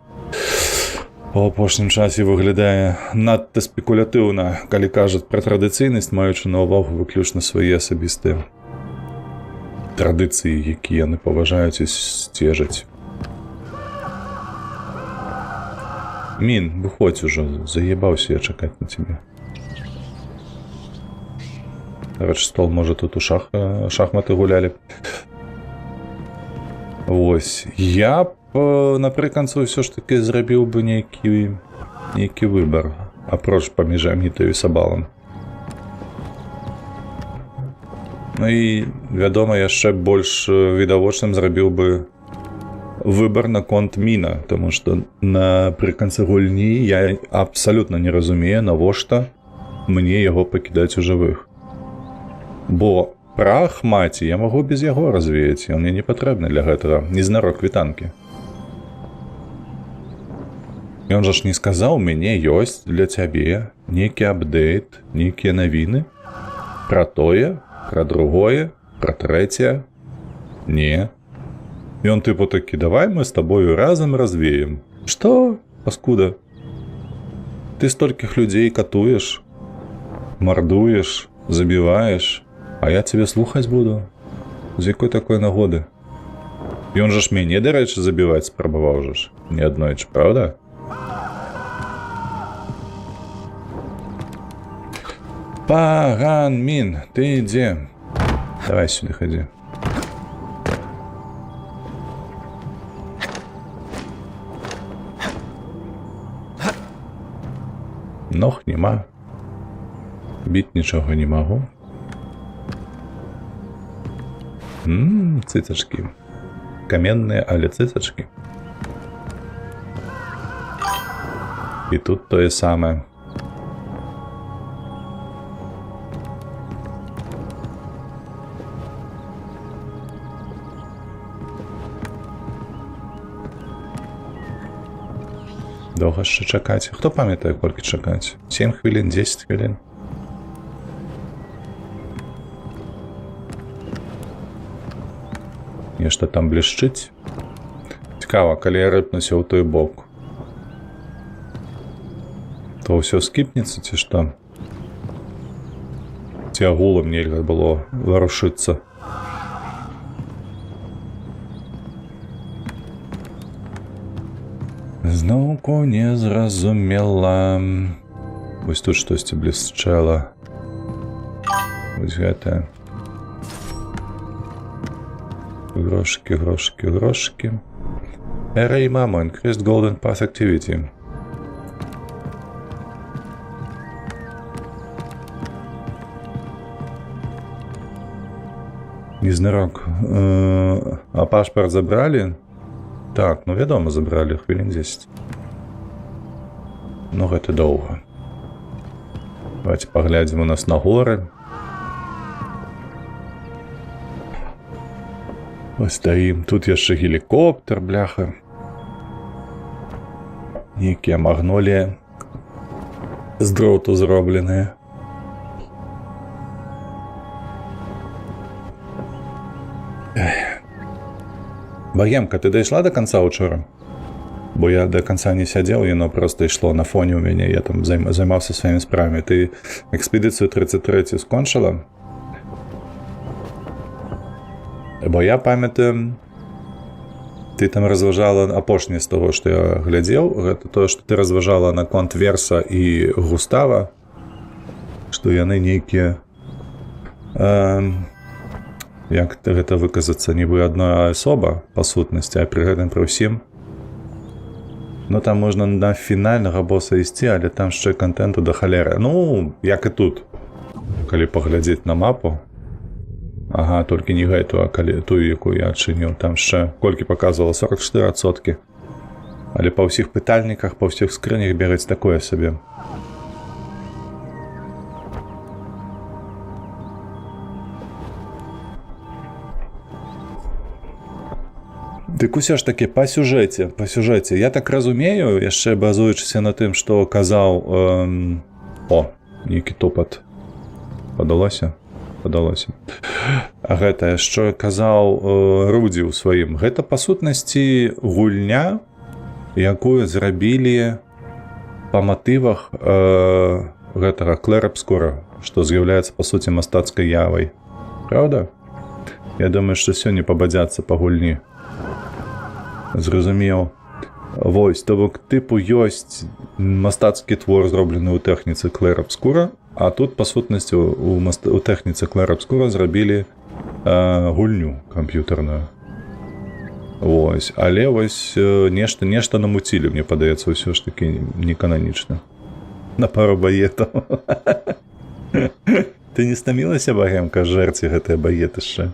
у апошнім часе выглядае надта спекулятыўна, калі кажуць пра традыцыйнасць, маючы на ўвагу выключна свае асабістыя традыцыі, якія яны паважаюць і сцежаць. Мін, выходзь ужо, заебаўся я чакаць на цябе. Дарэчы, стол, можа, тут у шахматы гулялі. Вось. Я б напрыканцы ўсё ж такі зрабіў бы нейкі выбар, апроч паміж Амітаю і Сабалам. Ну і, вядома, яшчэ больш відавочным зрабіў бы выбар наконт Міна, таму што напрыканцы гульні я абсалютна не разумею, навошта мне яго пакідаць у жывых. Бо прах маці я магу без яго развеяць, ён мне не патрэбны для гэтага, незнарок квітанкі. Ён жа ж не сказаў, у мяне ёсць для цябе нейкі апдэйт, нейкія навіны пра тое, пра другое, пра трэцяе. Не. Ён тыпу такі, давай мы з табою разам развеем. Што, паскуда? Ты столькіх людзей катуеш, мардуеш, забіваеш, а я цябе слухаць буду? З якой такой нагоды? Ён жа ж мяне, дарэчы, забіваць спрабаваў жа ж неаднойчы, праўда? Паган Мін, ты дзе? Давай сюды хадзі. Ног няма. Біць нічога не магу. Ммм, цыцачкі. Каменныя, але цыцачкі. І тут тое самае. Доўга яшчэ чакаць. Хто памятае, колькі чакаць? 7 хвілін, 10 хвілін. Нешта там блішчыць. Цікава, калі я рыпнуся ў той бок, то ўсё скіпнецца ці што? Ці агулам нельга было варушыцца? Зноўку не зразумела. Вось тут штосьці блішчэла. Вось гэтае. Грошики, грошики, грошики. Array Mamo, increased golden path activity. Незнарок. А пашпарт забралі? Так, ну вядома, забралі, хвілін 10. Ну гэта доўга. Давайте паглядзім у нас на горы. Ось стаім. Тут яшчэ гелікоптер, бляха. Нейкія магноліі з дроту зробленыя. Багемка, ты дайшла до конца учора? Бо я до конца не сядзеў, яно просто ішло на фоне ў мяне, я там займаўся сваімі справамі. Ты экспедыцыю 33 скончыла? Бо я памятаю, ты там разважала апошняе з таго, што я глядзеў, гэта тое, што ты разважала наконт Верса і Густава, што яны нейкія, як гэта выказацца, нібы адна асоба па сутнасці, а пры гэтым пры ўсім. Ну там можна на фінальнага боса ісці, але там яшчэ кантэнту да халеры. Ну, як і тут, калі паглядзець на мапу. Ага, толькі не гэту, а калі тую, якую я адчыніў, там яшчэ колькі паказвала, 44%. Але па ўсіх пытальніках, па ўсіх скрынях бегаць такое сабе. Дык усё ж такі, па сюжэце. Я так разумею, яшчэ базуючыся на тым, што казаў... О, нейкі топат. Падалося? Падалося. А гэта, што казаў Рудзі ў сваім. Гэта, па сутнасці, гульня, якую зрабілі па матывах гэтага Клэр Абскура, што з'яўляецца, па суці, мастацкай явай. Праўда? Я думаю, што сёння пабадзяцца па гульні. Зразумеў. Вось, то бок, тыпу, ёсць мастацкі твор, зроблены ў тэхніцы Клэр Абскура, а тут, па сутнасці, у тэхніцы Клэр Абскура зрабілі гульню камп'ютарную. Вось, але вось нешта намуцілі, мне падаецца, ўсё ж такі не кананічна. На пару баетаў. Ты не стамілася, Багемка, жэрці гэтыя баетышчы?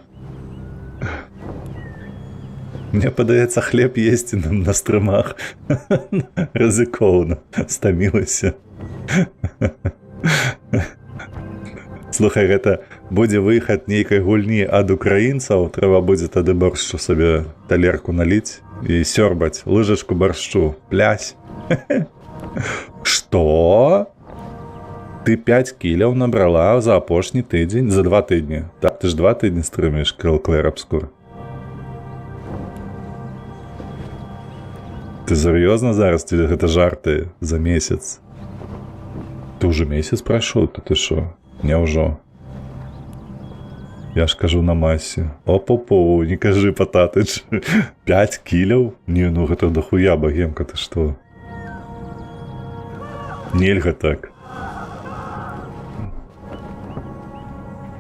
Мне падаецца, хлеб есці нам на стрымах. Рызыкоўна. Стамілася. Слухай, гэта будзе выхад нейкай гульні ад украінцаў, трэба будзе тады боршчу сабе талерку наліць і сёрбаць лыжачку боршчу. Плясь. Што? Ты 5 кіляў набрала за апошні тыдзень, за 2 тыдні. Так, ты ж 2 тыдні стрымаеш Клэр Абскур. Ты сур'ёзна зараз? Ці гэта жарты за месяц? Ты ўжо месяц прайшоў, то ты шо? Няўжо? Я ж кажу на масе. Опа-по, не кажы, Пататыч. 5 кіляў? Не, ну гэта дохуя, Багемка, ты што? Нельга так.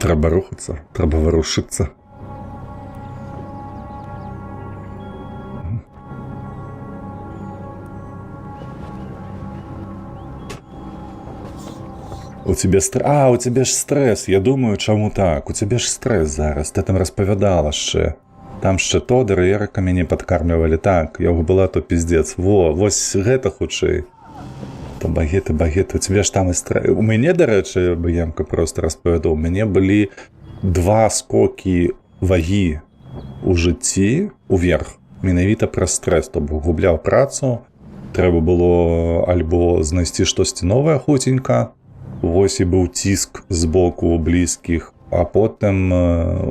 Трэба рухацца, трэба варушыцца. У цябе у цябе ж стрэс. Я думаю, чаму так? У цябе ж стрэс зараз. Ты там распавядала яшчэ. Там яшчэ Тодар і Эрыка мяне падкармлівалі. Так, яго была то пиздец. Во, вось гэта хутчэй. То багеты, багеты, у цябе ж там і стрэс. У мяне, дарэчы, БМка просто распавяду. У мяне былі два скокі вагі у жыцці уверх. Менавіта праз стрэс, то бок губляў працу, трэба было альбо знайсці штосьці новае хуценька. Вось і быў ціск з боку блізкіх, а потым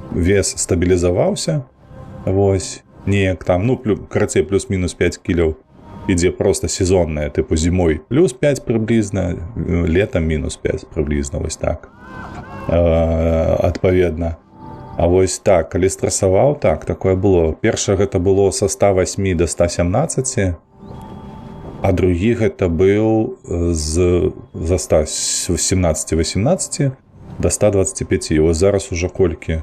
вес стабілізаваўся. Вось неяк там, ну, карацей, плюс-мінус 5 кіляў ідзе просто сезонная, тыпу зімой плюс 5 прыблізна, летом мінус 5 прыблізна, вось так. Адпаведна. А вось так, калі стрэсаваў, так, такое было. Першае гэта было са 108 до 117, а другі гэта быў за 117-18 до 125. І вось зараз уже колькі?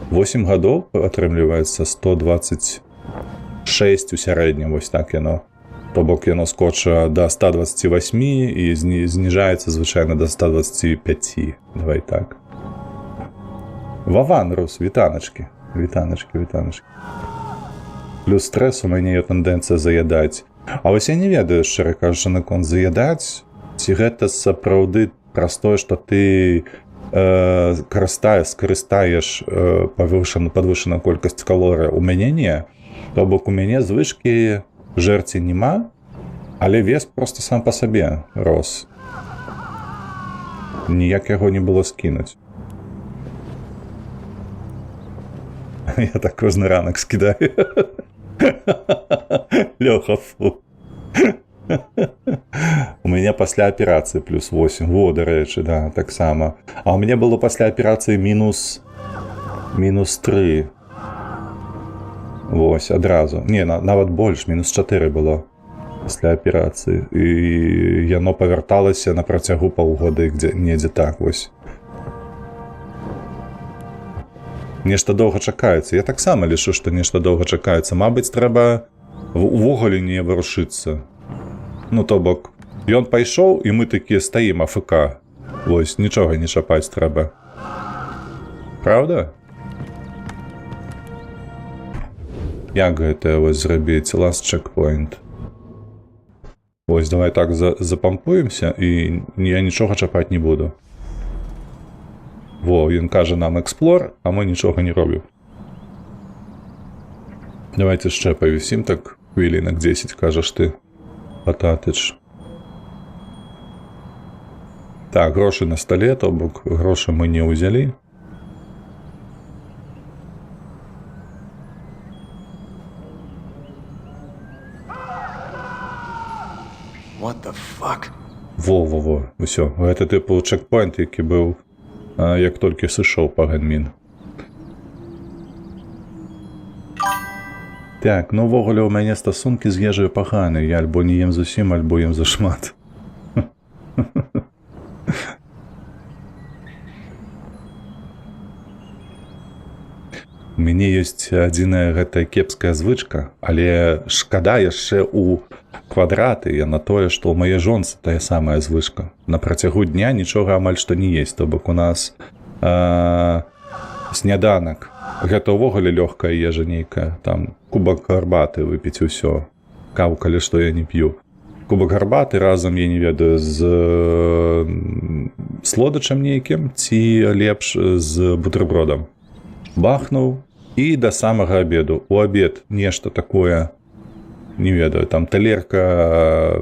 8 гадоў атрымліваецца 126 у сярэднім, вось так яно. То бок яно скоча до 128 і зніжаецца звычайна до 125. Давай так. Вован, Рус, вітаначкі. Вітаначкі, вітаначкі. Плюс стрэс, у мяне є тэндэнцыя заядаць. А вось я не ведаю, шчыра кажучы, наконт заядаць, ці гэта сапраўды праз тое, што ты скарыстаеш падвышаную колькасць калорый. У мяне не. То бок у мяне звычкі жэрці няма, але вес просто сам па сабе рос. Ніяк яго не было скінуць. Я так кожны ранак скідаю. Лёха, фу. У мяне пасля аперацыі плюс 8. Во, дарэчы, да, таксама. А у мяне было пасля аперацыі мінус 3. Вось, адразу. Не, нават больш, мінус 4 было пасля аперацыі. І яно павярталася на працягу паўгода, дзе, недзе так вось. Нешта доўга чакаецца. Я таксама лічу, што нешта доўга чакаецца. Мабыць, трэба увогуле не варушыцца. Ну, то бок, ён пайшоў, і мы такія стаім АФК. Вось, нічога не чапаць трэба. Праўда? Як гэта вось зрабіць? Last checkpoint. Вось, давай так запампуемся, і я нічога чапаць не буду. Во, ён кажа нам explore, а мы нічога не робім. Давайте яшчэ павісім так хвілінак 10, кажаш ты, Пататыч. Так, грошы на стале, то бок грошы мы не ўзялі. What the fuck? Во-во-во, усё. Гэта тыпу чэкпоінт, які быў, як толькі сышоў Паган Мін. Так, ну увогуле ў мяне стасункі з ежай паганыя. Я альбо не ем зусім, альбо ем зашмат. У мяне ёсць адзіная гэтая кепская звычка, але шкада яшчэ ў квадраты я на тое, што ў маёй жонцы тая самая звычка. На працягу дня нічога амаль што не есть, то бок у нас сняданак. Гэта ўвогуле лёгкая ежа нейкая, там кубак гарбаты выпіць, усё. Каву, калі што, я не п'ю. Кубак гарбаты разам, я не ведаю, з слодачам нейкім ці лепш з бутербродам. Бахнуў і да самага обеду. У обед нешта такое, не ведаю, там талерка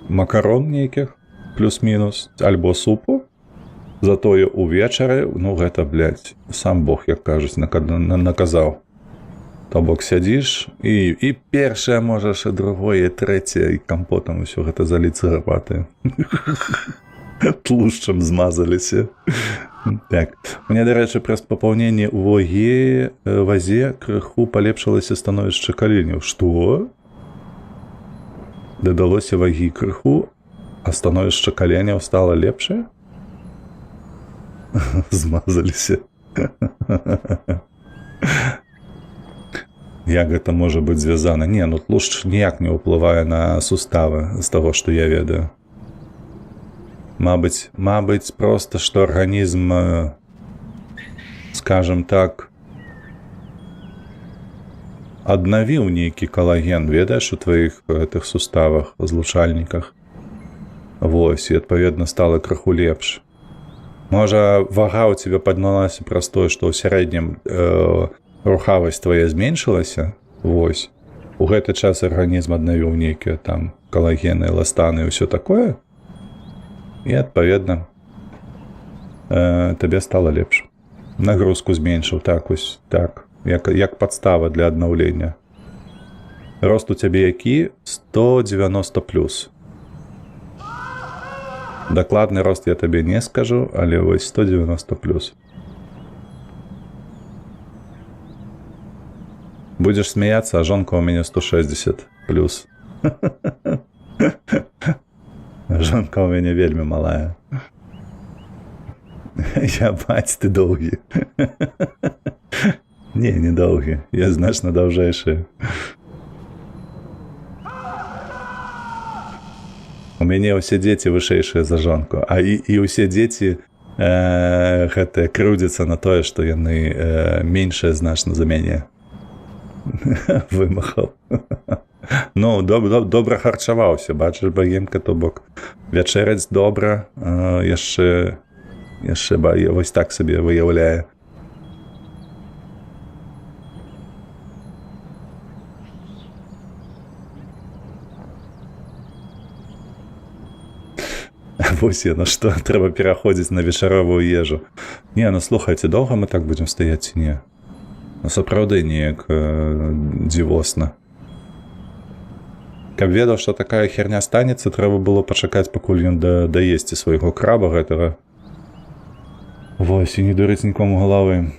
макарон нейкіх, плюс-мінус, альбо супу. Затое увечары, ну гэта, блядь, сам Бог, як кажуць, наказаў. То бок сядзіш і першае можаш, і другое, і трэцяе, і кампотам усё гэта заліцца гарбаты. Тлушчам змазаліся. Так. У меня, дарэчы, праз папаўненне ў вазе крыху палепшылася становішча каленяў. Што? Дадалося вагі крыху, а становішча каленяў стала лепшае? Змазаліся. Як гэта можа быць звязана? Не, ну тлушч ніяк не ўплывае на суставы, з таго, што я ведаю. Мабыць, проста што арганізм, скажем так, аднавіў нейкі калаген, ведаеш, у тваіх гэтых суставах, злучальніках. Вось, і адпаведна стала крыху лепш. Можа, вага ў цябе паднялася праз тое, што ў сярэднім рухавасць твая зменшылася, вось. У гэты час арганізм аднавіў нейкія там калагены, эластаны і ўсё такое. І адпаведна, табе стала лепш. Нагрузку зменшыў, так вось, так, як падстава для аднаўлення. Рост у цябе які? 190 плюс. Дакладны рост я табе не скажу, але вось 190 плюс. Будзеш смяяцца, а жонка ў мяне 160 плюс. Жонка ў мяне вельмі малая. Я баць, ты доўгі. Не, не доўгі. Я значна даўжэйшы. У мяне ўсе дзеці вышэйшыя за жонку, а і ўсе дзеці гэтыя крыўдзяцца на тое, што яны меншыя значна за мяне. Вымахаў. Ну, добра харчаваўся, бачыш, багемка, то бок вячэраць добра, яшчэ вось так сабе выяўляе. Вось яно што, трэба пераходзіць на вечаровую ежу. Не, ну слухайце, доўга мы так будзем стаяць ці не? Ну, сапраўды неяк дзівосна. Каб ведаў, што такая херня станецца, трэба было пачакаць, пакуль ён даесці свайго краба гэтага. Вось, і не дурыць нікому галавы.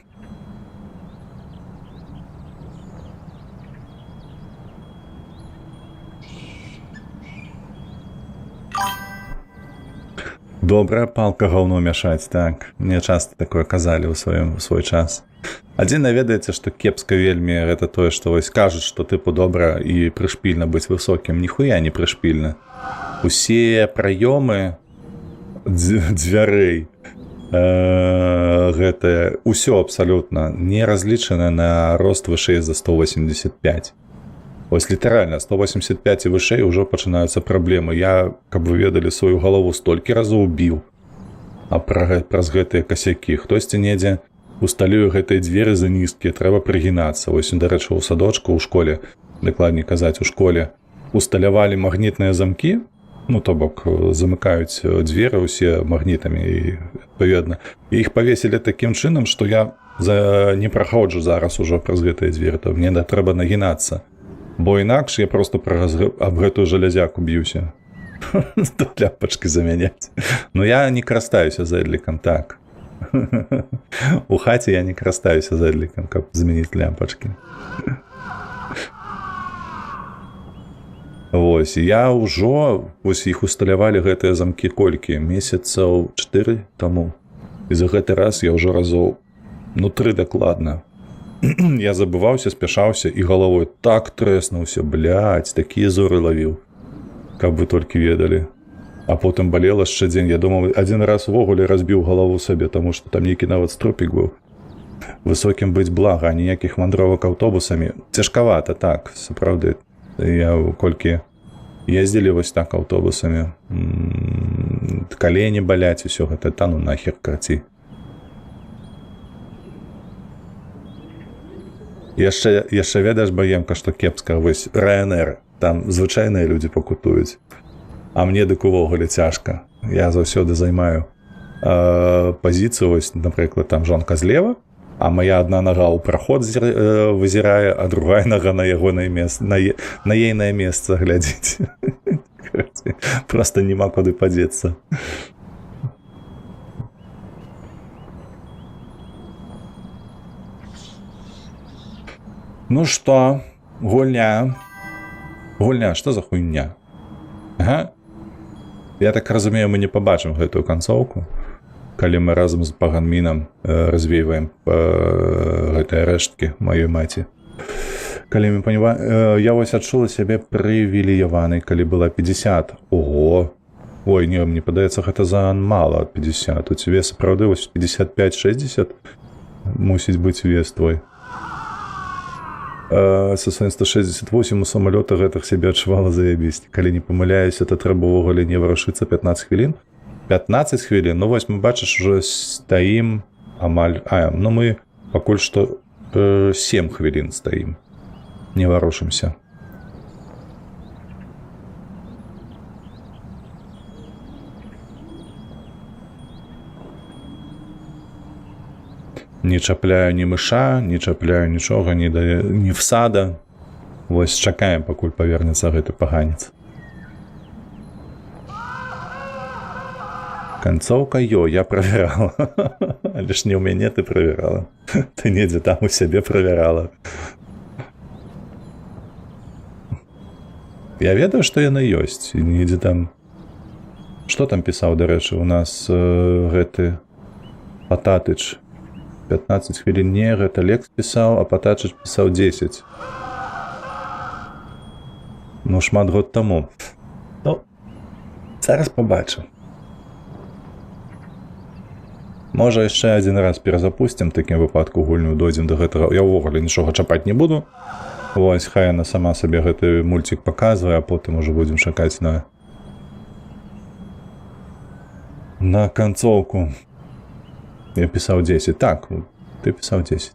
Добра, палка гаўно мяшаць, так. Мне часта такое казалі у свой час. Адзінае, ведаеце, што кепска вельмі, гэта тое, што вось кажуць, што тыпу добра і прышпільна быць высокім. Ніхуя не прышпільна. Усе праёмы дзвярэй, гэтае, усё абсалютна не разлічана на рост вышэй за 185. Вось літаральна 185 і вышэй ужо пачынаюцца праблемы. Я, каб вы ведалі, сваю галаву столькі разоў біў, а праз гэтыя касякі. Хтосьці недзе усталюе гэтыя дзверы за нізкія, трэба прыгінацца. Вось, дарэчы, у садочку, у школе, дакладней казаць, у школе, усталявалі магнітныя замкі, ну, то бок, замыкаюць дзверы ўсе магнітамі, і, адпаведна. І іх павесілі такім чынам, што я не праходжу зараз ужо праз гэтыя дзверы, то мне трэба нагінацца. Бо інакш я просто аб гэтую жалязяку б'юся. Тут ляпачкі замяняць. Но я не карыстаюся зэдлікам, так. У хаце я не карыстаюся зэдлікам, каб змяніць лямпачкі. Вось, я ўжо, вось іх усталявалі гэтыя замкі колькі? Месяцаў 4 таму. І за гэты раз я ўжо разоў, ну, 3 дакладна. Я забываўся, спяшаўся і галавой так трэснуўся, блядь, такія зоры лавіў, каб вы толькі ведалі. А потым балела яшчэ дзень, я думаў, адзін раз увогуле разбіў галаву сабе, таму што там нейкі нават струпік быў. Высокім быць блага, а ніякіх вандровак аўтобусамі. Цяжкавата, так, сапраўды. Я колькі ездзілі вось так аўтобусамі, калені баляць, усё гэта, та ну нахер карці. Яшчэ ведаеш, Баемка, што кепска, вось Ryanair, там звычайныя людзі пакутуюць, а мне дык увогуле цяжка. Я заўсёды займаю пазіцыю, вось, напрыклад, там жонка злева, а моя одна нага ў праход вызірае, а другая нага на ягонае на ейнае месца глядзіць. Карацей, просто нема куды падзецца. Ну што, гульня? Гульня, што за хуйня? Ага. Я так разумею, мы не пабачым гэтую канцоўку, калі мы разам з Паганмінам развейваем гэтыя рэшткі маёй маці. Калі мы я вось адчула сябе прывілеяванай, калі была 50. Ого! Ой, не, мне падаецца, гэта замала 50. У цябе сапраўды вось 55-60 мусіць быць вес твой. Со сваім 168 у самалётах гэтых сябе адчувала заебісь. Калі не памыляюся, то трэба ўвогуле не варушыцца 15 хвілін. 15 хвілін? Ну вось мы, бачыш, ужо стаім амаль... А, ну мы пакуль што 7 хвілін стаім. Не варушымся. Не чапляю ні мыша, не чапляю нічога, ні, да, ні всада. Вось чакаем, пакуль павернецца гэты паганец. Канцоўка ё, я правярала. Але ж не ў мяне ты правярала. Ты недзе там у сябе правярала. Я ведаю, што яна ёсць. І недзе там... Што там пісаў, дарэчы, у нас гэты Пататыч? 15 хвілін не, гэта Лекс пісаў, а Пататыч пісаў 10. Ну, шмат год таму. Ну, зараз пабачым. Можа, яшчэ адзін раз перазапусцім, такім выпадку гульню, дойдзем до гэтага. Я ўвогуле нічога чапаць не буду. Вось, хай яна сама сабе гэты мульцік паказвае, а потым ужо будзем чакаць на канцоўку. Я пісаў 10. Так, ты пісаў 10.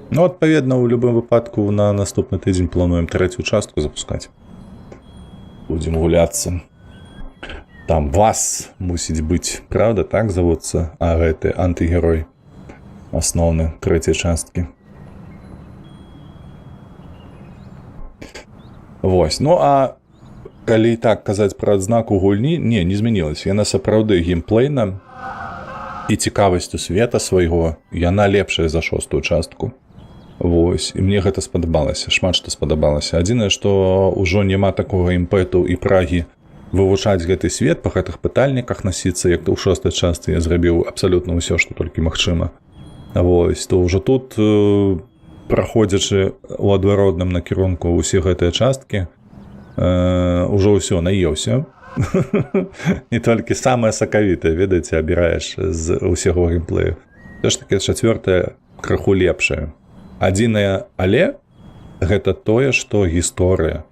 Ну, адпаведна, у любым выпадку на наступны тыдзень плануем трэцюю частку запускаць. Будзем гуляцца. Там вас мусіць быць, правда, так завуцца? А гэты антыгерой асноўны трэцяй часткі. Вось, ну а калі так казаць пра адзнаку гульні, не змянілася. Яна сапраўды геймплейна і цікавасцю света свайго, яна лепшая за шостую частку. Вось, і мне гэта спадабалася, шмат што спадабалася. Адзінае, што ўжо няма такога імпэту і прагі вывучаць гэты свет, па гэтых пытальніках насіцца, як у шостай частцы я зрабіў абсалютна ўсё, што толькі магчыма. Вось, то ўжо тут, праходзячы ў адваротным накірунку ўсе гэтыя часткі, ўжо ўсё, наеўся. Не толькі самае сакавітае, ведаеце, абіраеш з усяго геймплею. Усё ж такі чацвёртая крыху лепшая. Адзінае але гэта тое, што гісторыя.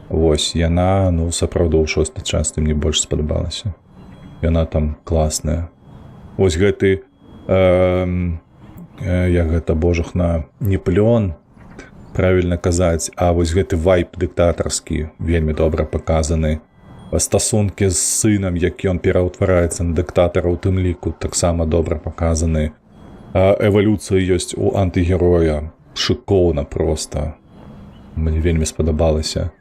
Вось, яна, ну, сапраўды ў шостай частцы мне больш спадабалася. Яна там класная. Вось гэты, як гэта, божухна, не плён, правільна казаць, а вось гэты вайб дыктатарскі вельмі добра паказаны. Стасункі з сынам, як ён пераўтвараецца на дыктатара ў тым ліку, таксама добра паказаны. Эвалюцыя ёсць у антыгероя. Шыкоўна проста. Мне вельмі спадабалася.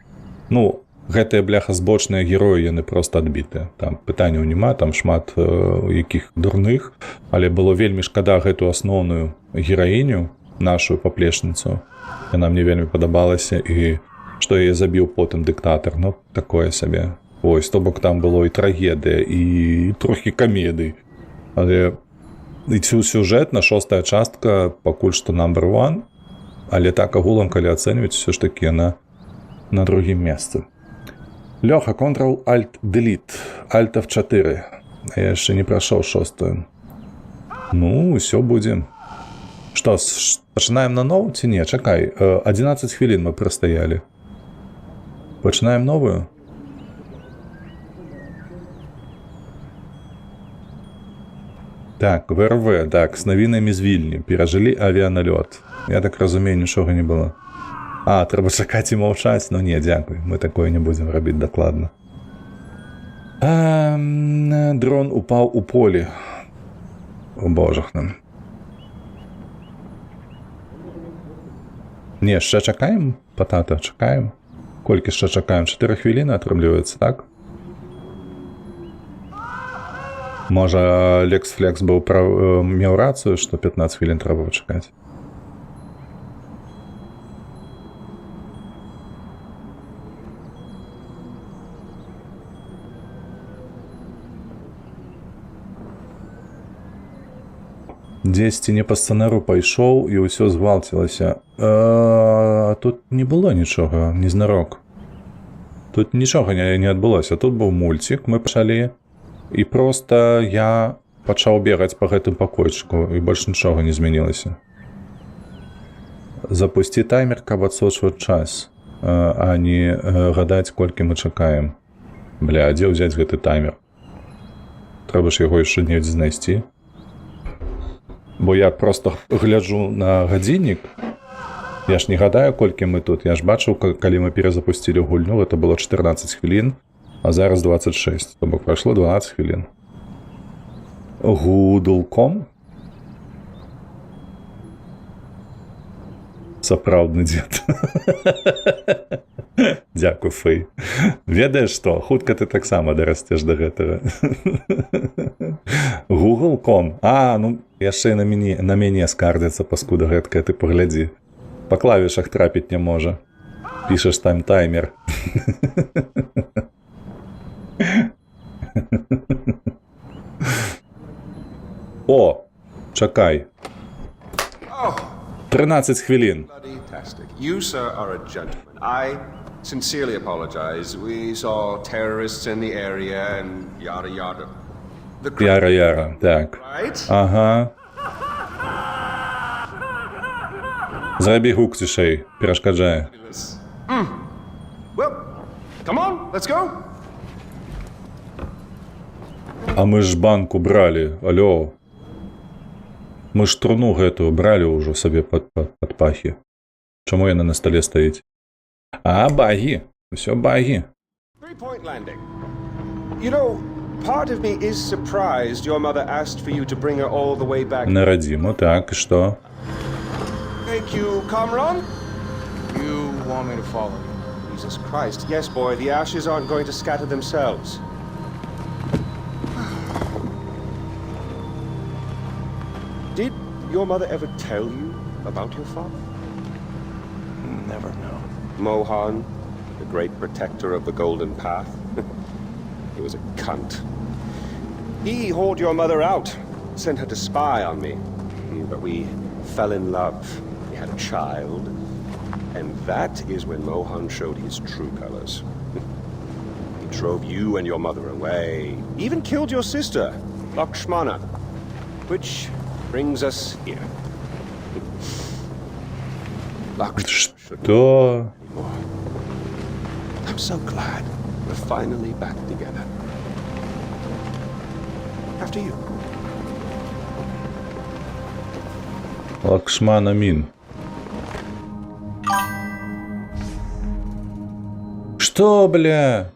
Ну, гэтыя, бляха, збочныя героі, яны проста адбітыя. Там пытанняў няма, там шмат якіх дурных, але было вельмі шкада гэту асноўную гераіню, нашу паплечніцу. Яна мне вельмі падабалася, і што яе забіў потым дыктатар, ну, такое сабе. Вось, то бок там было і трагедыя, і трохі камедый. Але і цю сюжэтна шостая частка пакуль што number one, але так агулам, калі ацэньваць, усё ж такі яна на другім месцы. Лёха, Ctrl-Alt-Delete, Alt F4. Я яшчэ не прайшоў шостую. Ну, усё будзе. Што, пачынаем наноў ці не? Чакай, 11 хвілін мы прастаялі. Пачынаем новую? Так, ВРВ, так, з навінамі з Вільні. Перажылі авіаналёт. Я так разумею, нічога не было. А, трэба чакаць і маўчаць? Ну не, дзякуй, мы такое не будзем рабіць дакладна. Дрон упаў у полі. О божах нам. Не, яшчэ чакаем, патата, чакаем. Колькі яшчэ чакаем? 4 хвіліны атрымліваецца, так? Можа, Лекс Флекс быў меў рацыю, што 15 хвілін трэба пачакаць. Дзесьці не па сцэнару пайшоў і ўсё згвалцілася. Тут не было нічога, незнарок. Тут нічога не адбылося. Тут быў мульцік, мы пачалі. І проста я пачаў бегаць па гэтым пакойчыку, і больш нічога не змянілася. Запусці таймер, каб адсочваць час, а не гадаць, колькі мы чакаем. Бля, а дзе ўзяць гэты таймер? Трэба ж яго яшчэ недзе знайсці. Бо я проста гляджу на гадзіннік. Я ж не гадаю, колькі мы тут. Я ж бачыў, калі мы перазапусцілі гульню, гэта было 14 хвілін, а зараз 26. То бок прайшло 12 хвілін. Гудлком? Сапраўдны дзед. Дзякуй, Фэй. Ведаеш што, хутка ты таксама дарасцеш да гэтага. Google.com. А, ну, яшчэ і на мяне скардзяцца, паскуда гэткая, ты паглядзі. Па клавішах трапіць не можа. Пішаш там таймер. О, чакай. 13 хвілін. Fantastic. You, sir, are a gentleman. I sincerely apologize. We saw terrorists in the area and yada yada. The Яра-яра, так. Right? Ага. Зрабі гук цішэй, перашкаджае. Well, come on, let's go. А мы ж банку бралі, алё. Мы ж труну гэтую бралі ўжо сабе пад пахі. Чаму яна на стале стаіць? А, багі. Усё багі. Three-point landing. You know, part of me is surprised your mother asked for you to bring her all the way back. На радзіму, так, і што? Thank you, Kamran. You want me to follow you? Jesus Christ. Yes, boy, the ashes aren't going to scatter themselves. Did your mother ever tell you about your father? Never, no. Mohan, the great protector of the Golden Path. He was a cunt. He whored your mother out, sent her to spy on me. But we fell in love. We had a child. And that is when Mohan showed his true colors. He drove you and your mother away. Even killed your sister, Lakshmana. Which brings us here. Што? I'm so glad we're finally back together. After you. Лакшмана Мін. Што, бля?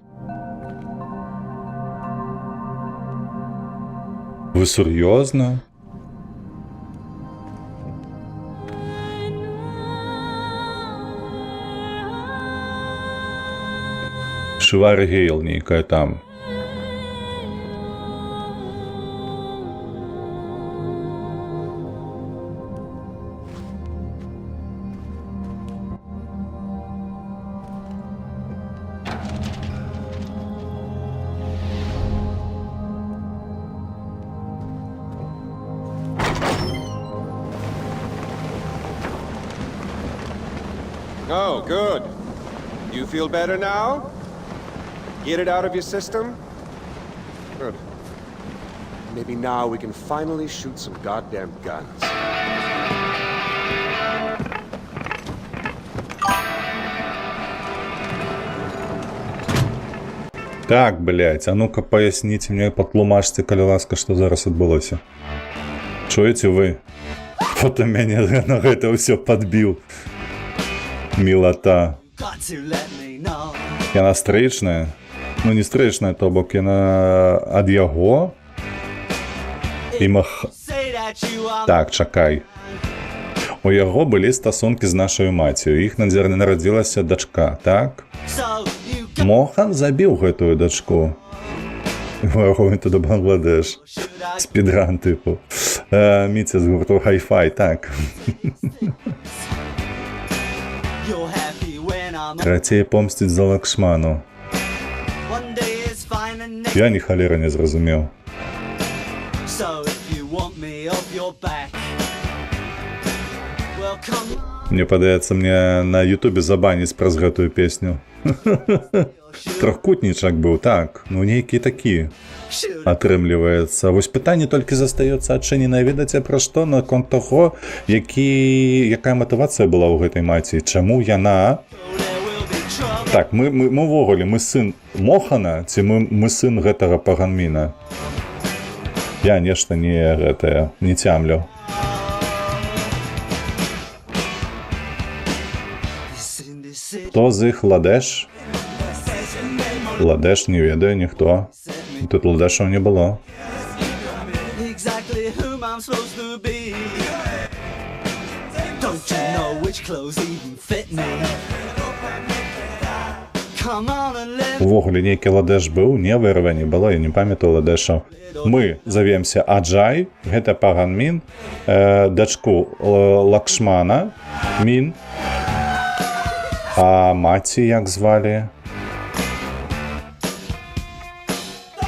Вы сур'ёзна? Шывар Гейл нейкая там. Oh, good. You feel better now? Get it out of your system? Good. Maybe now we can finally shoot some goddamn guns. Так, блядь, а ну-ка поясните мне, патлумачце, калі ласка, што зараз адбылося. Чуеце вы? Потым мяне на гэта ўсё падбіў. Мілата. Яна стрычная. Ну, не стрычная, то бок яна ад яго. І мах... Так, чакай. У яго былі стасункі з нашай маці. У іх нарадзілася дачка, так? Мохан забіў гэтую дачку. Вагонь туды Бангладэш. Спідран, тыпу. Міця з гурту Хай-Фай, так. Карацей, помсціць за Лакшману. Я ні халера не зразумеў. Want me off your back? Well, come Мне падаецца, мне на Ютубе забаніць праз гэтую песню. Трохкутнічак быў, так, ну, нейкі такі атрымліваецца. Вось пытанне толькі застаецца адчыненае, ведаеце, пра што? Наконт таго, якая матывацыя была ў гэтай маці, чаму яна. Так, мы ўвогуле, мы сын Мохана ці мы сын гэтага Паганміна? Я нешта не гэтае, не цямлю. Хто з іх Ладэш? Ладэш не ведае ніхто. Тут ладэшаў не было. Exactly whom I'm supposed to be. Don't you know which clothes even fit me? Come on and let Увогуле нейкі ладэш быў, не вырва не было, я не памятаю ладэшаў. Мы завемся Аджай, гэта Паганмін, дачку Лакшмана Мін. А маці як звалі?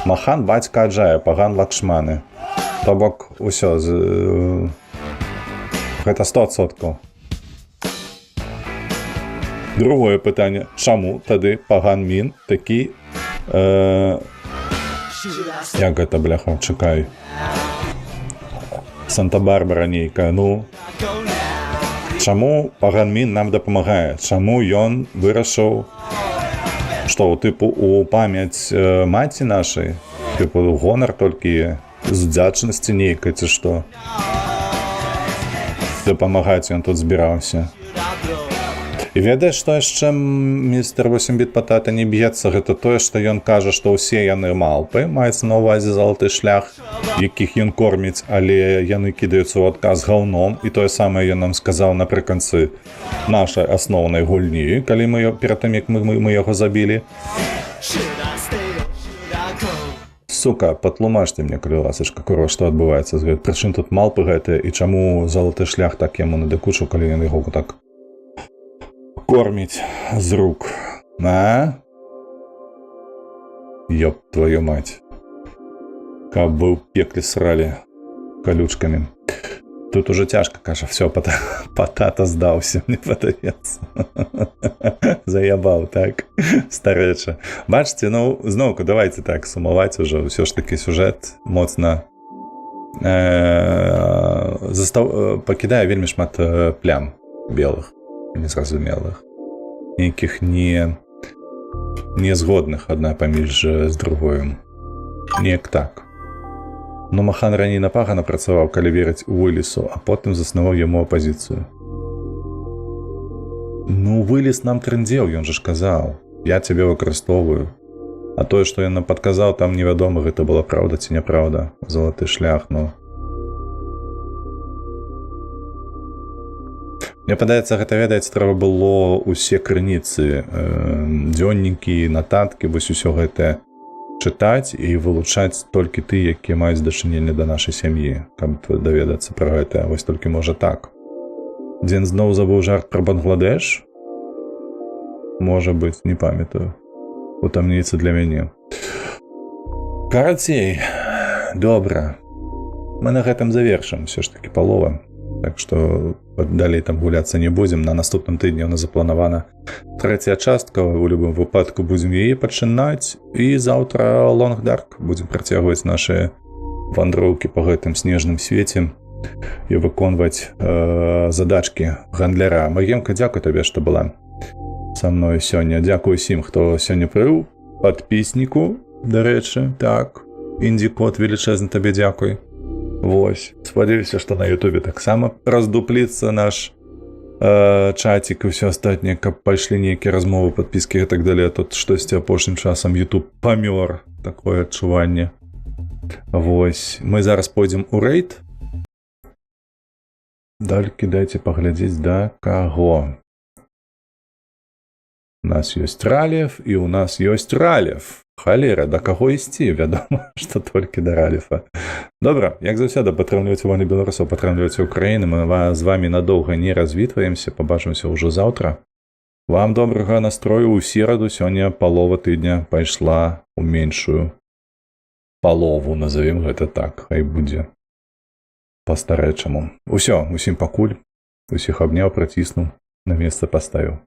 Махан бацька Аджая, Паган Лакшманы. То бок усё гэта 100%. Другое пытанне, чаму тады Паган Мін такі як гэта, бляха, чакай. Санта-Барбара нейкая, ну. Чаму Паган Мін нам дапамагае? Чаму ён вырашыў, што, тыпу, у памяць маці нашай, тыпу, гонар толькі з удзячнасці нейкай ці што? Дапамагаць ён тут збіраўся. І ведаеш, што яшчэ, містер 8-біт патата, не б'ецца, гэта тое, што ён кажа, што ўсе яны малпы, маецца на ўвазе залаты шлях, якіх ён корміць, але яны кідаюцца ў адказ гаўном, і тое самае ён нам сказаў напрыканцы нашай асноўнай гульні, калі мы перад тым, як мы яго забілі. Сука, патлумачце мне, калі ласачка, курва, што адбываецца з гэтай? Прычым тут малпы гэтыя і чаму залаты шлях так яму надакучыў, калі ён яго так корміць з рук? А? Ёб твою мать. Каб вы ў пекле сралі калючкамі. Тут уже цяжка, кажа, все, патата здаўся, мне падаецца. Заябаў, так, старэча. Бачыце, ну, зноўку, давайте так сумаваць уже, ўсё ж такі сюжэт моцна пакідае вельмі шмат плям белых, незразумелых, нейкіх незгодных адна паміж з другою. Неяк так. Ну, Махан раней на Пагана працаваў, калі верыць Уілісу, а потым заснаваў яму апазіцыю. Ну, Уіліс нам трындзеў, ён жа ж казаў: «Я цябе выкарыстоўваю». А тое, што ён нам падказаў, там невядома, гэта была праўда ці няпраўда. Залаты шлях, ну. Мне падаецца, гэта, ведаеце, трэба было ўсе крыніцы, дзённікі, нататкі, вось усё гэтае чытаць і вылучаць толькі тыя, якія маюць дачыненне да нашай сям'і, каб даведацца пра гэта. Вось толькі можа так. Дзен зноў забыў жарт пра Бангладэш? Можа быць, не памятаю. У тамніцы для мяне. Карацей, добра. Мы на гэтым завершым, усё ж такі палова. Так што далей там гуляцца не будзем. На наступным тыдні у нас запланавана трэцяя частка. У любым выпадку будзем яе пачынаць. І заўтра Long Dark, будзем працягваць нашы вандроўкі па гэтым снежным свеце і выконваць задачкі гандляра. Магемка, дзякуй табе, што была са мной сёння. Дзякую усім, хто сёння прыў. Падпісніку, дарэчы, так. Індзікот, велічэзны табе дзякуй. Вось. Спадзяюся, што на Ютубе таксама раздупліцца наш чацік і ўсё астатняе, каб пайшлі нейкія размовы, падпіскі і так далее. Тут штосьці апошнім часам YouTube памёр, такое адчуванне. Вось. Мы зараз пойдзем у рэйд. Далькі дайце паглядзець, да каго. У нас ёсць Ралев, і у нас ёсць Ралев. Халера, да каго ісці? Вядома, што толькі да Ралефа. Добра, як заўсёды, падтрымлівайце волю беларусаў, падтрымлівайце Украіну. Мы з вами надоўга не развітваемся, пабачымся ўжо заўтра. Вам добрага настрою ў сераду, сёння палова тыдня пайшла ў меншую палову, назовем гэта так, хай будзе. Па-старэчаму. Усё, усім пакуль. Усіх абняў, прыціснуў, на месца паставіў.